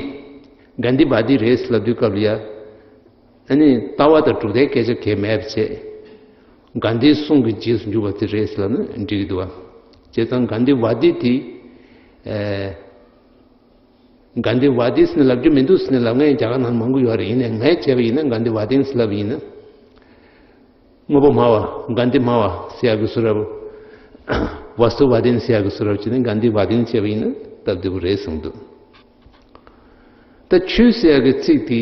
གྷན་དྷི་ཝ་དི་རེད་ཟེར་ལབ་དུས་སྐབས་ལ་ཡ། ཨ་ནི་ལྟ་བ་དང་གྲུབ་མཐའི་སྐད་ཆ་གང་ཡང་མེད་པ་བྱས། གྷན་དྷིའི་གསུང་གི་རྗེས་སུ་འཇུག་པ་དེ་རེད་ཟེར་ལབ་ན་འགྲིག་གི་འདུག་བ། བྱས་ཙང་གྷན་དྷི་ཝ་དི་དེ། ཨེ། གྷན་དྷི་ཝ་དི་ཟེར་ནས་ལབ་རྒྱུ་མི་འདུག་ཟེར་ནས་ལབ་མཁན་རྒྱ་གར་ནང་མང་པོ་ཡོད་རེད། ཡིན་ནའི་ངས་བྱས་པ་ཡིན་ན་གྷན་དྷི་ཝ་དི་ཟེར་ལབ་ཡིན་ན། དངོས་པོ་སྨྲ་བ། གྷན་དྷི་སྨྲ་བ་ཟེར་ཡག་གི་བཟོ་འདྲ་པོ། ཝ་སྟུ་ཝ་དི་ཟེར་ཡག་གི་བཟོ་འདྲ་པོ་བྱས་ནས་གྷན་དྷི་ཝ་དི་བྱས་པ་ཡིན་ན་སྟབས་བདེ་པོ་རེད་བསམ་འདུག་ད་ཆོས་ཟེར་ཡག་གི་ཚིག་དེ་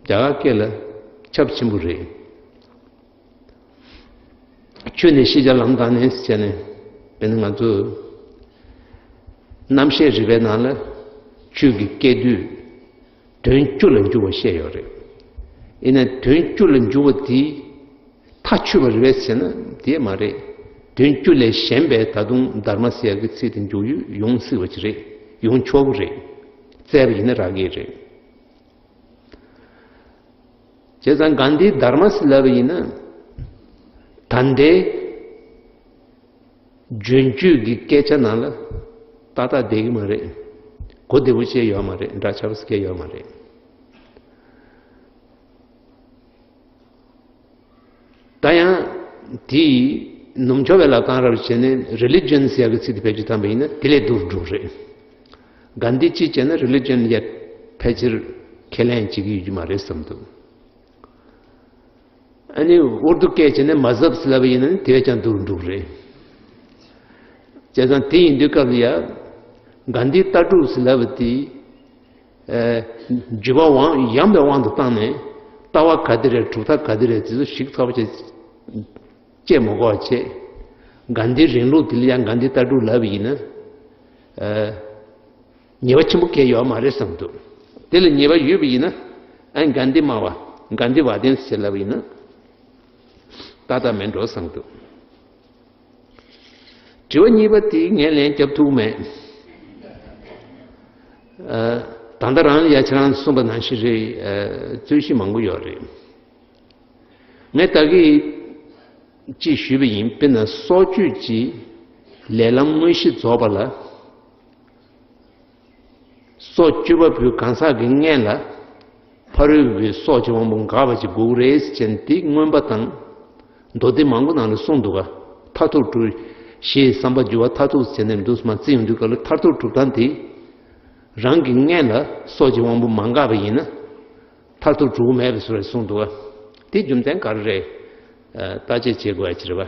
རྒྱ་གར་སྐད་ལ་ཁྱབ་ཆེན་པོ་རེད། ཆོས་ནི་ཤེས་བྱ་ལམ་དང་ནི་ཟེར་ནས། དཔེར་ན་ང་ཚོ་རྣམ་བཤད་རིག་པའི་ནང་ལ་ཆོས་ཀྱི་སྐད་དོད་དོན་བཅུ་ལ་འཇུག་པ་བཤད་ཡོད་རེད། ཡིན་ན་དོན་བཅུ་ལ་འཇུག་པ་དེ་མཐའ་ཆོད་པ་རེད་པས་ཟེར་ན་དེ་མ་རེད། དོན་བཅུ་ལས་གཞན་པའི་ད་དུང་དྷརྨ་ཟེར་ཡག་གི་ཚིག་དེ་འཇུག་ཡུལ་ཡོང་སྲིད་པ་ཅིག་རེད། ཡོང་ཆོག་གི་རེད། བཙལ་བ་ཡིན་ན་རག་གི་རེད། བྱས་ཙང་གྷན་དྷིའི་དྷརྨ་ཟེར་ལབ་པ་ཡིན་ན། ད་ལྟའི་རྒྱུན་སྤྱོད་ཀྱི་སྐད་ཆ་ནང་ལ་ཏག་ཏག་བསྡད་ཀྱི་མ་རེད། གོ་བདེ་པོ་བྱས་ཡོད་མ་རེད། འདྲ་ཆགས་པ་སྐྱེ་ཡོད་མ་རེད། ད་ཡང་དེའི་ནུབ་ཕྱོགས་པའི་ལབ་སྟངས་རབ་བྱས་ནས་རི་ལི་ཇན་ཟེར་ཡག་གི་ཚིག་དེ་བེད་སྤྱོད་བཏང་པ་ཡིན་ན་དེ་ལས་སྡུག་རུ་འགྲོ་གི་རེད། གྷན་དྷི་གཅིག་བྱས་ན་རི་ལི་ཇན་ཡ་ཕལ་ཆེར་ཁས་ལེན་བྱེད་ཀྱི་ཡོད་ཀྱི་མ་རེད་བསམ་འདུག་ཨ་ནི་ཨུར་དུ་སྐད་བྱས་ནས་མ་ཟབ་ཟེར་ལབ་པ་ཡིན་ན་དེ་བས་ཀྱང་སྡུག་རུ་འགྲོ་གི་རེད། བྱས་ཙང་དེ་ཡིན་དུས་སྐབས་ལ་ཡ། གྷན་དྷིའི་ལྟ་གྲུབ་ཟེར་ལབ་པ་དེ། ཨེ། འཇུག་པ་དབང་ཡངས་པའི་དབང་དུ་བཏང་ནས་ལྟ་བ་ག་དེ་རེད། གྲུབ་མཐའ་ག་དེ་རེད་དེ་ཚོ་ཞིབ་ཚགས་པོ་བྱས། དཔྱད་མ་དགོས་པ་བྱས། གྷན་དྷིའི་རིང་ལུགས་དེ་ལ་ཡང་གྷན་དྷིའི་ལྟ་གྲུབ་ལབ་པ་ཡིན་ན། ཨེ། ཉེས་པ་ཆེན་པོ་གང་ཡང་ཡོད་མ་རེད་བསམ་འདུག་དེ་ལ་ཉེས་པ་ཡོད་པ་ཡིན་ན། ཨ་ནི་གྷན་དྷི་སྨྲ་བ། གྷན་དྷི་ཝ་དི་ཟེར་ལབ་པ་ཡིན་ན། ཏག་ཏག་མེད་འགྲོ་བསམ་འདུག་དྲི་བ་གཉིས་པ་དེ་ངས་ལན་རྒྱབ་ཐུབ་མེད། ཨ། ད་ལྟ་རང་ཡ་ཁྱེད་རང་གསུངས་པ་ནང་བཞིན་རེད། ཨ། རྩོད་གཞི་མང་པོ་ཡོད་རེད། ངས་ད་གིན་ཅིག་ཞུས་པ་ཡིན། དཔེར་ན་སྲོག་གཅོད་ཀྱི་ལས་ལམ་དངོས་གཞི་རྫོགས་པ་ལ། སྲོག་གཅོད་པ་པོའི་གང་ཟག་གི་མངལ་ལ་ཕ་རོལ་པོའི་སྲོག་གི་དབང་པོ་འགག་པ་ཅིག་དགོས་ཀྱི་རེད་ཟེར་ནས་དེ་མངོན་པ་དང་མདོ་སྡེ་མང་པོ་ནང་ལ་གསུངས་འདུག་ག་མཐར་ཐུག་གྲུབ། ཞེས་བསམ་པ་འགྱུར་བ་མཐར་ཐུག་ཟེར་ནས་འདུག་སེ་མར་བརྩི་ཡོང་དུས་སྐབས་ལ་མཐར་ཐུག་གྲུབ་སྟངས་དེ། རང་གི་མངལ་ལ་སྲོག་གི་དབང་པོ་མ་འགག་པ་ཡིན་ན། མཐར་ཐུག་གྲུབ་མེད་པའི་བཟོ་རེད་གསུངས་འདུག་ག་དེ་རྒྱུ་མཚན་ག་རེ་རེད། ཨ། བརྟག་དཔྱད་བྱེད་དགོས་ཡ་ཅིག་རེད་པ།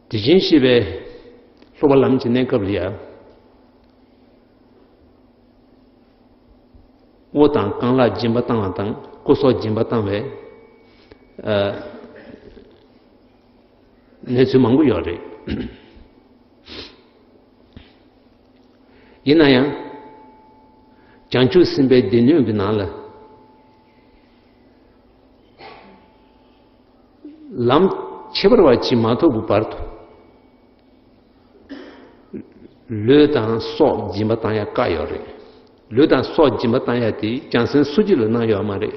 དེ་བཞིན་གཤེགས་པའི་སློབ་པ་ལམ་གྱི་གནས་སྐབས་ལ་ཡང་། དབུ་དང་རྐང་ལག་སྦྱིན་པ་བཏང་བ་དང་སྐུ་སྲོག་སྦྱིན་པ་བཏང་བའི་ཨ། གནས་ཚུལ་མང་པོ་ཡོད་རེད། ཡིན་ན་ཡང་། བྱང་ཆུབ་སེམས་དཔའི་སྡེ་སྣོད་ཀྱི་ནང་ལ། ལམ་ཁྱད་པར་བ་ཅིག་མ་ཐོབ་ཀྱི་བར་དུ། ལུས་དང་སྲོག་སྦྱིན་པ་བཏང་ཡ་བཀག་ཡོད་རེད། ལུས་དང་སྲོག་སྦྱིན་པ་བཏང་ཡ་དེ་བྱང་སེམས་སོ་སྐྱེ་ལ་གནང་ཡོད་མ་རེད།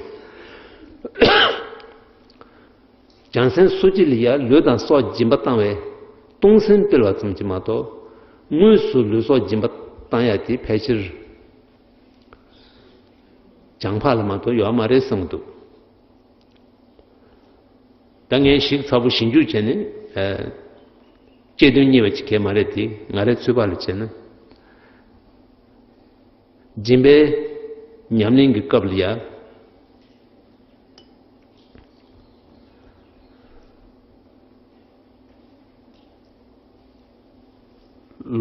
བྱང་སེམས་སོ་སྐྱེ་ལ་ཡ་ལུས་དང་སྲོག་སྦྱིན་པ་བཏང་བའི་གཏོང་སེམས་སྤེལ་བ་ཙམ་གྱིས་མ་གཏོགས། དངོས་སུ་ལུས་སྲོག་སྦྱིན་པ་བཏང་ཡ་དེ་ཕལ་ཆེར་གྱང་ལྷག་ལ་མ་གཏོགས་ཡོད་མ་རེད་བསམ་གྱི་འདུག་ད་ངས་ཞིབ་ཚགས་པོ་ཞིབ་འཇུག་བྱས་ནས། ཨ། དཔྱད་དོན་རྙེད་པ་ཅིག་གས་མ་རེད་དེ། ང་རའི་ཚོད་དཔག་ལ་བྱས་ན། སྦྱིན་པའི་ཉམས་ལེན་གྱི་སྐབས་ལ་ཡ།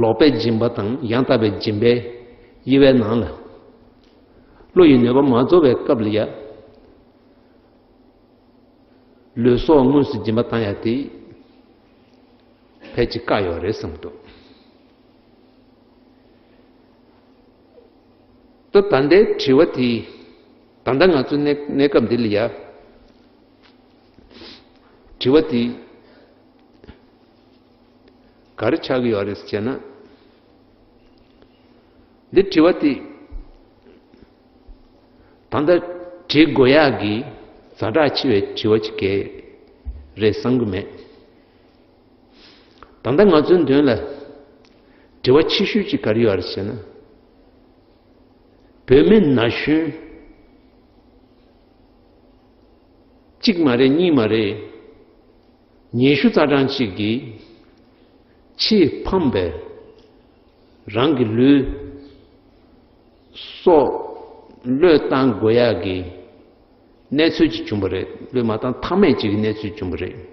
ལོག་པའི་སྦྱིན་པ་དང་ཡང་དག་པའི་སྦྱིན་པའི་དབྱེ་བའི་ནང་ལ། བློ་ཡི་ནུས་པ་མ་རྫོགས་པའི་སྐབས་ལ་ཡ། ལུས་སྲོག་དངོས་སུ་སྦྱིན་པ་བཏང་ཡ་དེ་ཕལ་ཆེར་བཀག་ཡོད་རེད་བསམ་གྱི་འདུག་ད་ད་ལྟའི་དྲི་བ་དེ། ད་ལྟ་ང་ཚོའི་གནས་གནས་སྐབས་འདི་ལ་ཡ། དྲི་བ་དེ་ག་རེ་ཆགས་ཀྱི་ཡོད་རེད་ཟེར་ན། འདི་དྲི་བ་དེ་ད་ལྟ་དྲི་དགོས་ཡག་གི་ཛ་དྲག་ཆེ་བའི་དྲི་བ་ཅིག་གས་རེད་བསམ་གྱི་མེད། ད་ལྟ་ང་ཚོའི་མདུན་ལ་དྲི་བ་ཆེ་ཤོས་ཅིག་ག་རེ་ཡོད་རེད་ཟེར་ན། བོད་མི་ན་གཞོན་གཅིག་མ་རེད་གཉིས་མ་རེད། ཉི་ཤུ་རྩ་གྲངས་གཅིག་གིས་ཆེས་ཕངས་པའི་རང་གི་ལུས་སྲོག་བློས་བཏང་དགོས་ཡག་གི་གནས་ཚུལ་ཅིག་བྱུང་བ་རེད། བློས་མ་བཏང་ཐབས་མེད་ཅིག་གི་གནས་ཚུལ་བྱུང་བ་རེད།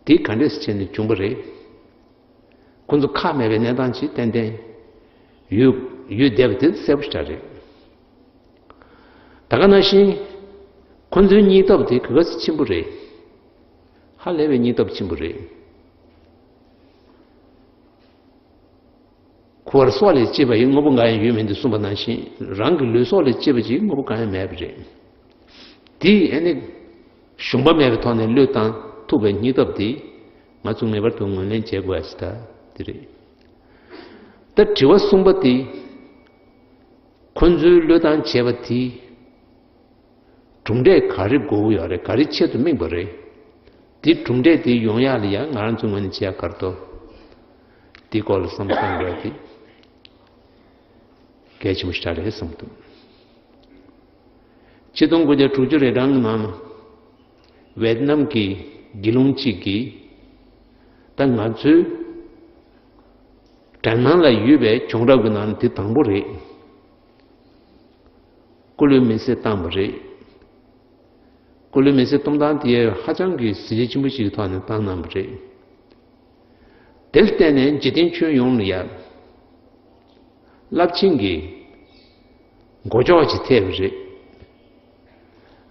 དེ་ག་འདྲས་བྱས་ནས་བྱུང་བ་རེད། ཁོང་ཚོ་ཁག་མེད་པའི་གནས་སྟངས་ཅིག་ཏན་ཏན་ཡོད་ཡོད་བསྡད་པ་དེ་གསལ་པོ་ཞེ་དྲག་རེད། ད་ག་ནང་བཞིན་ཁོང་ཚོའི་སྙིང་སྟོབས་དེ་ག་ག་ཚོད་ཆེན་པོ་རེད། ཧ་ལས་པའི་སྙིང་སྟོབས་ཆེན་པོ་རེད། ཁུ་བར་སྲོག་ལས་གཅེས་པ་ཡི་དངོས་པོ་འགའ་ཡང་ཡོད་མིན་དུ་གསུངས་པ་ནང་བཞིན། རང་གི་ལུས་སྲོག་ལས་གཅེས་པ་ཅིག་དངོས་པོ་གང་ཡང་མེད་པ་རེད། དེ་ཨ་ནི་ཞུམ་པ་མེད་པའི་ཐོག་ནས་བློས་བཏང་ཐུབ་པའི་སྙིང་སྟོབས་དེ་ང་ཚོ་ངེས་པར་དུ་ངོས་ལེན་བྱེད་དགོས་ཡ་ཞིག་ད་དེ་རེད། ད་དྲི་བ་གསུམ་པ་དེ། ཁོ་ཚོའི་བློས་བཏང་བྱས་པ་དེ། གྲུབ་འབྲས་ག་རེ་དགོས་ཀྱི་ཡོད་རེད། ག་རེ་ཆེད་དུ་དམིགས་པ་རེད། དེ་གྲུབ་འབྲས་དེ་ཡོང་ཡག་ལ་ཡང་ང་རང་ཚོའི་ངོས་ནས་བྱེད་ཡག་ག་རེ་འདུག་དེའི་སྐོར་ལ་བསམ་བློ་གཏོང་དགོས་ཡག་དེ་གལ་ཆེན་པོ་ཞིག་རེད་བསམ་འདུག་ཆིག་སྟོང་དགུ་བརྒྱ་དྲུག་ཅུ་རེ་གྲངས་ཀྱི་ནང་ལ་ཝེ་ཏི་ནམ་གྱི་དགེ་སློང་གཅིག་གིས། ད་ང་ཚོའི་དྲན་སྣང་ལ་ཡོད་པའི་བྱུང་རབས་ཀྱི་ནང་ནས་དེ་དང་པོ་རེད། སྐུ་ལུས་མེ་བསྲེགས་བཏང་བ་རེད། སྐུ་ལུས་མེ་བསྲེགས་གཏོང་སྟངས་དེ་ཧ་ཅང་གི་གཟི་བརྗིད་ཆེན་པོ་ཞིག་གི་ཐོག་ནས་བཏང་གནང་བ་རེད། དེར་བརྟེན་ནས་འཇིག་རྟེན་ཁྱོན་ཡོངས་ལ་ཡ་རླབས་ཆེན་གྱི་མགོ་ལྕོག་ཅིག་ཐེབས་པ་རེད།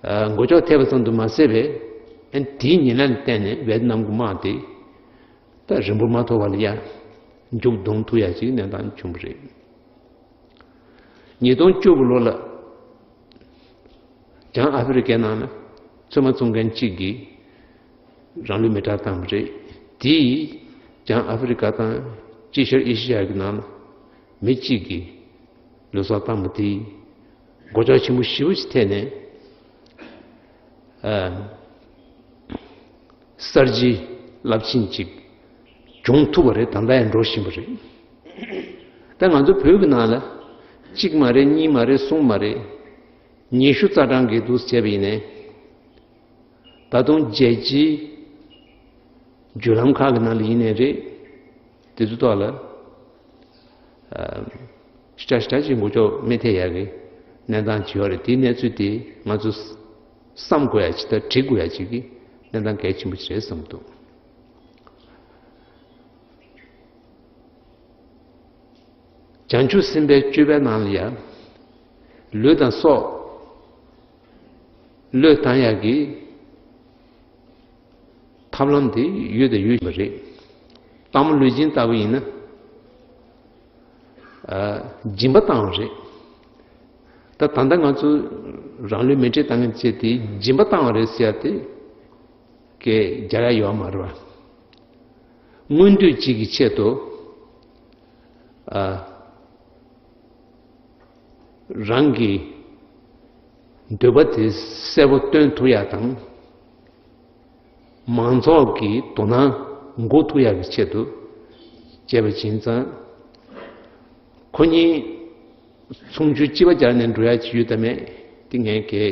ཨ། མགོ་ལྕོག་ཐེབས་པ་ཙམ་དུ་མ་ཟད་པའི། ཨ། དེའི་ཉེ་ལམ་བརྟེན་ནས་ཝེ་ཏི་ནམ་གྱི་དམག་དེ་ད་རིང་པོ་མ་ཐོགས་པ་ལ་ཡ་མཇུག་བསྡོམས་ཐུབ་ཡ་ཅིག་གནས་སྟངས་བྱུང་བ་རེད། ཉིས་སྟོང་བཅུ་དགུ་ལོ་ལ་བྱང་ཨ་ཧྥེ་རི་ཁའི་ནང་ལ་ཚོད་མ་བཙོང་མཁན་གཅིག་གིས་རང་ལུས་མེ་སྲེག་བཏང་བ་རེད། དེས་བྱང་ཨ་ཧྥེ་རི་ཁ་དང་དཀྱིལ་ཤར་ཨེ་ཤེ་ཡ་གི་ནང་ལ་མི་གཅིག་གིས་ལུས་སྲོག་བཏང་བ་དེས་མགོ་ལྕོག་ཆེན་པོ་ཞེ་པོ་ཅིག་ཐེབས་ནས། ཨ། གསར་བརྗེ་རླབས་ཆེན་ཅིག་བྱུང་ཐུབ་པ་རེད། ད་ལྟ་ཡང་འགྲོ་བཞིན་པ་རེད། ད་ང་ཚོ་བོད་ཀྱི་ནང་ལ་གཅིག་མ་རེད། གཉིས་མ་རེད། གསུམ་མ་རེད། ཉི་ཤུ་རྩ་གྲངས་ཀྱི་འདུག་བྱས་པ་ཡིན་ནའི། ད་དུང་རྒྱལ་སྤྱིའི་བརྒྱུད་ལམ་ཁག་གི་ནང་ལ་ཡིན་ནའི་རེད། དེ་ཚོའི་ཐོག་ལ། ཨ། ཤ་ཤ་ཅིག་མགོ་ལྕོག་མི་ཐེབས་ཡག་གི་གནས་སྟངས་ཅིག་ཡོད་རེད། དེའི་གནས་ཚུལ་དེ་ང་ཚོ་བསམ་དགོས་ཡ་ཅིག་དང་འབྲི་དགོས་ཡ་ཅིག་གི་གནས་སྟངས་གལ་ཆེན་པོ་ཞིག་རེད་བསམ་འདུག་བྱང་ཆུབ་སེམས་དཔའི་སྤྱོད་པའི་ནང་ལ་ཡང་ལུས་དང་སྲོག་བློས་བཏང་ཡག་གི་ཐབས་ལམ་དེ་ཡོད་དང་ཡོད་བཞིན་པ་རེད། སྟག་མོ་ལུས་སྦྱིན་ལྟ་བུ་ཡིན་ན། ཨ། སྦྱིན་པ་བཏང་བ་རེད། ད་ད་ལྟ་ང་ཚོ་རང་ལུས་མེ་སྲེག་བཏང་མཁན་བྱས་ཏེ་སྦྱིན་པ་བཏང་བ་རེད་ཟེར་ཡ་དེ་སྐད་རྒྱག་ཡ་ཡོད་མ་རེད་བ། མངོན་འདོད་ཅིག་གི་ཆེད་དུ་ ཨ། རང་གི་འདོད་པ་དེ་གསལ་པོ་སྟོན་ཐུབ་ཡ་དང་། མང་ཚོགས་ཀྱི་དོ་སྣང་འགུག་ཐུབ་ཡག་གི་ཆེད་དུ་བྱས་པ་ཡིན་ཙང་། ཁོ་གཉིས་ཆུང་ཆུང་གཅིག་པ་སྦྱར་ནས་འགྲོ་ཡག་ཅིག་ཡོད་དམ་མེད་དེ་ངས་གས་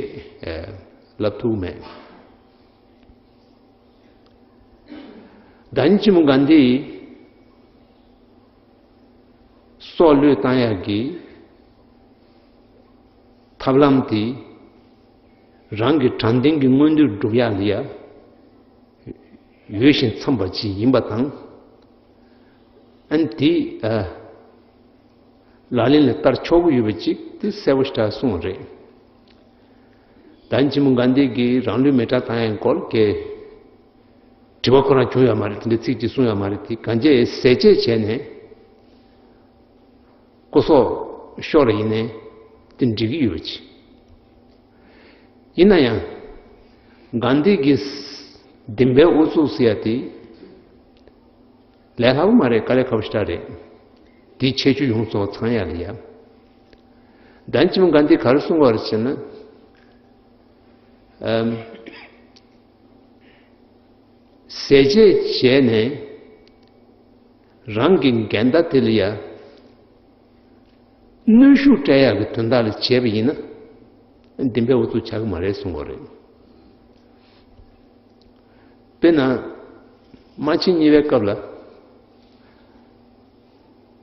ལབ་ཐུབ་མེད། ཟླ་ཉིན་ཆེན་མོ་གྷན་དྷི་སྲོག་བློས་བཏང་ཡག་གི་ཐབས་ལམ་དེ་རང་གི་དྲང་བདེན་གྱི་མངོན་འདོད་སྒྲུབ་ཡག་ལ་ཡ་འོས་ཤིང་འཚམས་པ་ཅིག་ཡིན་པ་དང་། ཨ་ནི་དེ་ཨ་ལག་ལེན་ལ་བསྟར་ཆོག་གི་ཡོད་པ་ཅིག་དེ་གསལ་པོ་ཞེ་དྲག་གསུངས་པ་རེད། ཟླ་ཉིན་ཆེན་མོ་གྷན་དྷི་གིས་རང་ལུས་མེ་སྲེག་བཏང་ཡག་སྐོར་གྱི་དྲི་བ་ཁོ་རང་བྱུང་ཡོད་མ་རེད། དེ་འདྲའི་ཚིག་ཅིག་གསུངས་ཡོད་མ་རེད། དེ་གང་ཅི་ཟས་བཅད་བྱས་ནས་སྐུ་སྲོག་ཤོར་བ་ཡིན་ནའི་དེ་འགྲིག་གི་ཡོད་པ་ཅིག་ཡིན་ན་ཡང་། གྷན་དྷི་གིས་སྡིངས་པའི་ཨུ་ཚུགས་ཟེར་ཡ་དེ་ལས་སླ་པོ་མ་རེད། དཀའ་ལས་ཁག་པོ་ཞེ་དྲག་རེད། དེའི་ཁྱད་ཆོས་ཡོངས་རྫོགས་ཚང་ཡ་ལ་ཡ། ཟླ་ཉིན་ཆེན་མོ་གྷན་དྷིས་ག་རེ་གསུངས་པ་རེད་ཟེར་ན། ཨམ། ཟས་བཅད་བྱས་ནས་རང་གི་འགལ་ཟླ་དེ་ལ་ཡ་གནོན་ཤུགས་སྤྲད་ཡག་གི་དོན་དག་ལ་བྱས་པ་ཡིན་ན་སྡིངས་པའི་ཨུ་ཚུགས་ཆགས་ཀྱི་མ་རེད་གསུངས་པ་རེད། དཔེར་ན། དམག་ཆེན་གཉིས་པའི་སྐབས་ལ།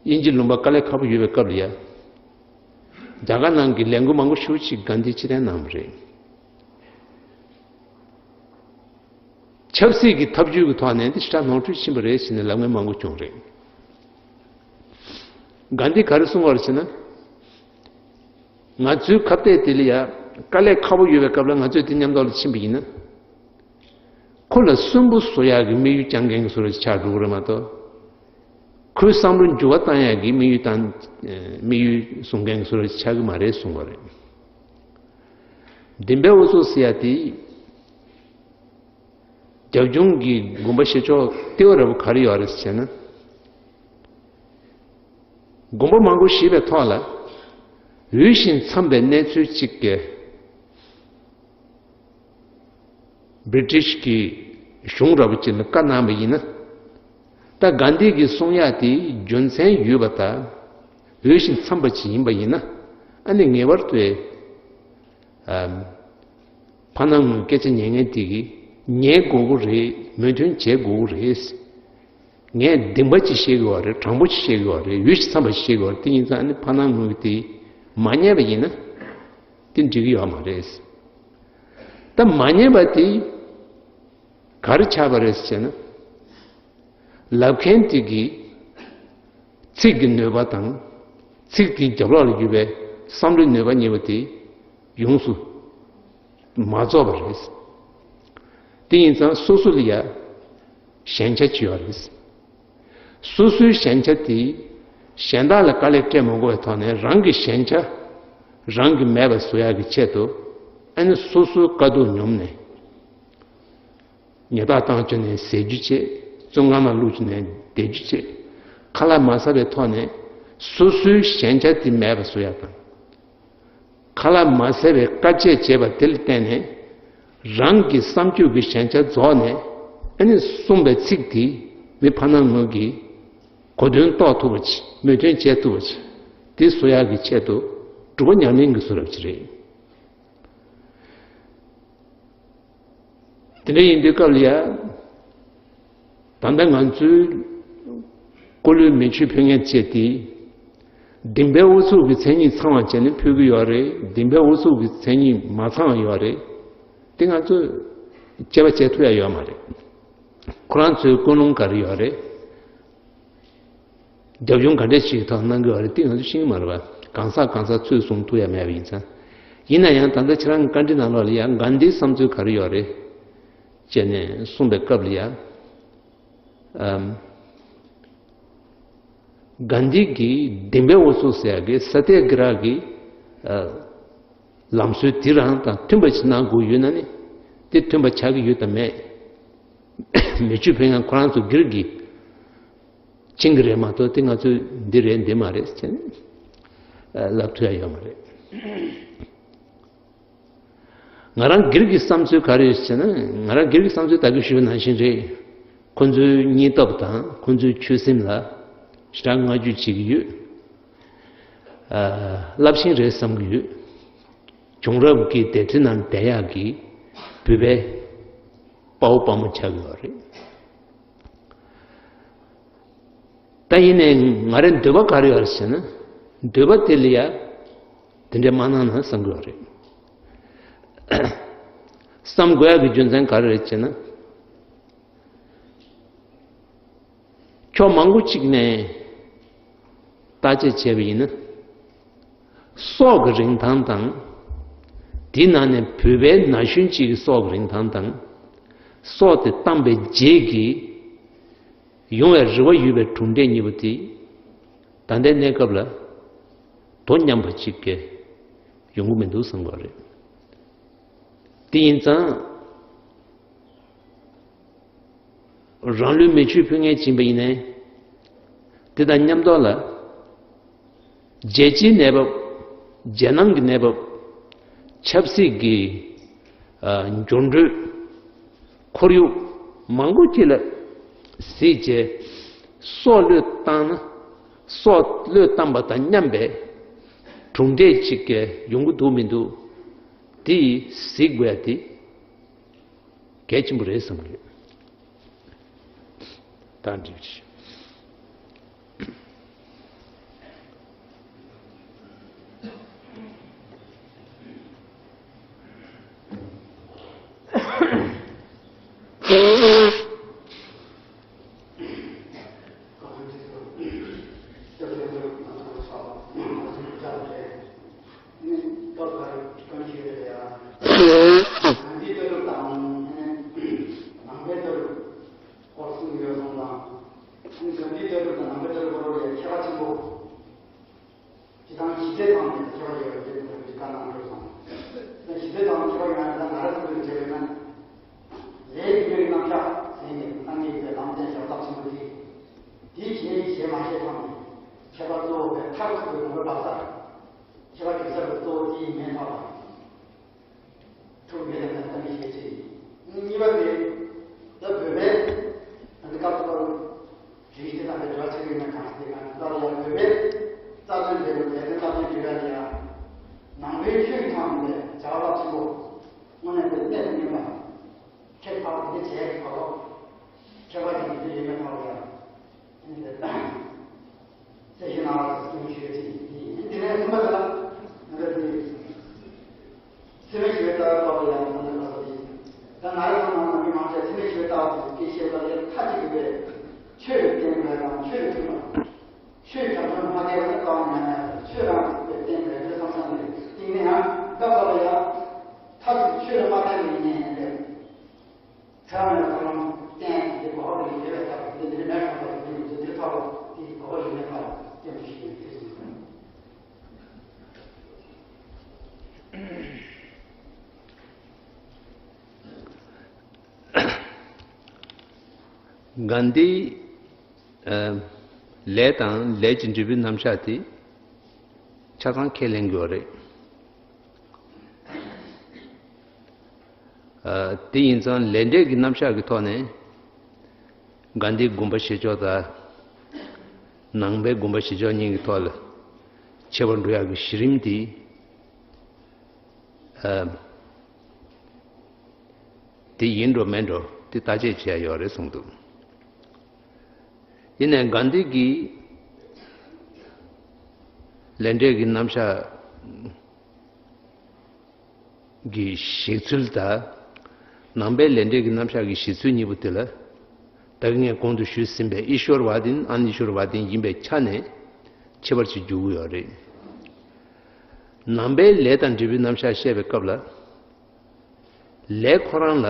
དབྱིན་ཇི་ལུང་པ་དཀའ་ལས་ཁག་པོ་ཡོད་པའི་སྐབས་ལ་ཡ། རྒྱ་གར་ནང་གི་ལས་འགུལ་མང་པོ་ཞེ་པོ་ཅིག་གྷན་དྷིས་ཕྱིར་འཐེན་གནང་བ་རེད། ཆབ་སྲིད་ཀྱི་ཐབས་ཇུས་ཀྱི་ཐོག་ནས་འདི་ཞེ་དྲག་ནོར་འཁྲུལ་ཕྱིན་པ་རེད་ཟེར་ནས་ལབ་མཁན་མང་པོ་བྱུང་རེད། གྷན་དྷིས་ག་རེ་གསུངས་པ་རེད་ཟེར་ན། ང་ཚོའི་ཁ་གཏད་དེ་ལ་ཡ་དཀའ་ལས་ཁག་པོ་ཡོད་པའི་སྐབས་ལ་ང་ཚོས་དེ་མཉམ་དུ་ལ་ཕྱིན་པ་ཡིན་ན། ཁོ་ལ་སུན་པོ་བཟོ་ཡག་གི་དམིགས་ཡུལ་བཅངས་མཁན་གྱི་བཟོ་འདྲ་ཅིག་ཆགས་འགྲོ་གི་རེད་མ་གཏོགས། ཁོའི་བསམ་བློ་འགྱུར་བ་བཏང་ཡག་གི་དམིགས་ཡུལ་བཏང་། དམིགས་ཡུལ་བཟུང་མཁན་གྱི་བཟོ་འདྲ་ཅིག་ཆགས་ཀྱི་མ་རེད་གསུངས་པ་རེད། སྡིངས་པའི་ཨུ་ཚུགས་ཟེར་ཡག་དེ། རྒྱབ་ལྗོངས་ཀྱི་དགོངས་པ་བཞེས་ཕྱོགས་ལྟེ་བ་ར་བ་ག་རེ་ཡོད་རེད་ཟེར་ན། དགོངས་པ་མང་པོ་བཞེས་པའི་ཐོག་ལ། འོས་ཤིང་འཚམས་པའི་གནས་ཚུལ་གཅིག་གི་བྷི་རི་ཊིཤ་གི་གཞུང་ར་བ་ཅིག་ལ་བཀའ་གནང་བ་ཡིན་ན། ད་གྷན་དྷི་གིས་གསུང་ཡག་དེ་རྒྱུ་མཚན་ཡོད་པ་དང་། འོས་ཤིང་འཚམས་པ་ཅིག་ཡིན་པ་ཡིན་ན། ཨ་ནི་ངེས་པར་དུ། ཨམ། ཕ་ནང་ངོས་སྐད་ཆ་ཉན་མཁན་དེ་གིས་ཉན་དགོས་ཀྱི་རེད། མོས་མཐུན་བྱེད་དགོས་ཀྱི་རེད། ངས་སྡིངས་པ་ཅིག་བཤད་ཀྱི་ཡོད་རེད། དྲང་པོ་ཅིག་བཤད་ཀྱི་ཡོད་རེད། འོས་ཤིང་འཚམས་པ་ཅིག་བཤད་ཀྱི་ཡོད་རེད། དེ་ཡིན་ཙང་ཨ་ནི་ཕ་ནང་ངོས་ཀྱིས་དེ་མ་ཉན་པ་ཡིན་ན་དེ་འགྲིག་གི་ཡོད་མ་རེད། ད་མ་ཉན་པ་དེ་ག་རེ་ཆགས་པ་རེད་ཟེར་ན། ལབ་མཁན་དེ་གིས་ཚིག་གི་ནུས་པ་དང་། ཚིག་དེའི་རྒྱབ་ལོགས་ལ་ཡོད་པའི་བསམ་བློའི་ནུས་པ་གཉིས་པོ་དེ་ཡོངས་སུ་མ་རྫོགས་པ་རེད། དེ་ཡིན་ཙང་སོ་སོ་ལ་ཡ་ཞན་ཆ་ཅིག་ཡོད་རེད། སོ་སོའི་ཞན་ཆ་དེ་གཞན་དག་ལ་དཀའ་ལས་སྤྲད་མ་དགོས་པའི་ཐོག་ནས་རང་གི་ཞན་ཆ་རང་གིས་མེད་པ་བཟོ་ཡག་གི་ཆེད་དུ། ཨ་ནི་སོ་སོའི་དཀའ་སྡུག་མྱོང་ནས། ཉལ་ཐ་བཏང་བཅུག་ནས་ཟས་རྒྱུ་བྱེད། བཙོན་ཁང་ནང་བླུགས་བཅུག་ནས་བསྡད་རྒྱུ་བྱེད། ཁ་ལག་མ་ཟ་བའི་ཐོག་ནས་སོ་སོའི་ཞན་ཆ་དེ་མེད་པ་བཟོ་ཡག་དང་། ཁ་ལག་མ་ཟ་བའི་དཀའ་སྤྱད་བྱས་པ་དེ་ལ་བརྟེན་ནས། རང་གི་བསམ་སྤྱོད་ཀྱི་ཞན་ཆ་རྫོགས་ནས། ཨ་ནི་གསུངས་པའི་ཚིག་དེ་མི་ཕ་ནང་ངོས་ཀྱིས་གོ་དོན་རྟོགས་ཐུབ་པ་ཅིག་མོས་མཐུན་བྱེད་ཐུབ་པ་ཅིག་དེ་བཟོ་ཡག་གི་ཆེད་དུ་སྒྲུབ་པ་ཉམས་ལེན་གྱི་བཟོ་འདྲ་ཅིག་རེད། དེ་འདྲ་ཡིན་དུས་སྐབས་ལ་ཡ། ད་ལྟ་ང་ཚོའི་སྐུ་ལུས་མེ་མཆོད་ཕུལ་མཁན་བཅས་དེ། སྡིངས་པའི་ཨུ་ཚུགས་ཀྱི་མཚན་ཉིད་ཚང་བ་བྱས་ནས་ཕུལ་གྱི་ཡོད་རེད། སྡིངས་པའི་ཨུ་ཚུགས་ཀྱི་མཚན་ཉིད་མ་ཚང་བ་ཡོད་རེད། དེ་ང་ཚོས་དཔྱད་པ་བྱེད་ཐུབ་ཡ་ཡོད་མ་རེད། ཁོ་རང་ཚོའི་ཀུན་སློང་ག་རེ་ཡོད་རེད། རྒྱབ་ལྗོངས་ག་འདྲས་ཞིག་གི་ཐོག་གནང་གི་ཡོད་རེད། དེ་ང་ཚོས་ཤེས་ཀྱི་མ་རེད་པ། གང་ཟག་གང་ཟག་ཚོས་གསུང་ཐུབ་ཡ་མེད་པ་ཡིན་ཙང་། ཡིན་ན་ཡང་ད་ལྟ་ཁྱེད་རང་གི་བཀའ་འདྲི་ནང་ལོགས་ལ་ཡང་གྷན་དྷིའི་བསམ་ཚུལ་ག་རེ་ཡོད་རེད་ཅེས་ནས་གསུངས་པའི་སྐབས་ལ་ཡང་། ཨམ། གྷན་དྷི་གིས་སྡིངས་པའི་ཨུ་ཚུགས་ཟེར་ཡག་གི་ས་ཏྱ་གི་ར་གི་ཨ་ལམ་སྲོལ་དེ་རང་དང་མཐུན་པ་ཞིག་གནང་དགོས་ཡོད་ན་ནི། དེ་མཐུན་པ་ཆགས་ཀྱི་ཡོད་དམ་མེད། མེ་མཆོད་ཕུལ་མཁན་ཁོ་རང་ཚོ་སྒེར་གྱི་ ཕྱིན་གྱི་རེད་མ་གཏོགས་དེ་ང་ཚོས་འདི་རེད་འདི་མ་རེད་ཟེར་ནས་ལབ་ཐུབ་ཡ་ཡོད་མ་རེད། ང་རང་སྒེར་གྱི་བསམ་ཚུལ་ག་རེ་ཡོད་ཟེར་ན། ང་རང་སྒེར་གྱི་བསམ་ཚུལ་ད་གིན་ཞུས་པ་ནང་བཞིན་རེད། ཁོ་ཚོའི་སྙིང་སྟོབས་དང་ཁོ་ཚོའི་ཆོད་སེམས་ལ་ཞེ་དྲག་བསྔགས་བརྗོད་བྱེད་ཀྱི་ཡོད། རླབས་ཆེན་རེད་བསམ་གྱི་ཡོད། བྱུང་རབས་ཀྱི་འདས་ཁྲི་ནང་བསྡད་ཡག་གི་བོད་པའི་དཔའ་བོ་དཔའ་མོ་ཆགས་ཀྱི་ཡོད་རེད། ད་ཡིན་ནའི་ང་རའི་འདོད་པ་ག་རེ་ཡོད་རེད་ཟེར་ན། འདོད་པ་དེ་ལ་ཡ་དེ་འདྲ་མ་གནང་ན་བསམ་གྱི་ཡོད་རེད། བསམ་དགོས་ཡག་གི་རྒྱུ་མཚན་ག་རེ་རེད་ཟེར་ན། ཕྱོགས་མང་པོ་གཅིག་ནས་བརྟག་དཔྱད་བྱས་པ་ཡིན་ན། སྲོག་གི་རིན་ཐང་དང་། དེའི་ནང་ནས་བོད་པའི་ན་གཞོན་གཅིག་གི་སྲོག་གི་རིན་ཐང་དང་། སྲོག་དེ་བཏང་པའི་རྗེས་ཀྱི་ཡོང་བའི་རེ་བ་ཡོད་པའི་གྲུབ་འབྲས་གཉིས་པོ་དེ་ད་ལྟའི་གནས་སྐབས་ལ་དོ་མཉམ་པ་གཅིག་གི་ཡོང་གི་མི་འདུག་བསམ་གྱི་རེད། དེ་ཡིན་ཙང་རང་ལུས་མེ་མཆོད་ཕུལ་མཁན་ཡིན་པ་ཡིན་ནའི། དེ་དང་མཉམ་དུ་ལ། རྒྱལ་སྤྱིའི་གནས་བབ། རྒྱལ་ནང་གི་གནས་བབ། ཆབ་སྲིད་ཀྱི་ཨ་འགྱུར་འགྲོས། ཁོར་ཡུག་མང་པོ་ཅིག་ལ་གཟིགས་རྗེས། སྲོག་བློས་བཏང་ན། སྲོག་བློས་བཏང་པ་དང་མཉམ་པའི་གྲུབ་འབྲས་ཅིག་གི་ཡོང་གི་འདུག་མི་འདུག་དེ་གཟིགས་དགོས་ཡ་དེ་གལ་ཆེན་པོ་རེད་བསམ་གྱི་ཡོད། ད་འགྲིག་ཅིག་སྐོར་གསུམ་ཡོད་སོང་ཙང་། ཨ་ནི་དགོན་སྡེའི་ལྟ་གྲུབ་དང་ནང་པའི་ལྟ་གྲུབ་བར་ལ་ཡང་ཁྱད་པར་ཆེན་པོ། སྤྱིར་བཏང་གཞི་རྩའི་ཐོག་ནས་ཁྱད་པར་ཡོད་པའི་སྐད་ཆ་བཀའ་གནང་དགོས་སོང་། ད་གཞི་རྩའི་ཐོག་ནས་ཁྱད་པར་ཡོད་ན་ད་ང་རང་ཚོ་གི་བྱས་པ་ཡིན་ན། ལས་ཀྱི་རྣམ་གཞག་ཟེར་ནས་སངས་རྒྱས་ཀྱི་ལམ་སྟོན་ཞབས་ཐག་ཆེན་པོ་དེ། དེའི་བྱས་ཀྱི་བྱས་མ་བྱས་ཐོག་ནས་ཁྱད་པར་གཙོ་བོ་བའི་མཐར་ཐུག་གི་ལུང་པའི་བག་ཆགས། ཁྱད་པར་གྱི་ས་རུ་གཙོ་བོ་དེ་ཡིན་མིན་ཐོག་ལ། ཐུགས་མེད་ལ་མེད་ལྟ་མི་ཤེས་ཅིང་། གཉིས་པ་དེ། ད་བོད་པའི་ད་ལྟ་སྐབས་སུ་བབ་རིགས་ཤིག་དང་པའི་འབྲེལ་བ་ཆགས་ཀྱི་ཡོད་ན་གང་ཞིག་དེ་གང་ཞིག་ད་ལ་ཡང་བོད་པའི་རྩ་དོན་འབྲེལ་བའི་ལས་དོན་རྩ་དོན་འབྲེལ་བ་ལ་ཡང་ནང་པའི་ཆོས་ཀྱི་ཐོག་ནས་བྱ་བ་རླབས་ཆེན་པོ་དངོས་གནས་དེ་གནད་དུ་སྨིན་པ། ཁྱད་པར་དེ་འདྲ་བྱས་ཀྱི་བར་དུ་ཁྱད་པར་ཅན་དེ་འདྲ་ཡོད་མེད་ཐོག་ལ་ཡང་། ཚད་གཞི་ནང་ལ་གསུང་ཞུས་ཅིག་ཡིན། དེ་ནས་གསུམ་པ་དེ་ལ་ང་ཚོ་དེ་ཚད་མེད་ཞི་བའི་ལྟ་བའི་ཐོག་ལ་ཡང་ང་ཚོ་ལ་དེ་ད་ང་རང་ཚོ་ནང་ནང་མི་མང་ཆེ་ཚད་མེད་ཞི་བའི་ལྟ་བ་དེ་སྐད་ཆ་བཤད་པ་ལས་མཐའ་གཅིག་ཏུ་པའི་ཆོས་ལ་བརྟེན་དགོས་དང་ཆོས་ལ་མཐུན་པ། ཆོས་དྲང་དོན་མ་བསྟན་པ་ནི་རྩ་བ་ཉམས་ཡག་དང་ཆོས་རང་གིས་བསྟན་དགོས་ཆོས་བསམ་བསམ་ནས་གཏིང་ནས་ཡང་བདག་ལ་ཡང་མཐའ་གཅིག་ཏུ་ཆོས་ལ་མ་བརྟེན་པ་ཡིན་ནའི་ཡང་འདྲ། ཚད་མེད་ལ་ཐོག་ལམ་བསྟན་འདི་གོ་བ་ལ་ཡིད་ཆེས་པའི་ཐབས་འདི་འདིར་མེད་ཁོང་ཚོ་འདི་ཡིན་ཚུལ་འདིར་ཐོག་ལ་འདི་གོ་བ་ཡིན་མེད་ཐོག་ལ་བསྟན་པ་ཞིག་ཡིན་ཚུལ་གསུངས་སོང་། གྷན་དྷི་ལས་དང་ལས་ཀྱི་འབྲས་བུའི་རྣམ་གཞག་དེ་ཆ་ཚང་ཁས་ལེན་དགོས་རེད། དེ་ཡིན་ཙང་ལས་འབྲས་ཀྱི་རྣམ་གཞག་གི་ཐོག་ནས་གྷན་དྷིའི་དགོངས་པ་བཞེས་ཕྱོགས་དང་ནང་པའི་དགོངས་པ་བཞེས་ཕྱོགས་གཉིས་ཀྱི་ཐོག་ལ་ཁྱད་པར་འགྲོ་ཡག་གི་གཞི་རིམ་དེ་དེ་ཡིན་འགྲོ་མིན་འགྲོ་དེ་བརྟག་དཔྱད་བྱེད་ཡག་ཡོད་རེད་གསུངས་འདུག་ཡིན་ནའི་གྷན་དྷི་གིས་ལས་འབྲས་ཀྱི་རྣམ་གཞག་གི་བཞེད་ཚུལ་དང་། ནང་པའི་ལས་འབྲས་ཀྱི་རྣམ་གཞག་གི་བཞེད་ཚུལ་གཉིས་པོ་དེ་ལ། ད་གིན་ངས་གོང་དུ་ཞུས་ཟིན་པའི་ཨི་ཤོར་ཝ་དིན་ཨན་ཨི་ཤོར་ཝ་དིན་ཡིན་པའི་ཆ་ནས་ཁྱད་པར་ཅིག་འགྱུར་གྱི་ཡོད་རེད། ནང་པའི་ལས་དང་འབྲས་བུའི་རྣམ་གཞག་བཤད་པའི་སྐབས་ལ། ལས་ཁོ་རང་ལ་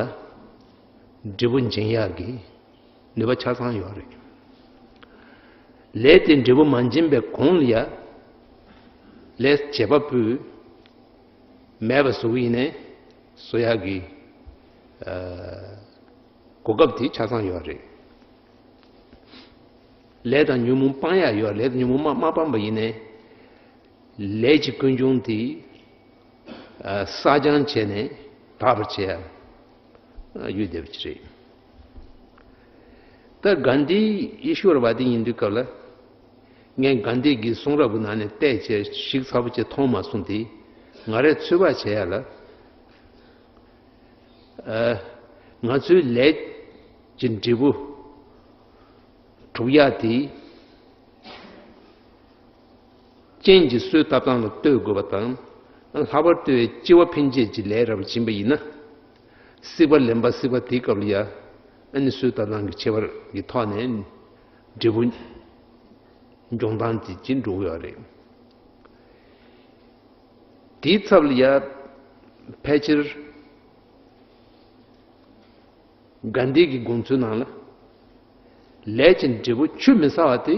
འབྲས་བུ་འབྱིན་ཡག་གི་ནུས་པ་ཆ་ཚང་ཡོད་རེད། ལས་དེ་འབྲས་བུ་མ་འབྱིན་པའི་གོང་ལ་ཡ། ལས་བྱེད་པ་པོས་མེད་པ་བཟོ་གི་ཡིན་ནའི་བཟོ་ཡག་གི་ཨ་གོ་སྐབས་དེ་ཆ་ཚང་ཡོད་རེད། ལས་དང་ཉོན་མོངས་སྤང་ཡག་ཡོད། ལས་དང་ཉོན་མོངས་མ་མ་སྤངས་པ་ཡིན་ནའི། ལས་ཀྱི་ཀུན་འབྱུང་དེ་ཨ་བསགས་སྦྱང་བྱས་ནས་དག་པར་བྱེད་ཡག་ཡོད་བསྡད་པ་ཅིག་རེད། ད་གྷན་དྷི་ཨི་ཤྭ་ར་བ་དི་ཡིན་དུས་སྐབས་ལ། ངས་གྷན་དྷི་གི་གསུང་རབ་ཀྱི་ནང་ནས་བལྟས་བྱས་ཞིབ་ཚགས་པོ་བྱས་མཐོང་མ་སོང་སྟེ། ང་རས་ཚོད་དཔག་བྱེད་ཡག་ལ། ཨ་ང་ཚོའི་ལས་ཀྱི་འབྲས་བུ་སྒྲུབ་ཡག་དེ། རྐྱེན་གྱིས་གསོས་བཏབ་སྟངས་ལ་ལྟོས་དགོས་པ་དང་། ལྷག་པར་དུ་སྐྱེ་བ་ཕན་བྱེད་ཀྱི་ལས་རབ་སྦྱིན་པ་ཡིན་ན། སྲེག་པ་ལེན་པ་བསྲེག་པ་དེའི་སྐབས་ལ་ཡ། ཨ་ནི་གསོས་བཏབ་སྟངས་ཀྱི་ཁྱད་པར་གྱི་ཐོག་ནས་འབྲས་བུ་འབྱུང་སྟངས་དེ་ཅིག་འགྲོ་གི་ཡོད་རེད། དེའི་ཚབ་ལ་ཡ། ཕལ་ཆེར་གྷན་དྷི་གི་དགོངས་ཚུལ་ནང་ལ། ལས་ཀྱི་འབྲས་བུ་ཆུད་མི་ཟ་བ་དེ་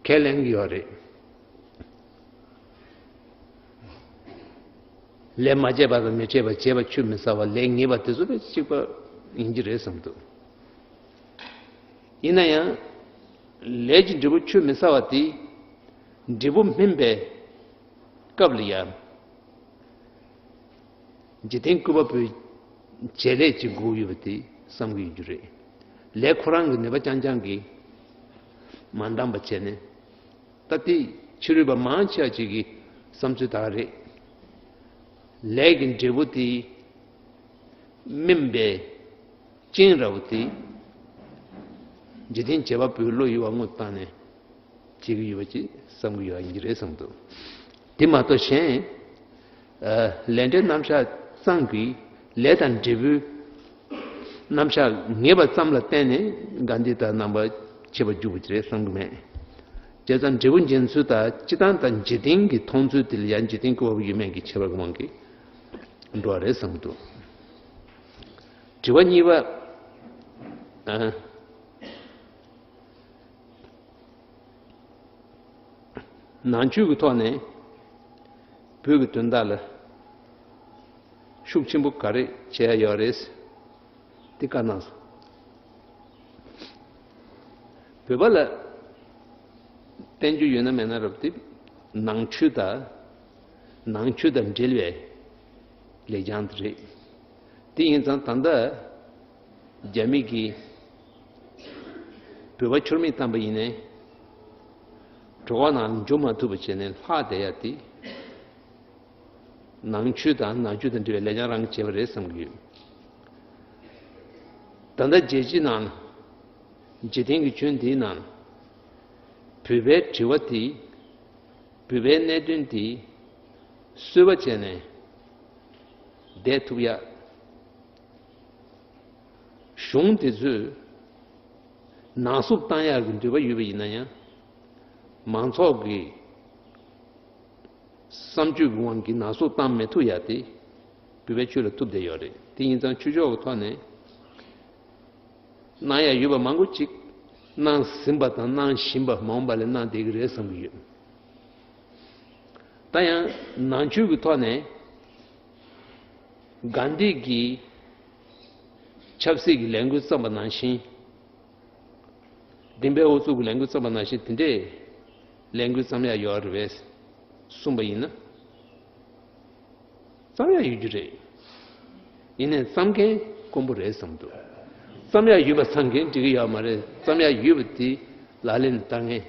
ཁས་ལེན་གྱི་ཡོད་རེད། ལས་མ་བྱས་པ་དང་མི་བྱས་པ། བྱས་པ་ཆུད་མི་ཟ་བ། ལས་ངེས་པ་དེ་ཚོ་དཔེ་གཅིག་པ་ཡིན་གྱི་རེད་བསམ་འདུག། ཡིན་ན་ཡང་། ལས་ཀྱི་འབྲས་བུ་ཆུད་མི་ཟ་བ་དེ། འབྲས་བུ་སྨིན་པའི་སྐབས་ལ་ཡང་། འཇིག་རྟེན་སྐུད་པ་པོའི་བྱེད་ལས་ཀྱི་སྒོ་ཡོད་པ་དེ་བསམ་གྱི་ཡོད་རྒྱུ་རེད། ལས་ཁོ་རང་གི་ནུས་པ་རྐྱང་རྐྱང་གིས་མ་འདང་བ་བྱས་ནས། ད་ལྟའི་ཕྱི་རོལ་པ་མང་ཆེ་བ་ཅིག་གི་བསམ་ཚུལ་ད་ག་རེད། ལས་ཀྱི་འབྲས་བུ་དེ་སྨིན་པའི་རྐྱེན་ར་བ་དེ། འཇིག་རྟེན་བྱེད་པ་པོའི་བློ་ཡུལ་བ་དངོས་བཏང་ནས་བྱེད་ཀྱི་ཡོད་པ་ཅིག་བསམ་གྱི་ཡོད་ཡིན་གྱི་རེད་བསམ་འདུག། དེ་མ་གཏོགས་གཞན། ཨ་ལས་འབྲས་རྣམ་གཞག་ཙམ་གྱིས་ལས་དང་འབྲས་བུའི་རྣམ་གཞག་ངེས་པ་ཙམ་ལ་བརྟེན་ནས་གྷན་དྷི་དང་རྣམ་པ་ཕྱེ་བ་འཇུག་པ་ཅིག་རེད་བསམ་གྱི་མེད། བྱས་ཙང་འབྲས་བུ་འབྱིན་ཚུལ་དང་སྤྱིར་བཏང་དང་འཇིག་རྟེན་གྱི་མཐོང་ཚུལ་དེ་ལ་ཡང་འཇིག་རྟེན་སྐུད་པ་པོ་ཡོད་མེད་ཀྱི་ཁྱད་པར་གྱི་དབང་གིས་འགྲོ་བ་རེད་བསམ་གྱི་འདུག། དྲི་བ་གཉིས་པ། ཨ། ནང་ཆོས་ཀྱི་ཐོག་ནས་བོད་ཀྱི་དོན་དག་ལ་ཤུགས་ཆེན་པོ་ག་རེ་བྱེད་ཡ་ཡོད་རེད། འདི་བཀའ་གནང་སོང་། བོད་པ་ལ་བསྟན་རྒྱུ་ཡོད་ན་མེད་ན་རབ་དེ་ནང་ཆོས་དང་། ནང་ཆོས་དང་འབྲེལ་བའི་ལེགས་བྱང་དེ་རེད། དེ་ཡིན་ཙང་ད་ལྟ་རྒྱ་མི་གིས་བོད་པ་ཁྱུར་མིད་བཏང་པ་ཡིན་ནའི། གྲོགས་ནང་འཇུག་མ་ཐུབ་པ་བྱས་ནས་ལྷག་བསྡད་ཡ་དེ། ནང་ཆོས་དང་ནང་ཆོས་དང་འབྲེལ་བའི་ལས་བྱང་རང་གིས་བྱས་པ་རེད་བསམ་གྱི་ཡོད། ད་ལྟ་རྒྱལ་སྤྱིའི་ནང་ལ། འཇིག་རྟེན་གྱི་ཁྱོན་འདིའི་ནང་ལ། བོད་པའི་དྲི་བ་དེ། བོད་པའི་གནད་དོན་དེ་གསོལ་བ་བྱས་ནས་བསྡད་ཐུབ་ཡ། གཞུང་དེ་ཚོས་ནང་སུབ་བཏང་ཡག་གི་འདོད་པ་ཡོད་པ་ཡིན་ན་ཡང་། མང་ཚོགས་ཀྱི་བསམ་སྤྱོད་ཀྱི་དབང་གིས་ནང་སུབ་བཏང་མི་ཐུབ་ཡག་དེ་བོད་པའི་ཆོས་ལ་ཐུབ་བསྡད་ཡོད་རེད། དེ་ཡིན་ཙང་ཆོས་ཕྱོགས་ཀྱི་ཐོག་ནས་གནང་ཡག་ཡོད་པ་མང་པོ་ཅིག་གནང་ཟིན་པ་དང་གནང་བཞིན་པ། མ་འོངས་པ་ལ་གནང་བསྡད་ཀྱི་རེད་བསམ་གྱི་ཡོད། ད་ཡང་ནང་ཆོས་ཀྱི་ཐོག་ནས་གྷན་དྷི་གིས་ཆབ་སྲིད་ཀྱི་ལས་འགུལ་བརྩམས་པ་ནང་བཞིན། བདེན་པའི་ཨུ་ཚུགས་ཀྱི་ལས་འགུལ་བརྩམས་པ་ནང་བཞིན་དེ་འདྲའི་ལས་འགུལ་བརྩམས་ཡག་ཡོད་རེད་པས་གསུངས་པ་ཡིན་ན། བརྩམས་ཡག་ཡོད་རྒྱུ་རེད། ཡིན་ནའི་བརྩམས་མཁན་དཀོན་པོ་རེད་བསམ་འདུག། བརྩམས་ཡག་ཡོད་པ་བསམ་མཁན་འགྲིག་གི་ཡོད་མ་རེད། བརྩམས་ཡག་ཡོད་པ་དེ་ལག་ལེན་ལ་བསྟར་མཁན།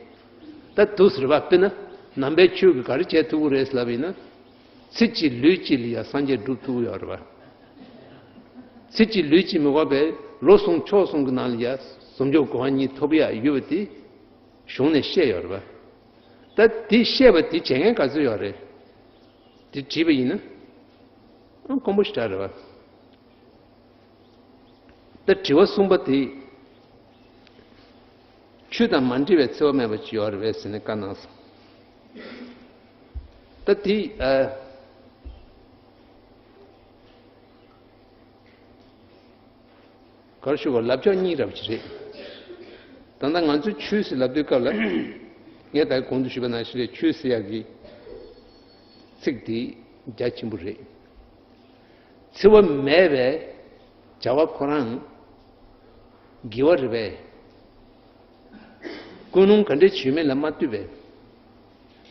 ད་འདུག་ཟེར་བ། དཔེར་ན་ནང་པའི་ཆོས་ཀྱིས་ག་རེ་བྱེད་ཐུབ་ཀྱི་རེད་ལབ་ཡིན་ན། ཚེ་གཅིག་ལུས་གཅིག་ལ་ཡང་སངས་རྒྱས་སྒྲུབ་ཐུབ་ཀྱི་ཡོད་རེད་པ། ཚེ་གཅིག་ལུས་གཅིག་མི་དགོས་པའི་ལོ་གསུམ་ཕྱོགས་གསུམ་གྱི་ནང་ལ་ཡང་བཟང་སྤྱོད་གོ་འཕང་གཉིས་ཐོབ་ཡག་ཡོད་པ་དེ་གཞུང་ནས་བཤད་ཡོད་རེད་པ། ད་དེ་བཤད་པ་དེ་བྱེད་མཁན་ག་ཚོད་ཡོད་རེད། དེ་དྲིས་པ་ཡིན་ན། ཨང་དཀོན་པོ་ཞེ་དྲག་རེད་པ། ད་དྲི་བ་གསུམ་པ་དེ། ཆོས་དང་མ་འབྲེལ་བའི་འཚེ་བ་མེད་པ་ཅིག་ཡོད་རེད་པས་ཟེར་ནས་བཀའ་གནང་སོང་། ད་དེ་ཨ། ག་རེ་ཞུ་དགོས། ལབ་ཕྱོགས་གཉིས་རབ་ཅིག་རེད། ད་ལྟ་ང་ཚོས་ཆོས་ཟེར་ལབ་དུས་སྐབས་ལ། ངས་ད་གོང་དུ་ཞུས་པ་ནང་བཞིན་རེད། ཆོས་ཟེར་ཡག་གི་ཚིག་དེ་རྒྱ་ཆེན་པོ་རེད། འཚེ་བ་མེད་པའི་བྱ་བ་ཁོ་རང་ དགེ་བ་རེད་པས། ཀུན་སློང་ག་འདྲས་བྱུས་མེད་ལ་མ་ལྟོས་པས།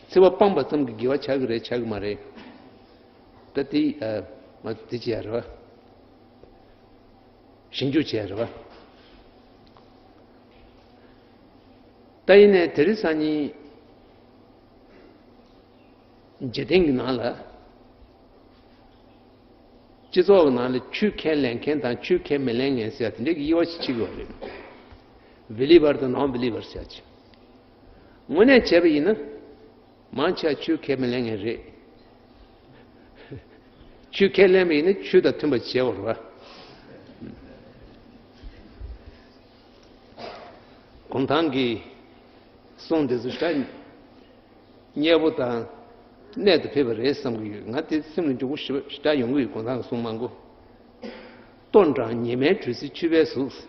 འཚེ་བ་སྤངས་པ་ཙམ་གྱིས་དགེ་བ་ཆགས་ཀྱི་རེད་ཆགས་ཀྱི་མ་རེད། ད་དེ་ཨ་ང་དེ་བྱས་རེད་བ། ཞིབ་འཇུག་བྱས་རེད་བ། ད་ཡིན་ནའི་དེ་རིང་སང་ཉིན་འཇིག་རྟེན་གྱི་ནང་ལ། སྤྱི་ཚོགས་ཀྱི་ནང་ལ་ཆོས་ཁས་ལེན་མཁན་དང་ཆོས་ཁས་མི་ལེན་མཁན་ཟེར་ཡ་དེ་འདྲའི་དབྱེ་བ་ཞིག་ཕྱེ་གི་ཡོད་རེད། བི་ལི་ཝར་དང་ནོན་བི་ལི་ཝར་ཟེར་ཡ་ཅིག་དངོས་གནས་བྱས་པ་ཡིན་ན། མང་ཆེ་བ་ཆོས་ཁས་མི་ལེན་མཁན་རེད། ཆོས་ཁས་ལེན་པ་ཡིན་ན་ཆོས་དང་མཐུན་པ་བྱེད་དགོས་རེད་བ། གུང་ཐང་གི་གསུང་འདི་ཚོ་ད། སྙན་པོ་དང་གནད་དུ་ཕེབས་པ་རེད་བསམ་གྱི་ཡོད། ང་དེ་སེམས་ལ་འཇུག་པོ་ཞེ་དྲག་ཡོང་གི་ཡོད། གུང་ཐང་གི་གསུང་མང་པོ། ལྟོ་འགྲངས་ཉི་མའི་དྲོད་ཚད་ཆུད་པའི་གཟུགས།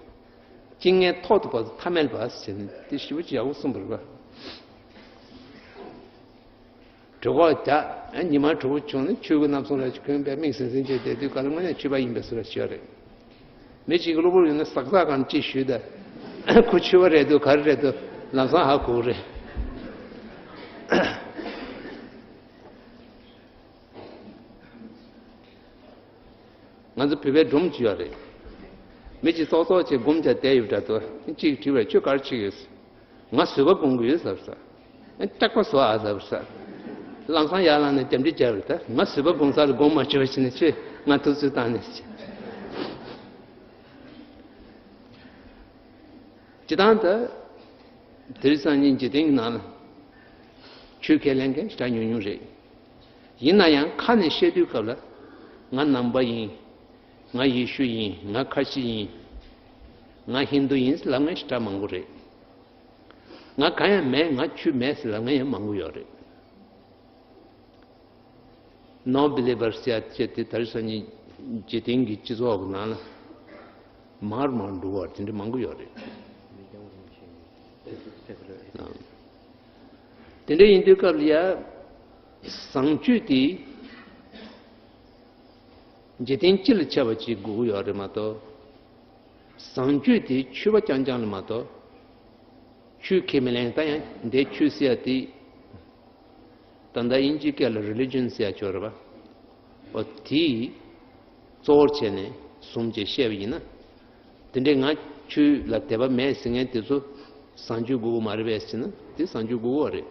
གཅིག་ངན་ཐོག་ཏུ་བབས་སུ་ཐ་མལ་པ་ཟེར་ནས་དེ་ཞེ་པོ་ཅིག་ཡག་པོ་གསུངས་པ་རེད་པ། གྲོད་ཁོག་རྒྱགས་ཉི་མ་དྲོ་པོ་བྱུང་ནས་ཆོས་གོས་སྣ་ཚོགས་ར་ཅིག་གོན་པའི་མིག་ཟིང་ཟིང་བྱས་བསྡད་དུས་ག་ལ་དངོས་གནས་ཆོས་པ་ཡིན་པའི་བཟོ་འདྲ་ཞིག་ཡོད་རེད། མི་གཅིག་གི་གློ་བུར་ཡོད་ན་ཟག་ཟག་གང་ཅིག་ཞུས་ད། ཁོ་ཆོས་པ་རེད་འདུག་ག་རེ་རེད་འདུག་ལམ་སང་ཧ་གོ་གི་རེད། ང་ཚོ་བོད་པའི་སྒྲུང་ཅིག་ཡོད་རེད། མི་གཅིག་ཙོག་ཙོག་བྱས་སྒོམ་བྱས་བསྡད་ཡོད་འདྲ་འདུག་གཅིག་དྲིས་པར་ཁྱོད་ག་རེ་བྱེད་ཀྱི་ཡོད། ང་བཟོད་པ་སྒོམ་གྱི་ཡོད་ཟེར་ས། སྐྲག་པ་བཟོ་ཨ་ཟེར་ས། ལམ་སང་ཡར་ལངས་ནས་རྒྱབ་འདྲི་བརྒྱབ་རེད་ད། ང་བཟོད་པ་སྒོམ་ས་ལ་སྒོམ་མ་བྱོས་བྱས་ནས་ཁྱོད་ང་ཐུག་ཚུལ་བཏང་ནས་བྱས། སྤྱི་བཏང་ད། དེ་རིང་སང་ཉིན་འཇིག་རྟེན་གྱི་ནང་ལ། ཆོས་ཁས་ལེན་མཁན་ཞེ་དྲག་ཉུང་ཉུང་རེད། ཡིན་ན་ཡང་ཁ་ནས་བཤད་དུས་སྐབས་ལ། ང་ནང་པ་ཡིན། ང་ཡེ་ཤུ་ཡིན། ང་ཁ་ཆེ་ཡིན། ང་ཧིན་དུ་ཡིན་ཟེར་ལབ་མཁན་ཞེ་དྲག་མང་པོ་རེད། ང་གང་ཡང་མེད། ང་ཆོས་མེད་ཟེར་ལབ་མཁན་ཡང་མང་པོ་ཡོད་རེད། ནོན་བི་ལི་ཝར་ཟེར་ཡ་ཅིག་དེ་དེ་རིང་སང་ཉིན་འཇིག་རྟེན་གྱི་སྤྱི་ཚོགས་ཀྱི་ནང་ལ་མར་མར་འགྲོ་བ་དེ་འདྲ་མང་པོ་ཡོད་རེད། དེ་འདྲ་ཡིན་དུས་སྐབས་ལ་ཡ། བཟང་སྤྱོད་དེ་འཇིག་རྟེན་སྤྱི་ལ་ཁྱབ་པ་ཅིག་དགོས་ཀྱི་ཡོད་རེད་མ་གཏོགས། བཟང་སྤྱོད་དེ་ཆོས་པ་རྐྱང་རྐྱང་ལ་མ་གཏོགས། ཆོས་ཁས་མི་ལེན། ད་ཡང་འདས་ཆོས་ཟེར་ཡ་དེ། ད་ལྟ་དབྱིན་ཇིའི་སྐད་ལ་རི་ལི་ཇན་ཟེར་ཡ་ཅིག་ཡོད་རེད་པ། འོ་དེ་གཙོ་བོར་བྱས་ནས་བཟུང་བྱས་བཤད་པ་ཡིན་ན། དེ་འདྲའི་ང་ཆོས་ལ་དད་པ་མེད་ཟེར་མཁན་དེ་ཚོ་བཟང་སྤྱོད་དགོས་ཀྱི་མ་རེད་པས་ཟེར་ན་དེ་བཟང་སྤྱོད་དགོས་ཀྱི་ཡོད་རེད།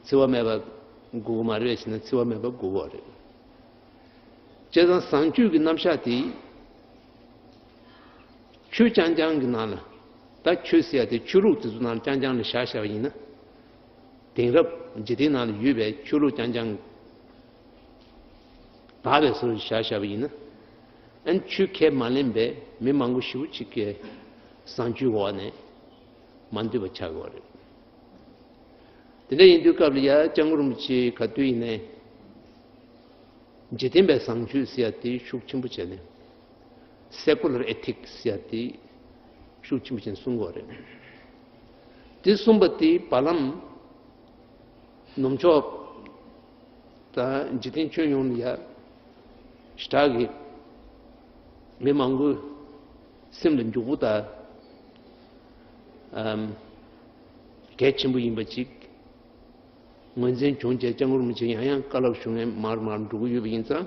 འཚེ་བ་མེད་པ་དགོས་ཀྱི་མ་རེད་པས་ཟེར་ན་འཚེ་བ་མེད་པ་དགོས་ཀྱི་ཡོད་རེད། བྱས་ཙང་བཟང་སྤྱོད་ཀྱི་རྣམ་གཞག་དེ། ཆོས་རྐྱང་རྐྱང་གི་ནང་ལ། ད་ཆོས་ཟེར་ཡ་དེ་ཆོས་ལུགས་དེ་ཚོ་ནང་རྐྱང་རྐྱང་ལ་བཞག་བཞག་པ་ཡིན་ན། དེང་རབས་འཇིག་རྟེན་ནང་ལ་ཡོད་པའི་ཆོས་ལུགས་རྐྱང་རྐྱང་དག་པའི་བཟོ་བཞག་བཞག་པ་ཡིན་ན། ཨན་ཆོས་ཁས་མ་ལེན་པའི་མི་མང་པོ་ཞེ་པོ་ཅིག་གིས་བཟང་སྤྱོད་འོག་ནས་མ་འདུས་པ་ཆགས་ཀྱི་ཡོད་རེད། དེ་འདྲ་ཡིན་དུས་སྐབས་ལ་ཡ་སྐྱབས་མགོན་རིན་པོ་ཆེ་ག་དུས་ཡིན་ནའི། འཇིག་རྟེན་པའི་བཟང་སྤྱོད་ཟེར་ཡ་དེ་ཤུགས་ཆེན་པོ་བྱས་ནས། Secular Ethics ཟེར་ཡ་དེ་ཤུགས་ཆེན་པོ་བྱས་ནས་གསུང་གི་ཡོད་རེད། དེ་གསུངས་པ་དེ་བར་ལམ་ནུབ་ཕྱོགས་དང་འཇིག་རྟེན་ཁྱོན་ཡོངས་ལ་ཡ་ཞེ་དྲག་གི་མི་མང་པོའི་སེམས་ལ་འཇུག་པོ་དང་། ཨམ། གལ་ཆེན་པོ་ཡིན་པ་ཅིག་ངོས་འཛིན་བྱུང་རྗེས་སྐྱབས་མགོན་རིན་པོ་ཆེ་ཡང་ཡང་བཀའ་སློབ་ཞུ་མཁན་མར་མར་འགྲོ་གི་ཡོད་པ་ཡིན་ཙང་།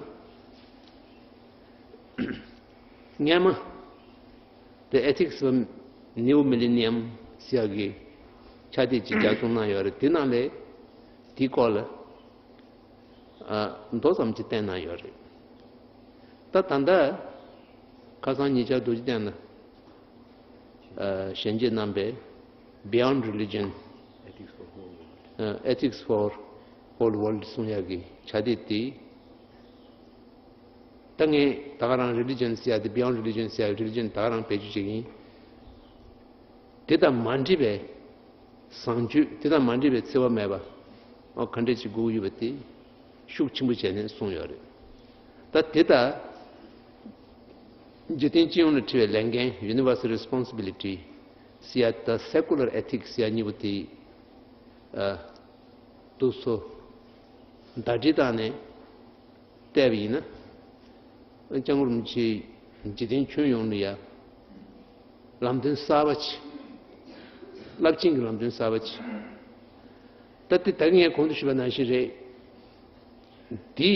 སྔས་མ། The Ethics of New Millennium ཟེར་ཡག་གི་ཕྱག་དེབ་ཅིག་ལྗགས་རྩོམ་གནང་ཡོད་རེད། དེ་ནང་ལ་དེའི་སྐོར་ལ་ཨ། མདོ་ཙམ་ཅིག་བསྟན་གནང་ཡོད་རེད། ད་ད་ལྟ་ཁ་སང་ཉེ་ཆར་རྡོ་རྗེ་གདན་ལ་ཨ། ཞལ་མཇལ་གནང་པའི་Beyond Religion, Ethics for Whole World གསུང་ཡག་གི་ཕྱག་དེབ་དེ། ད་ངས་ད་ག་རང་རི་ལི་ཇན་ཟེར་ཡ་དེ་Beyond Religion ཟེར་ཡ་རི་ལི་ཇན་ད་ག་རང་བེད་སྤྱོད་བྱེད་ཀྱི་ཡིན། དེ་དང་མ་འདྲེས་པའི་བཟང་སྤྱོད། དེ་དང་མ་འདྲེས་པའི་འཚེ་བ་མེད་པ། ཨོ་ག་འདྲས་ཅིག་དགོས་ཀྱི་ཡོད་པ་དེ་ཤུགས་ཆེན་པོ་བྱས་ནས་གསུངས་ཡོད་རེད། ད་དེ་དང་འཇིག་རྟེན་སྤྱི་ཡོངས་ལ་འཁྲི་བའི་ལས་འགན། Universal Responsibility ཟེར་ཡ་དང་Secular Ethics ཟེར་ཡ་གཉིས་པོ་དེ་ཨ། འདུག་སེ་ཟླ་སྒྲིལ་བཏང་ནས་བལྟས་པ་ཡིན་ན། སྐྱབས་མགོན་རིན་པོ་ཆེས་འཇིག་རྟེན་ཁྱོན་ཡོངས་ལ་ཡ་ ལམ་སྟོན་གསར་པ་ཅིག་རླབས་ཆེན་གྱི་ལམ་སྟོན་གསར་པ་ཅིག་ད་ལྟ་ད་གིན་ངས་གོང་དུ་ཞུས་པ་ནང་བཞིན་རེད། འདི་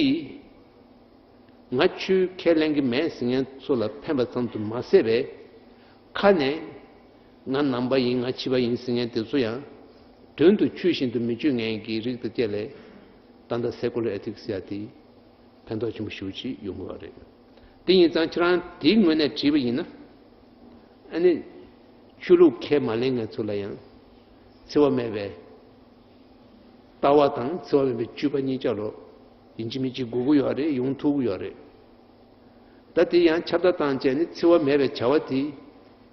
ང་ཆོས་ཁས་ལེན་གྱི་མེད་ཟེར་མཁན་ཚོ་ལ་ཕན་པ་ཙམ་དུ་མ་ཟད་པའི་ཁ་ནས་ང་ནང་པ་ཡིན། ང་ཕྱི་པ་ཡིན་ཟེར་མཁན་དེ་ཚོ་ཡང་དོན་དུ་ཆོས་བཞིན་དུ་མི་སྤྱོད་མཁན་གྱི་རིགས་དང་བཅས་ལས། ད་ལྟ་སེ་ཀུ་ལར་ཨེ་ཐིག་སི་ཟེར་ཡ་དེ་ཕན་ཐོགས་ཆེན་པོ་ཞེ་པོ་ཅིག་ཡོང་གི་ཡོད་རེད། དེ་ཡིན་ཙང་ཁྱེད་རང་དེའི་ངོས་ནས་བྲིས་པ་ཡིན་ན། ཨ་ནི་ཆོས་ལུགས་ཁས་མ་ལེན་མཁན་ཚོ་ལ་ཡང་འཚེ་བ་མེད་པའི་ལྟ་བ་དང་འཚེ་བ་མེད་པའི་སྤྱོད་པ་གཉིས་ཆ་ལོ་ཡིན་གཅིག་མིན་གཅིག་དགོས་ཀྱི་ཡོད་རེད། ཡོང་ཐུབ་ཀྱི་ཡོད་རེད། ད་དེ་ཡང་ཁྱབ་བརྡལ་བཏང་བྱས་ནས་འཚེ་བ་མེད་པའི་བྱ་བ་དེ་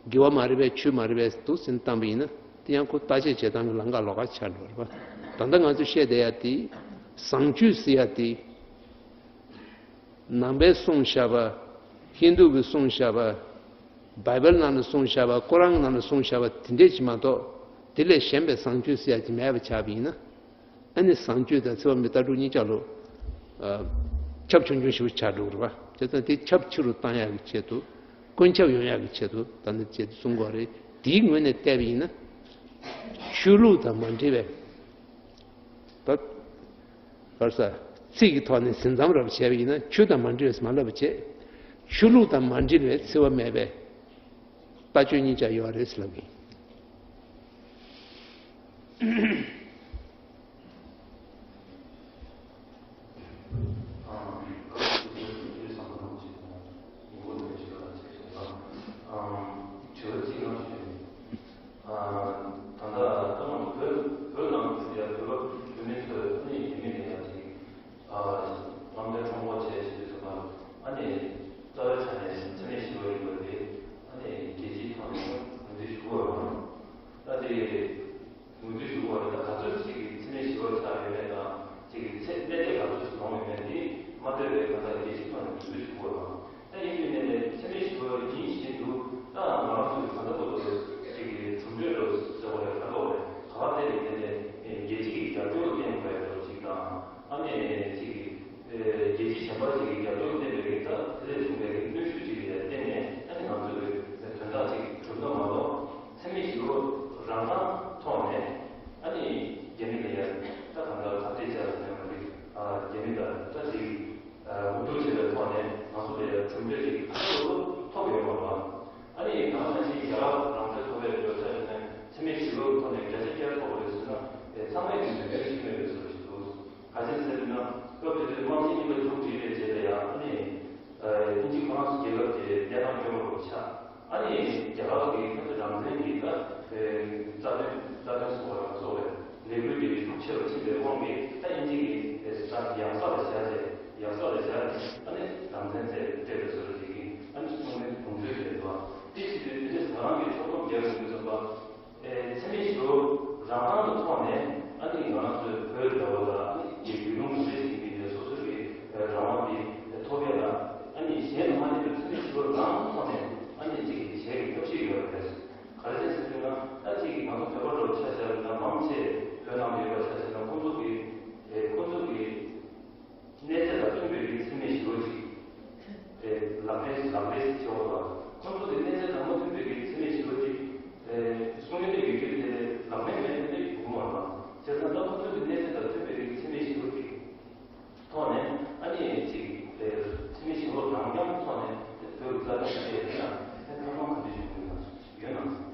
དགེ་བ་མ་རེད་པས། ཆོས་མ་རེད་པས་འདུག་ཟེར་བཏང་པ་ཡིན་ན། དེ་ཡང་ཁོ་བརྟག་དཔྱད་བྱེད་སྟངས་ཀྱི་ལམ་ཁ་ལོགས་ཀ་ཆགས་འགྲོ་རེད་པ། ད་ལྟ་ང་ཚོས་བཤད་བསྡད་ཡ་དེ་བཟང་སྤྱོད་ཟེར་ཡ་དེ། ནང་པས་གསུངས་བཞག་པ། ཧིན་དུ་གིས་གསུངས་བཞག་པ། བའི་བལ་ནང་ལ་གསུངས་བཞག་པ། ཀོ་རཱན་ནང་ལ་གསུངས་བཞག་པ་དེ་འདྲས་ཅིག་མ་གཏོགས། དེ་ལས་གཞན་པའི་བཟང་སྤྱོད་ཟེར་ཡ་ཅིག་མེད་པ་ཆགས་པ་ཡིན་ན། ཨ་ནི་བཟང་སྤྱོད་དང་འཚེ་བ་མེད་པའི་ལྟ་གྲུབ་གཉིས་ཆ་ལོ། ཨ། ཁྱབ་ཆུང་ཆུང་ཞིག་ཆགས་འགྲོ་གི་རེད་པ། བྱས་ཙང་དེ་ཁྱབ་ཆེ་རུ་བཏང་ཡག་གི་ཆེད་དུ། ཀུན་ཁྱབ་ཡོང་ཡག་གི་ཆེད་དུ་ད་ནི་ཅེས་གསུང་གི་ཡོད་རེད། དེའི་ངོས་ནས་བལྟས་པ་ཡིན་ན། ཆོས་ལུགས་དང་མ་འབྲེལ་བའི། ད། ག་རེ་ཟ། ཚིག་གི་ཐོག་ནས་ཟིན་མཚམས་རབ་བྱས་པ་ཡིན་ན་ཆོས་དང་མ་འབྲེལ་བས་མ་ལབ་པ་བྱས། ཆོས་ལུགས་དང་མ་འབྲེལ་བའི་འཚེ་བ་མེད་པའི་ལྟ་སྤྱོད་གཉིས་ཆ་ཡོད་རེད་ཟེར་ལབ་ཀྱི་ཡིན། དྲི་བ་གཅིག་ང་ཞུ་ཡིན། ད་ལྟ་ད་ང་ཚོ་བོད་བོད་ནང་དུ་ཡ་བོད་བོད་མི་ཚོས་ཨ་ནི་རྒྱ་མི་ལ་ཡ་ཅིག་ཨ་ལམ་སྟོན་ཁྲོམ་སྐོར་བྱས་བྱས་ཚུལ་དང་ཨ་ནི་རྩ་བའི་ཆ་ནས་འཚེ་མེད་ཞི་བའི་རིང་ལུགས་དེ་ཨ་ནི་རྒྱལ་སྤྱིའི་ཐོག་ནས་ངོས་འཛིན་ཞུ་དགོས་པ་དང་། ད་དེ་ངོས་འཛིན་ཞུ་དགོས་པ་རེད། ད་ག་ཚོད་ཅིག་གི་འཚེ་མེད་ཞི་བ་ཆགས་ཡོད་མེད་དང་ཅིག་གི་ཚད་གནས་ཚད་ག་ཚོད་ཅིག་ལོངས་ཡོད་མེད་དེ་མ་ལྟོས་པའི་གང་ལྟར་རྒྱལ་སྤྱིའི་ཐོག་ནས་ངོས་འཛིན་ཞུ་དགོས་པ་དང་། ད་ཡིན་པའི་ནས་ནས་འཚེ་མེད་ཞི་བ་ཡིན་བཞིན་དུ་ད་ང་རང་ཚོ་གི་གང་ལྟར་ཁོ་ཚོ་ཅིག་གི་གྲུབ་འབྲས་རོ་ཟེར་བ་རེད། ག་རེ་རེད། ག་བ་བལྟས་པའི་ནས་ནས་རྒྱལ་སྤྱི་གི་རྒྱབ་སྐྱོར་བསྟན་དགོས་རེད་ཅིག་དང་ཨ་ནི་ཅིག་གི་རྒྱལ་སྤྱི་གཞན་པ་ཅིག་གི་རྒྱབ་སྐྱོར་བསྟན་པའི་རིགས་ད་དེ་ལས་བྱུང་བའི་རིགས་གནོན་ཤུགས་ཅིག་གི་བརྟེན་ནས་ཨ་ནི་ང་ཚོ་གི་དོན་དག་ཅིག་གྲུབ་ན་མ་གཏོགས། འཚེ་མེད་ཞི་བ་རང་རང་ཐོག་ནས་ཨ་ནི་རྒྱ་མི་ལ་ཡ་ད་གང་ལྟར་ཁ་གཏད་བཅག་ཟེར་ན་མ་རེད། རྒྱ་མི་ལ་ད་ཅིག་འུ་ཐུག་བྱེད་པའི་ཐོག་ནས་ང་ཚོ་ལ་ཡ་གྲུབ་འབྲས་ཅིག་ཐོབ་ཡོད་མ་རེད། ཨ་ནི་ང་ཚོ་ཅིག་རྒྱ་གར་རང་བཙན་ཐོབ་པའི་འགྲོ་ཆ་ཡོད་ན་འཚེ་མེད་ཞི་བའི་ཐོག་ནས་བརྒྱ་ཆ་བརྒྱ་ཐོབ་རེད་ཟེར་ན་ཚང་མས་ཀྱི་མོས་མཐུན་ཞིག་མེད་པའི་བཟོ་ཞིག་འདུག་ག་ཅི་ཟེར་ན་སྐབས་དེ་དུས་དམག་ཆེན་གཉིས་པ་མཇུག་སྒྲིལ་བའི་རྗེས་ལ་ཡང་ཨ་ནི། དབྱིན་ཇི་ཁོ་རང་ཚོ་རྒྱལ་ཁབ་དེ་གནས་སྟངས་སྐྱོ་པོ་རུ་ཆགས། ཨ་ནི་རྒྱ་གར་གྱི་ཁ་ཚ་རང་བཙན་གྱི་ད་རྩ་དོན་རྩ་དོན་སོགས་ལ་སོགས་པའི་ལས་འགུལ་དེ་ཤུགས་ཆེ་རུ་ཕྱིན་པའི་དབང་གིས་ད་དབྱིན་ཇི་གི་ཡག་ས་ལ་བཞག་ཅེས་ཡག་ས་ལ་བཞག་ནས་ཨ་ནི་རང་བཙན་རྩོད་སྤྲད་པའི་བཟོ་འདྲ་ཞིག་གིས་ཨ་ནི་གསུང་མིན་དགོངས་ཚུལ་རེད་འདུག་དེ་བྱེད་དུས་དེ་འདྲ་ཟ་རང་གི་ཕྱོགས་སྡོམ་རྒྱག་དགོས་དུས་ཙམ་པ། ཨེ་འཚེ་མེད་ཞི་བ་རང་རང་གི་ཐོག་ནས་ཨ་ནི་ང་རང་ཚོའི་བོད་འདྲ་བོ་ལ་ཨ་ནི་རྒྱུས་ལོན་མི་བྱེད་ཀྱི་མི་སྣའི་སོ་སོའི་གི་རང་དབང་དེ་ཐོབ་ཡ་ལ་ཨ་ནི་གཞན་དུ་མ་ནི་བོད་འཚེ་མེད་ཞི་བ་རང་ཐོག་ནས་ཨ་ནི་གཅིག་གི་བྱེད་ཀྱི་ཐབས་ཤེས་ཡོད་རེད། ག་རེ་བྱས་ཟེར་ན་ཨ་གཅིག་གི་ང་ཚོ་བོད་པ་འདྲ་བོ་ཆ་བཞག་ན་མང་ཆེ་བོད་ནང་ཡོད་པ་ཆ་བཞག་ན་ཁོང་ཚོ་གི་ཨེ་ཁོང་ཚོ་གི་གནས་ཚད་དང་མཐུན་པའི་རིགས་འཚེ་མེད་ཞི་བ་ཅིག་དེ་ལག་ལེན་ལག་ལེན་བྱེད་འོ་དང་ཁོང་ཚོ་དེ་གནས་ཚད་དང་མ་མཐུན་པའི་རིགས་འཚེ་མེད་ཞི་བ་ཅིག་དེ་གསུང་ཡོང་དེ་ཡོད་རྒྱུ་དེ་ལག་ལེན་མེད་ན་དེ་ཡོང་མ་རེད། བྱས་ཙང་ད་ཁོང་ཚོ་དེ་གནས་ཚད་དང་མཐུན་པའི་རིགས་འཚེ་མེད་ཞི་བ་ཅིག་ཐོག་ནས་ཨ་ནི་ཅིག་དེ་འཚེ་མེད་ཞི་བ་རང་རྐྱང་ཐོག་ནས་དེ་བོད་ཀྱི་རྩ་དོན་བྱས་ཡོད་ན་དེ་ཁ་སང་ག་འདྲ་བྱུང་ཡོད་ན་ཡོད་ན།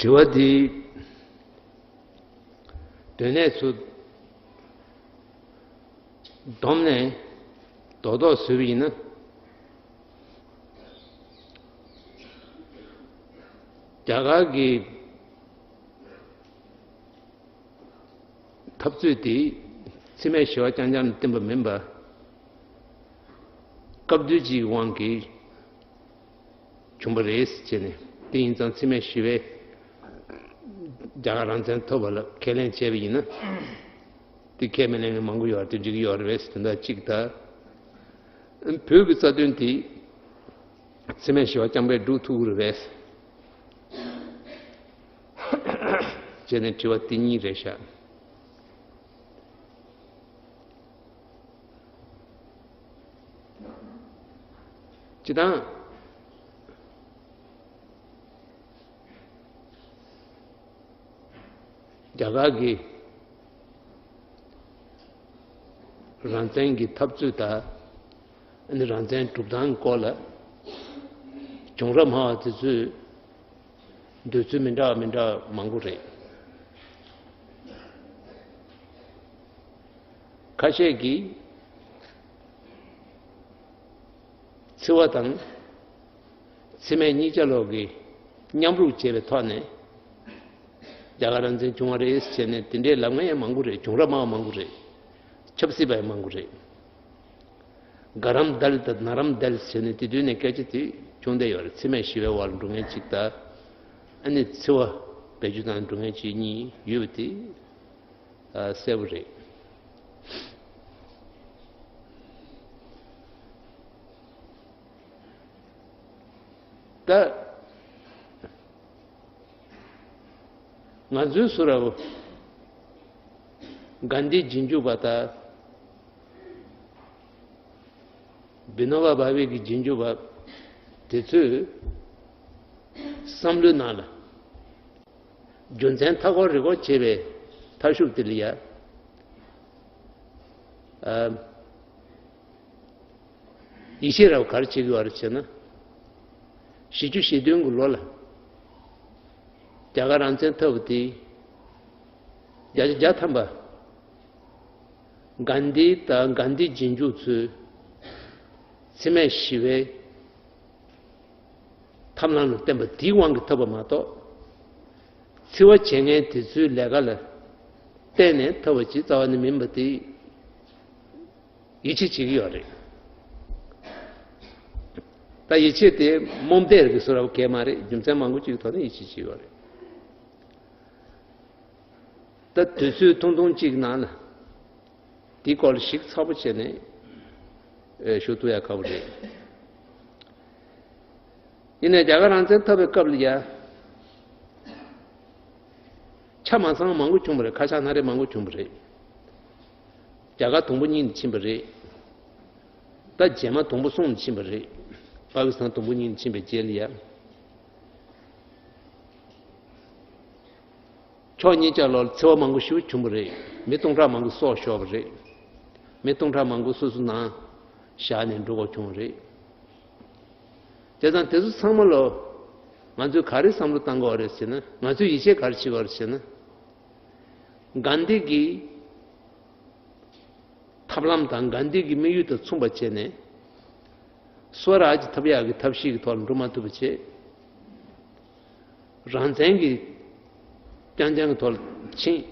དྲི་བ་འདི་དོན་གནད་ཚུ་བསྡོམས་ནས་རྡོག་རྡོག་བཟོས་པ་ཡིན་ན། རྒྱ་གར་གྱི་འཐབ་རྩོད་དེ་འཚེ་མེད་ཞི་བ་རྐྱང་རྐྱང་ལ་བརྟེན་པ་མིན་པར། སྐབས་དུས་ཀྱི་དབང་གིས་བྱུང་བ་རེད་ཟེར་བྱས་ནས། དེ་ཡིན་ཙང་འཚེ་མེད་ཞི་བའི་རྒྱ་གར་རང་བཙན་ཐོབ་པ་ལ་ཁས་ལེན་བྱས་པ་ཡིན་ན། དེ་ཁས་མི་ལེན་མཁན་མང་པོ་ཡོད་རེད། དེ་འགྲིག་གི་ཡོད་རེད་པས་དོན་དག་གཅིག་ད། བོད་ཀྱི་རྩ་དོན་དེ་ འཚེ་མེད་ཞི་བ་རྐྱང་པས་སྒྲུབ་ཐུབ་ཀྱི་རེད་པས། བྱས་ནས་དྲི་བ་དེ་གཉིས་རེད་ཤག་སྤྱིར་བཏང་རྒྱ་གར་གྱི་རང་བཙན་གྱི་འཐབ་རྩོད་དང་། ཨ་ནི་རང་བཙན་སྒྲུབ་སྟངས་སྐོར་ལ་གྱོང་རག་སྨྲ་བ་དེ་ཚོས་འདོད་ཚུལ་མི་འདྲ་བ་མི་འདྲ་བ་མང་པོ་རེད། ཁ་ཤས་ཀྱིས་འཚེ་བ་དང་འཚེ་མེད་གཉིས་ཆ་ལོག་གི་མཉམ་རུབ་བྱས་པའི་ཐོག་ནས་རྒྱ་གར་རང་བཙན་བྱུང་བ་རེད་ཟེར་ནས་དེ་འདྲའི་ལབ་མཁན་ཡང་མང་པོ་རེད། གྱོང་རག་སྨྲ་བ་མང་པོ་རེད། ཆབ་སྲིད་པ་ཡང་མང་པོ་རེད། དགའ་རམ་དལ་དང་ན་རམ་དལ་ཟེར་ནས་དེ་དུས་ནས་སྐད་ཆ་དེ་བྱུང་བསྡད་ཡོད་རེད། འཚེ་མེད་ཞི་བའི་འོག་ལ་འགྲོ་མཁན་གཅིག་དང་། ཨ་ནི་འཚེ་བ་བེད་སྤྱོད་བཏང་འགྲོ་མཁན་གཅིག་གཉིས་ཡོད་པ་དེ་གསལ་པོ་རེད། ད་ང་ཚོའི་སུ་ར་བོ་གྷན་དྷིའི་རྗེས་འཇུག་པ་དང་། བི་ནོ་བ་བྷ་ཝེ་གི་རྗེས་འཇུག་པ་དེ་ཚོས་བསམ་བློའི་ནང་ལ་རྒྱུ་མཚན་མཐའ་འཁོར་རི་འཁོར་བྱས་པའི་མཐའ་གཞུག་དེ་ལ་ཡ། ཨ། ཡིད་ཆེས་རབ་ག་རེ་བྱེད་ཀྱི་ཡོད་རེད་ཟེར་ན། བཞི་བཅུ་ཞེ་བདུན་གྱི་ལོ་ལ་རྒྱ་གར་རང་བཙན་འཐབ་པ་དེ་བརྒྱ་ཆ་བརྒྱ་ཐམ་པ་གྷན་དྷི་དང་གྷན་དྷིའི་རྗེས་འཇུག་ཚོས་འཚེ་མེད་ཞི་བའི་ཐབས་ལམ་ལ་བརྟེན་པ་དེའི་དབང་གིས་འཐབ་པ་མ་གཏོགས། འཚེ་བ་བྱེད་མཁན་དེ་ཚོའི་ལས་ཀ་ལ་བརྟེན་ནས་འཐབ་པ་ཅིག་རྩ་བ་ནས་མིན་པ་དེ་ཡིད་ཆེས་བྱེད་ཀྱི་ཡོད་རེད། ད་ཡིད་ཆེས་དེ་རྨོངས་དད་ཀྱི་བཟོ་འདྲ་གང་ཡང་མ་རེད། རྒྱུ་མཚན་མང་པོ་ཅིག་གི་ཐོག་ནས་ཡིད་ཆེས་བྱེད་ཀྱི་ཡོད་རེད། ད་དུས་ཚོད་ཐུང་ཐུང་གཅིག་ནང་ལ་དེའི་སྐོར་ལ་ཞིབ་ཚགས་པོ་བྱས་ནས་ཨེ་ཞུ་ཐུབ་ཡ་དཀའ་པོ་རེད། ཡིན་ནའི་རྒྱ་གར་རང་བཙན་འཐབ་པའི་སྐབས་ལ་ཡ། ཆ་མ་ཚང་མང་པོ་བྱུང་བ་རེད། ཁ་ཆག་སྣ་རལ་མང་པོ་བྱུང་བ་རེད། རྒྱ་གར་དུམ་བུ་གཉིས་ནས་ཕྱིན་པ་རེད། ད་རྗེས་མ་དུམ་བུ་གསུམ་ནས་ཕྱིན་པ་རེད། པ་ཀི་སི་ཐན་དུམ་བུ་གཉིས་ནས་ཕྱིན་པའི་རྗེས་ལ་ཡ། ཕྱོགས་གཉིས་ཆ་ལོག་ལ་འཚེ་བ་མང་པོ་ཞེ་པོ་བྱུང་བ་རེད། མི་སྟོང་ཕྲག་མང་པོ་སྲོག་ཤོར་བ་རེད། མི་སྟོང་ཕྲག་མང་པོ་སོ་སོ་ནང་བཞག་ནས་འགྲོ་དགོས་བྱུང་བ་རེད། བྱས་ཙང་དེ་ཚོ་ཚང་མ་ལོ་ང་ཚོས་ག་རེ་བསམ་བློ་བཏང་དགོས་རེད་ཟེར་ན། ང་ཚོས་ཡིད་ཆེས་ག་རེ་བྱེད་དགོས་རེད་ཟེར་ན། གྷན་དྷི་གི་ཐབས་ལམ་དང་གྷན་དྷི་གི་དམིགས་ཡུལ་དང་མཚུངས་པ་བྱས་ནས། སོ་རཱཇ་ཐོབ་ཡག་གི་ཐབས་ཤེས་ཀྱི་ཐོག་ལ་འགྲོ་མ་ཐུབ་པ་བྱས། རང་བཙན་གྱི་རྐྱང་རྐྱང་གི་ཐོག་ལ་ཕྱིན།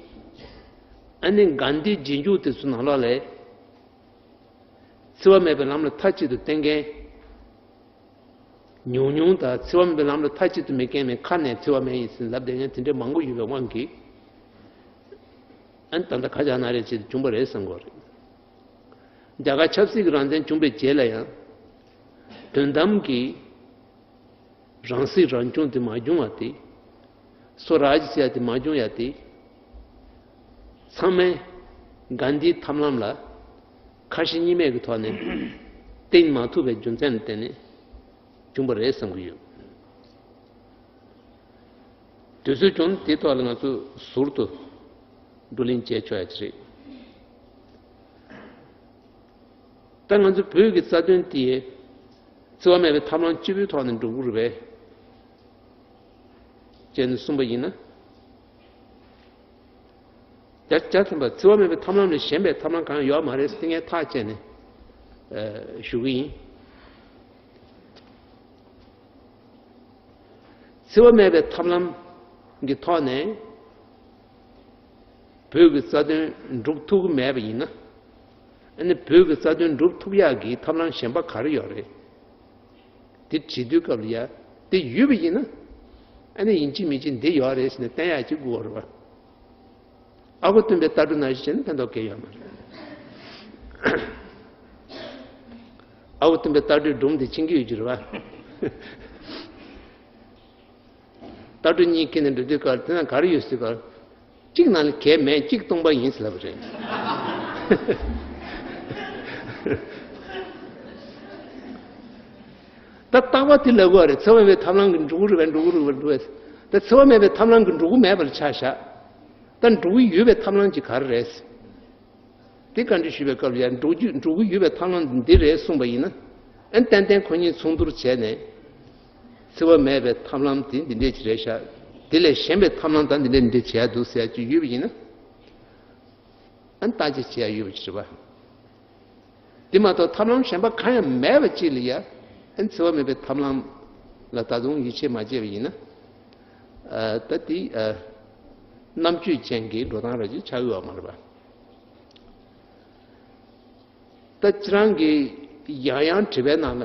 ཨ་ནི་གྷན་དྷིའི་རྗེས་འཇུག་དེ་ཚོ་ནང་ལོགས་ལ་འཚེ་བ་མེད་པའི་ལམ་ལ་མཐའ་གཅིག་ཏུ་བསྟེན་མཁན་ཉུང་ཉུང་དང་། འཚེ་བ་མེད་པའི་ལམ་ལ་མཐའ་གཅིག་ཏུ་མི་བསྟེན་མཁན་ཁ་ནས་འཚེ་བ་མེད་ཡིན་ཟེར་ལབ་བསྡད་མཁན་དེ་འདྲ་མང་པོ་ཡོད་པའི་དབང་གིས། ཨ་ནི་ད་ལྟ་ཁ་ཆག་སྣ་རལ་ཅིག་བྱུང་བ་རེད་བསམ་གྱི་ཡོད་རེད། རྒྱ་གར་ཆབ་སྲིད་ཀྱི་རང་བཙན་བྱུང་བའི་རྗེས་ལ་ཡང་། དོན་དམ་གྱི་རང་སྲིད་རང་སྐྱོང་དེ་མ་བྱུང་བ་དེ། སོ་རཱཇ་ཟེར་ཡ་དེ་མ་བྱུང་ཡ་དེ། ཚང་མས་གྷན་དྷིའི་ཐབས་ལམ་ལ་ཁ་ཞེ་གཉིས་མེད་ཀྱི་ཐོག་ནས་བསྟེན་མ་ཐུབ་པའི་རྒྱུ་མཚན་ལ་བརྟེན་ནས་བྱུང་བ་རེད་བསམ་གྱི་ཡོད། དུས་ཚོད་བྱུང་ན་དེའི་ཐོག་ལ་ང་ཚོ་ཟུར་དུ་བགྲོ་གླེང་བྱས་ཆོག་ཡ་ཅིག་རེད། ད་ང་ཚོ་བོད་ཀྱི་རྩ་དོན་དེ་འཚེ་བ་མེད་པའི་ཐབས་ལམ་གཅིག་པུའི་ཐོག་ནས་འགྲོ་གི་རེད་པས། ཅེས་ནས་གསུངས་པ་ཡིན་ན། བརྒྱ་ཆ་བརྒྱ་ཐམ་པ་འཚེ་བ་མེད་པའི་ཐབས་ལམ་ལས་གཞན་པའི་ཐབས་ལམ་གང་ཡང་ཡོད་མ་རེད་ཟེར་ངས་ཐག་བཅད་ནས་ཨ་ཞུ་གི་ཡིན། འཚེ་བ་མེད་པའི་ཐབས་ལམ་གྱི་ཐོག་ནས་བོད་ཀྱི་རྩ་དོན་སྒྲུབ་ཐུབ་ཀྱི་མེད་པ་ཡིན་ན། ཨ་ནི་བོད་ཀྱི་རྩ་དོན་སྒྲུབ་ཐུབ་ཡག་གི་ཐབས་ལམ་གཞན་པ་ག་རེ་ཡོད་རེད། དེ་དྲི་དུས་སྐབས་ལ་ཡ། དེ་ཡོད་པ་ཡིན་ན། ཨ་ནི་ཡིན་གཅིག་མིན་གཅིག་འདི་ཡོད་རེད་ཟེར་ནས་བསྟན་ཡག་ཅིག་དགོས་རེད་པ། ཨ་ཁུ་སྟོན་པའི་ལྟ་གྲུབ་ནང་བཞིན་བྱས་ན་ཕན་ཐོགས་གང་ཡང་ཡོད་མ་རེད། ཨ་ཁུ་སྟོན་པའི་ལྟ་གྲུབ་སྒྲུང་དེ་མཁྱེན་གྱི་ཡོད་ཀྱི་རེད་པ། ལྟ་གྲུབ་གཉིས་ཁྱེར་ནས་འགྲོ་དུས་སྐབས་དེ་ན་ག་རེ་ཡོད་ཟེར་སྐབས། གཅིག་ནང་ལ་གལ་མེད། གཅིག་སྟོང་པ་ཡིན་ཟེར་ལབ་པ་རེད། ད་རྟག་པ་དེ་ལབ་དགོས་རེད། འཚེ་བ་མེད་པའི་ཐབས་ལམ་གྱིས་འགྲོ་གི་རེད་པས། འགྲོ་གི་རེད་པས། འགྲོ་བས། ད་འཚེ་བ་མེད་པའི་ཐབས་ལམ་གྱིས་འགྲོ་གི་མེད་པར་ཆ་བཞག་ད་འགྲོ་གི་ཡོད་པའི་ཐབས་ལམ་གྱི་ག་རེ་རེད། དེ་བཀའ་འདྲི་ཞུས་པའི་སྐབས་ལ་ཡང་འགྲོ་རྒྱུ་འགྲོ་གི་ཡོད་པའི་ཐབས་ལམ་འདི་རེད་གསུངས་པ་ཡིན་ན། ཨན་ཏན་ཏན་ཁོ་གཉིས་མཚུངས་བསྡུར་བྱས་ནས། འཚེ་བ་མེད་པའི་ཐབས་ལམ་དེ་འདི་འདྲས་ཅིག་རེད་ཤག་དེ་ལས་གཞན་པའི་ཐབས་ལམ་དང་འདི་འདྲས་འདི་འདྲས་བྱས་འདུག་ཟེར་ཡ་ཅིག་ཡོད་པ་ཡིན་ན། ཨན་བརྟག་དཔྱད་བྱེད་ཡ་ཡོད་པ་ཅིག་རེད་པ། དེ་མ་གཏོགས་ཐབས་ལམ་གཞན་པ་གང་ཡང་མེད་པ་ཅིག་ལ་ཡ། ཨན་འཚེ་བ་མེད་པའི་ཐབས་ལམ་ལ་ད་དུང་ཡིད་ཆེས་མ་བྱས་པ་ཡིན་ན། ཨ་ད་དེ་ཨ་རྣམ་དཔྱོད་ཅན་གྱི་འགྲོ་སྟངས་ར་ཅིག་ཆགས་ཡོད་པ་མ་རེད་པ། ད་ཁྱེད་རང་གིས་ཡང་ཡང་དྲི་བའི་ནང་ལ།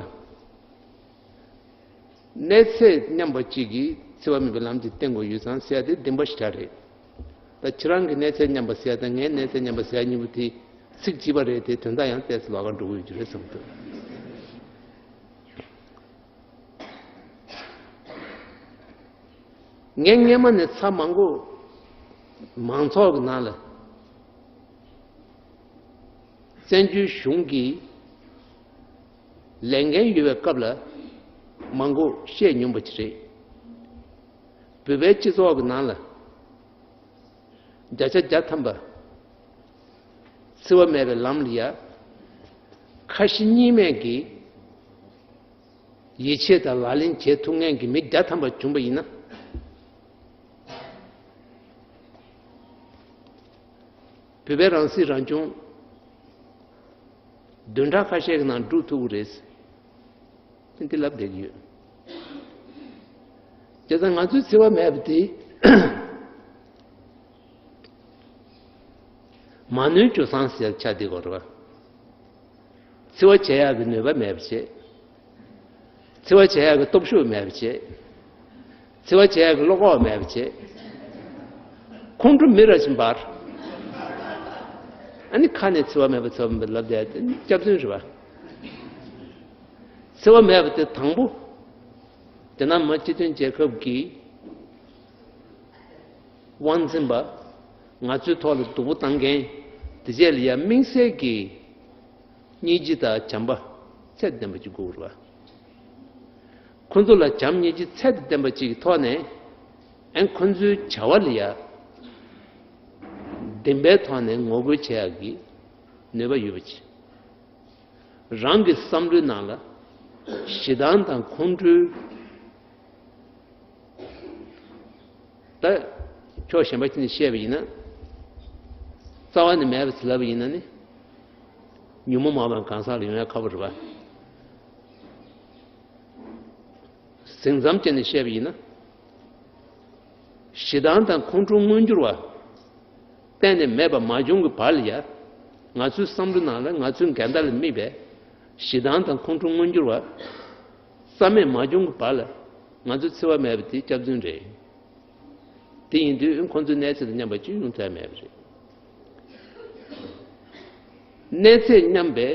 གནས་ཚད་མཉམ་པ་གཅིག་གིས་འཚེ་བ་མེད་པའི་ལམ་གྱི་བསྟན་དགོས་ཡོད་ཙང་ཟེར་ཡ་དེ་བདེན་པ་ཞེ་དྲག་རེད། ད་ཁྱེད་རང་གི་གནས་ཚད་མཉམ་པ་ཟེར་ཡ་དང་ངའི་གནས་ཚད་མཉམ་པ་ཟེར་ཡ་གཉིས་པོ་དེ་ཚིག་གཅིག་པ་རེད་དེ། དོན་དག་ཡང་ཏོག་ཙམ་ལོགས་ཀ་འགྲོ་གི་ཡོད་ཀྱི་རེད་བསམ་གྱི་འདུག་ངས་སྔས་མ་ནས་ཚར་མང་པོ་མང་ཚོགས་ཀྱི་ནང་ལ། བཙན་བྱོལ་གཞུང་གི་ལས་འགན་ཡོད་པའི་སྐབས་ལ་མང་པོ་བཤད་མྱོང་པ་ཅིག་རེད། བོད་པའི་སྤྱི་ཚོགས་ཀྱི་ནང་ལ་བརྒྱ་ཆ་བརྒྱ་ཐམ་པ་འཚེ་བ་མེད་པའི་ལམ་ལ་ཡ་ཁ་ཞེ་གཉིས་མེད་ཀྱིས་ཡིད་ཆེས་དང་ལག་ལེན་བྱེད་ཐུབ་མཁན་གྱི་མི་བརྒྱ་ཐམ་པ་བྱུང་པ་ཡིན་ན། བོད་པའི་རང་སྲིད་རང་སྐྱོང་བདུན་ཕྲག་ཁ་ཤས་ཀྱི་ནང་འགྲུབ་ཐུབ་ཀྱི་རེད། འདི་ལབ་བསྡད་ཀྱི་ཡོད། བྱས་ཙང་ང་ཚོའི་འཚེ་བ་མེད་པ་དེ་མ་ནུས་ཇོ་བཟང་ཟེར་ཆགས་བསྡད་ཀྱི་ཡོད་རེད་པ། འཚེ་བ་བྱེད་ཡག་གི་ནུས་པ་མེད་པ་བྱས། འཚེ་བ་བྱེད་ཡག་གི་སྟོབས་ཤུགས་མེད་པ་བྱས། འཚེ་བ་བྱེད་ཡག་གི་བློ་ཁོག་མེད་པ་བྱས། ཁོང་ཁྲོ་མི་ར་བཞིན་འབར། ཨ་ནི་ཁ་ནས་འཚེ་བ་མེད་པ་འཚེ་བ་མེད་པ་ལབ་བསྡད་དེ་སྐྱག་རྫུན་རེད་པ། འཚེ་བ་མེད་པ་དེ་དང་པོ། དེ་ན་མ་སྤྱི་མཐུན་རྒྱལ་ཁབ་ཀྱི་དབང་འཛིན་པ། ང་ཚོའི་ཐོག་ལ་སྡུག་པོ་བཏང་མཁན་དེ་རྗེས་ལ་ཡ་དམིགས་བསལ་གྱི་སྙིང་རྗེ་དང་བྱམས་པ་ཚད་ལྡན་པ་ཅིག་དགོས་རེད་པ། ཁོ་ཚོ་ལ་བྱམས་སྙིང་རྗེ་ཚད་ལྡན་པ་ཅིག་གི་ཐོག་ནས། ཨན་ཁོ་ཚོའི་བྱ་བ་ལ་ཡ་བདེན་པའི་ཐོག་ནས་ངོ་རྒོལ་བྱེད་ཡག་གི་ནུས་པ་ཡོད་པ་ཅིག་རང་གི་བསམ་བློའི་ནང་ལ་ཞེ་སྡང་དང་ཁོང་ཁྲོའི། ད་ཕྱོགས་གཞན་པ་ཅིག་ནས་བཤད་པ་ཡིན་ན། རྩ་བ་ནས་མེད་པ་ཟེར་ལབ་པ་ཡིན་ན་ནི། ཉོན་མོངས་མ་པའི་གང་ཟག་ལ་ཡོང་ཡ་ཁག་པོ་རེད་པ། ཟིང་ཙམ་བྱས་ནས་བཤད་པ་ཡིན་ན། ཞེ་སྡང་དང་ཁོང་ཁྲོ་མངོན་གྱུར་བ། གཏན་ནས་མེད་པ་མ་བྱུང་གི་བར་ལ་ཡ། ང་ཚོའི་བསམ་བློ་ནང་ལ་ང་ཚོའི་འགལ་ཟླ་ལ་དམིགས་པའི་ཞེ་སྡང་དང་ཁོང་ཁྲོ་མངོན་གྱུར་བ། རྩ་མེད་མ་བྱུང་གི་བར་ལ་ང་ཚོའི་འཚེ་བ་མེད་པ་དེ་སྐྱག་རྫུན་རེད། དེ་ཡིན་དུས་ཁོང་ཚོའི་གནས་ཚད་དང་མཉམ་པ་ཅིག་ཡོང་ཐུབ་ཡ་མེད་པ་རེད། གནས་ཚད་མཉམ་པའི་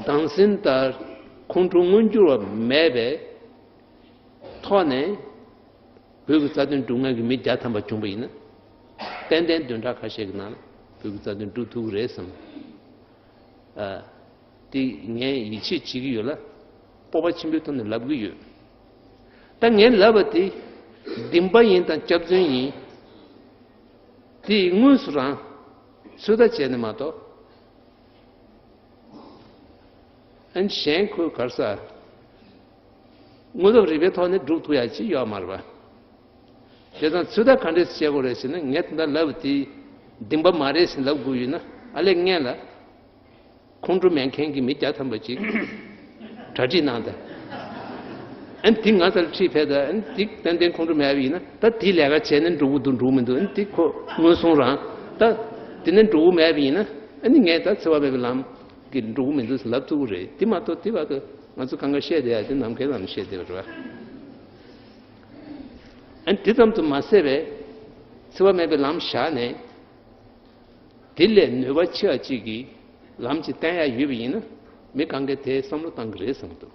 སྡང་སེམས་ལྟར་ཁོང་ཁྲོ་མངོན་གྱུར་བ་མེད་པའི་ཐོག་ནས་བོད་ཀྱི་རྩ་དོན་སྒྲུབ་མཁན་གྱི་མི་བརྒྱ་ཐམ་པ་བྱུང་པ་ཡིན་ན། ཏན་ཏན་བདུན་ཕྲག་ཁ་ཤས་ཀྱི་ནང་ལ་བོད་ཀྱི་རྩ་དོན་སྒྲུབ་ཐུབ་ཀྱི་རེད་བསམ། ཨ། དེ་ངས་ཡིད་ཆེས་བྱེད་ཀྱི་ཡོད་ལ། སྤོབས་པ་ཆེན་པོའི་ཐོག་ནས་ལབ་ཀྱི་ཡོད། ད་ངས་ལབ་པ་དེ་བདེན་པ་ཡིན་དང་སྐྱག་རྫུན་ཡིན། དེ་དངོས་སུ་རང་ཚོད་ལྟ་བྱས་ནས་མ་གཏོགས། ཨན་གཞན་ཁོས་ག་རེ་ཟ། དངོས་སྟོབས་རིག་པའི་ཐོག་ནས་སྒྲུབ་ཐུབ་ཡ་ཅིག་ཡོད་མ་རེད་པ། བྱས་ཙང་ཚོད་ལྟ་ག་འདྲས་བྱེད་དགོས་རེད་ཟེར་ན། ངས་དེ་འདྲ་ལབ་པ་དེ་བདེན་པ་མ་རེད་ཟེར་ལབ་དགོས་ཡོད་ན། ཨ་ལས་སྔོན་ལ་ཁོང་ཁྲོ་མེད་མཁན་གྱི་མི་བརྒྱ་ཐམ་པ་ཅིག་གྲ་སྒྲིག་གནང་དང་། ཨན་དེ་ང་ཚོར་ཁྲིད་ཕེབས་དང་། ཨན་དེ་ཏན་ཏན་ཁོང་ཁྲོ་མེད་པ་ཡིན་ན། ད་དེ་ལས་ཀ་བྱས་ནས་འགྲོ་གི་འདུག་འགྲོ་གི་མི་འདུག་ཨན་དེ་ཁོ་ངོས་བཟུང་རང་། ད་དེ་ནས་འགྲོ་གི་མེད་པ་ཡིན་ན། ཨ་ནི་ངས་ད་འཚེ་བ་མེད་པའི་ལམ་གྱི་འགྲོ་གི་མི་འདུག་ཟེར་ལབ་ཐུབ་ཀྱི་རེད། དེ་མ་གཏོགས་དེ་བར་དུ་ང་ཚོ་གང་ག་བཤད་བསྡད་ཡ་དེ་ནམ་མཁའི་ལམ་བཤད་བསྡད་པ་རེད་པ། ཨ་ནི་དེ་ཙམ་དུ་མ་ཟད་པའི་འཚེ་བ་མེད་པའི་ལམ་བཞག་ནས། དེ་ལས་ནུས་པ་ཆེ་བ་ཅིག་གི་ལམ་ཅིག་བསྟན་ཡ་ཡོད་པ་ཡིན་ན། མི་གང་གས་དེ་བསམ་བློ་བཏང་གི་རེད་བསམ་གྱི་འདུག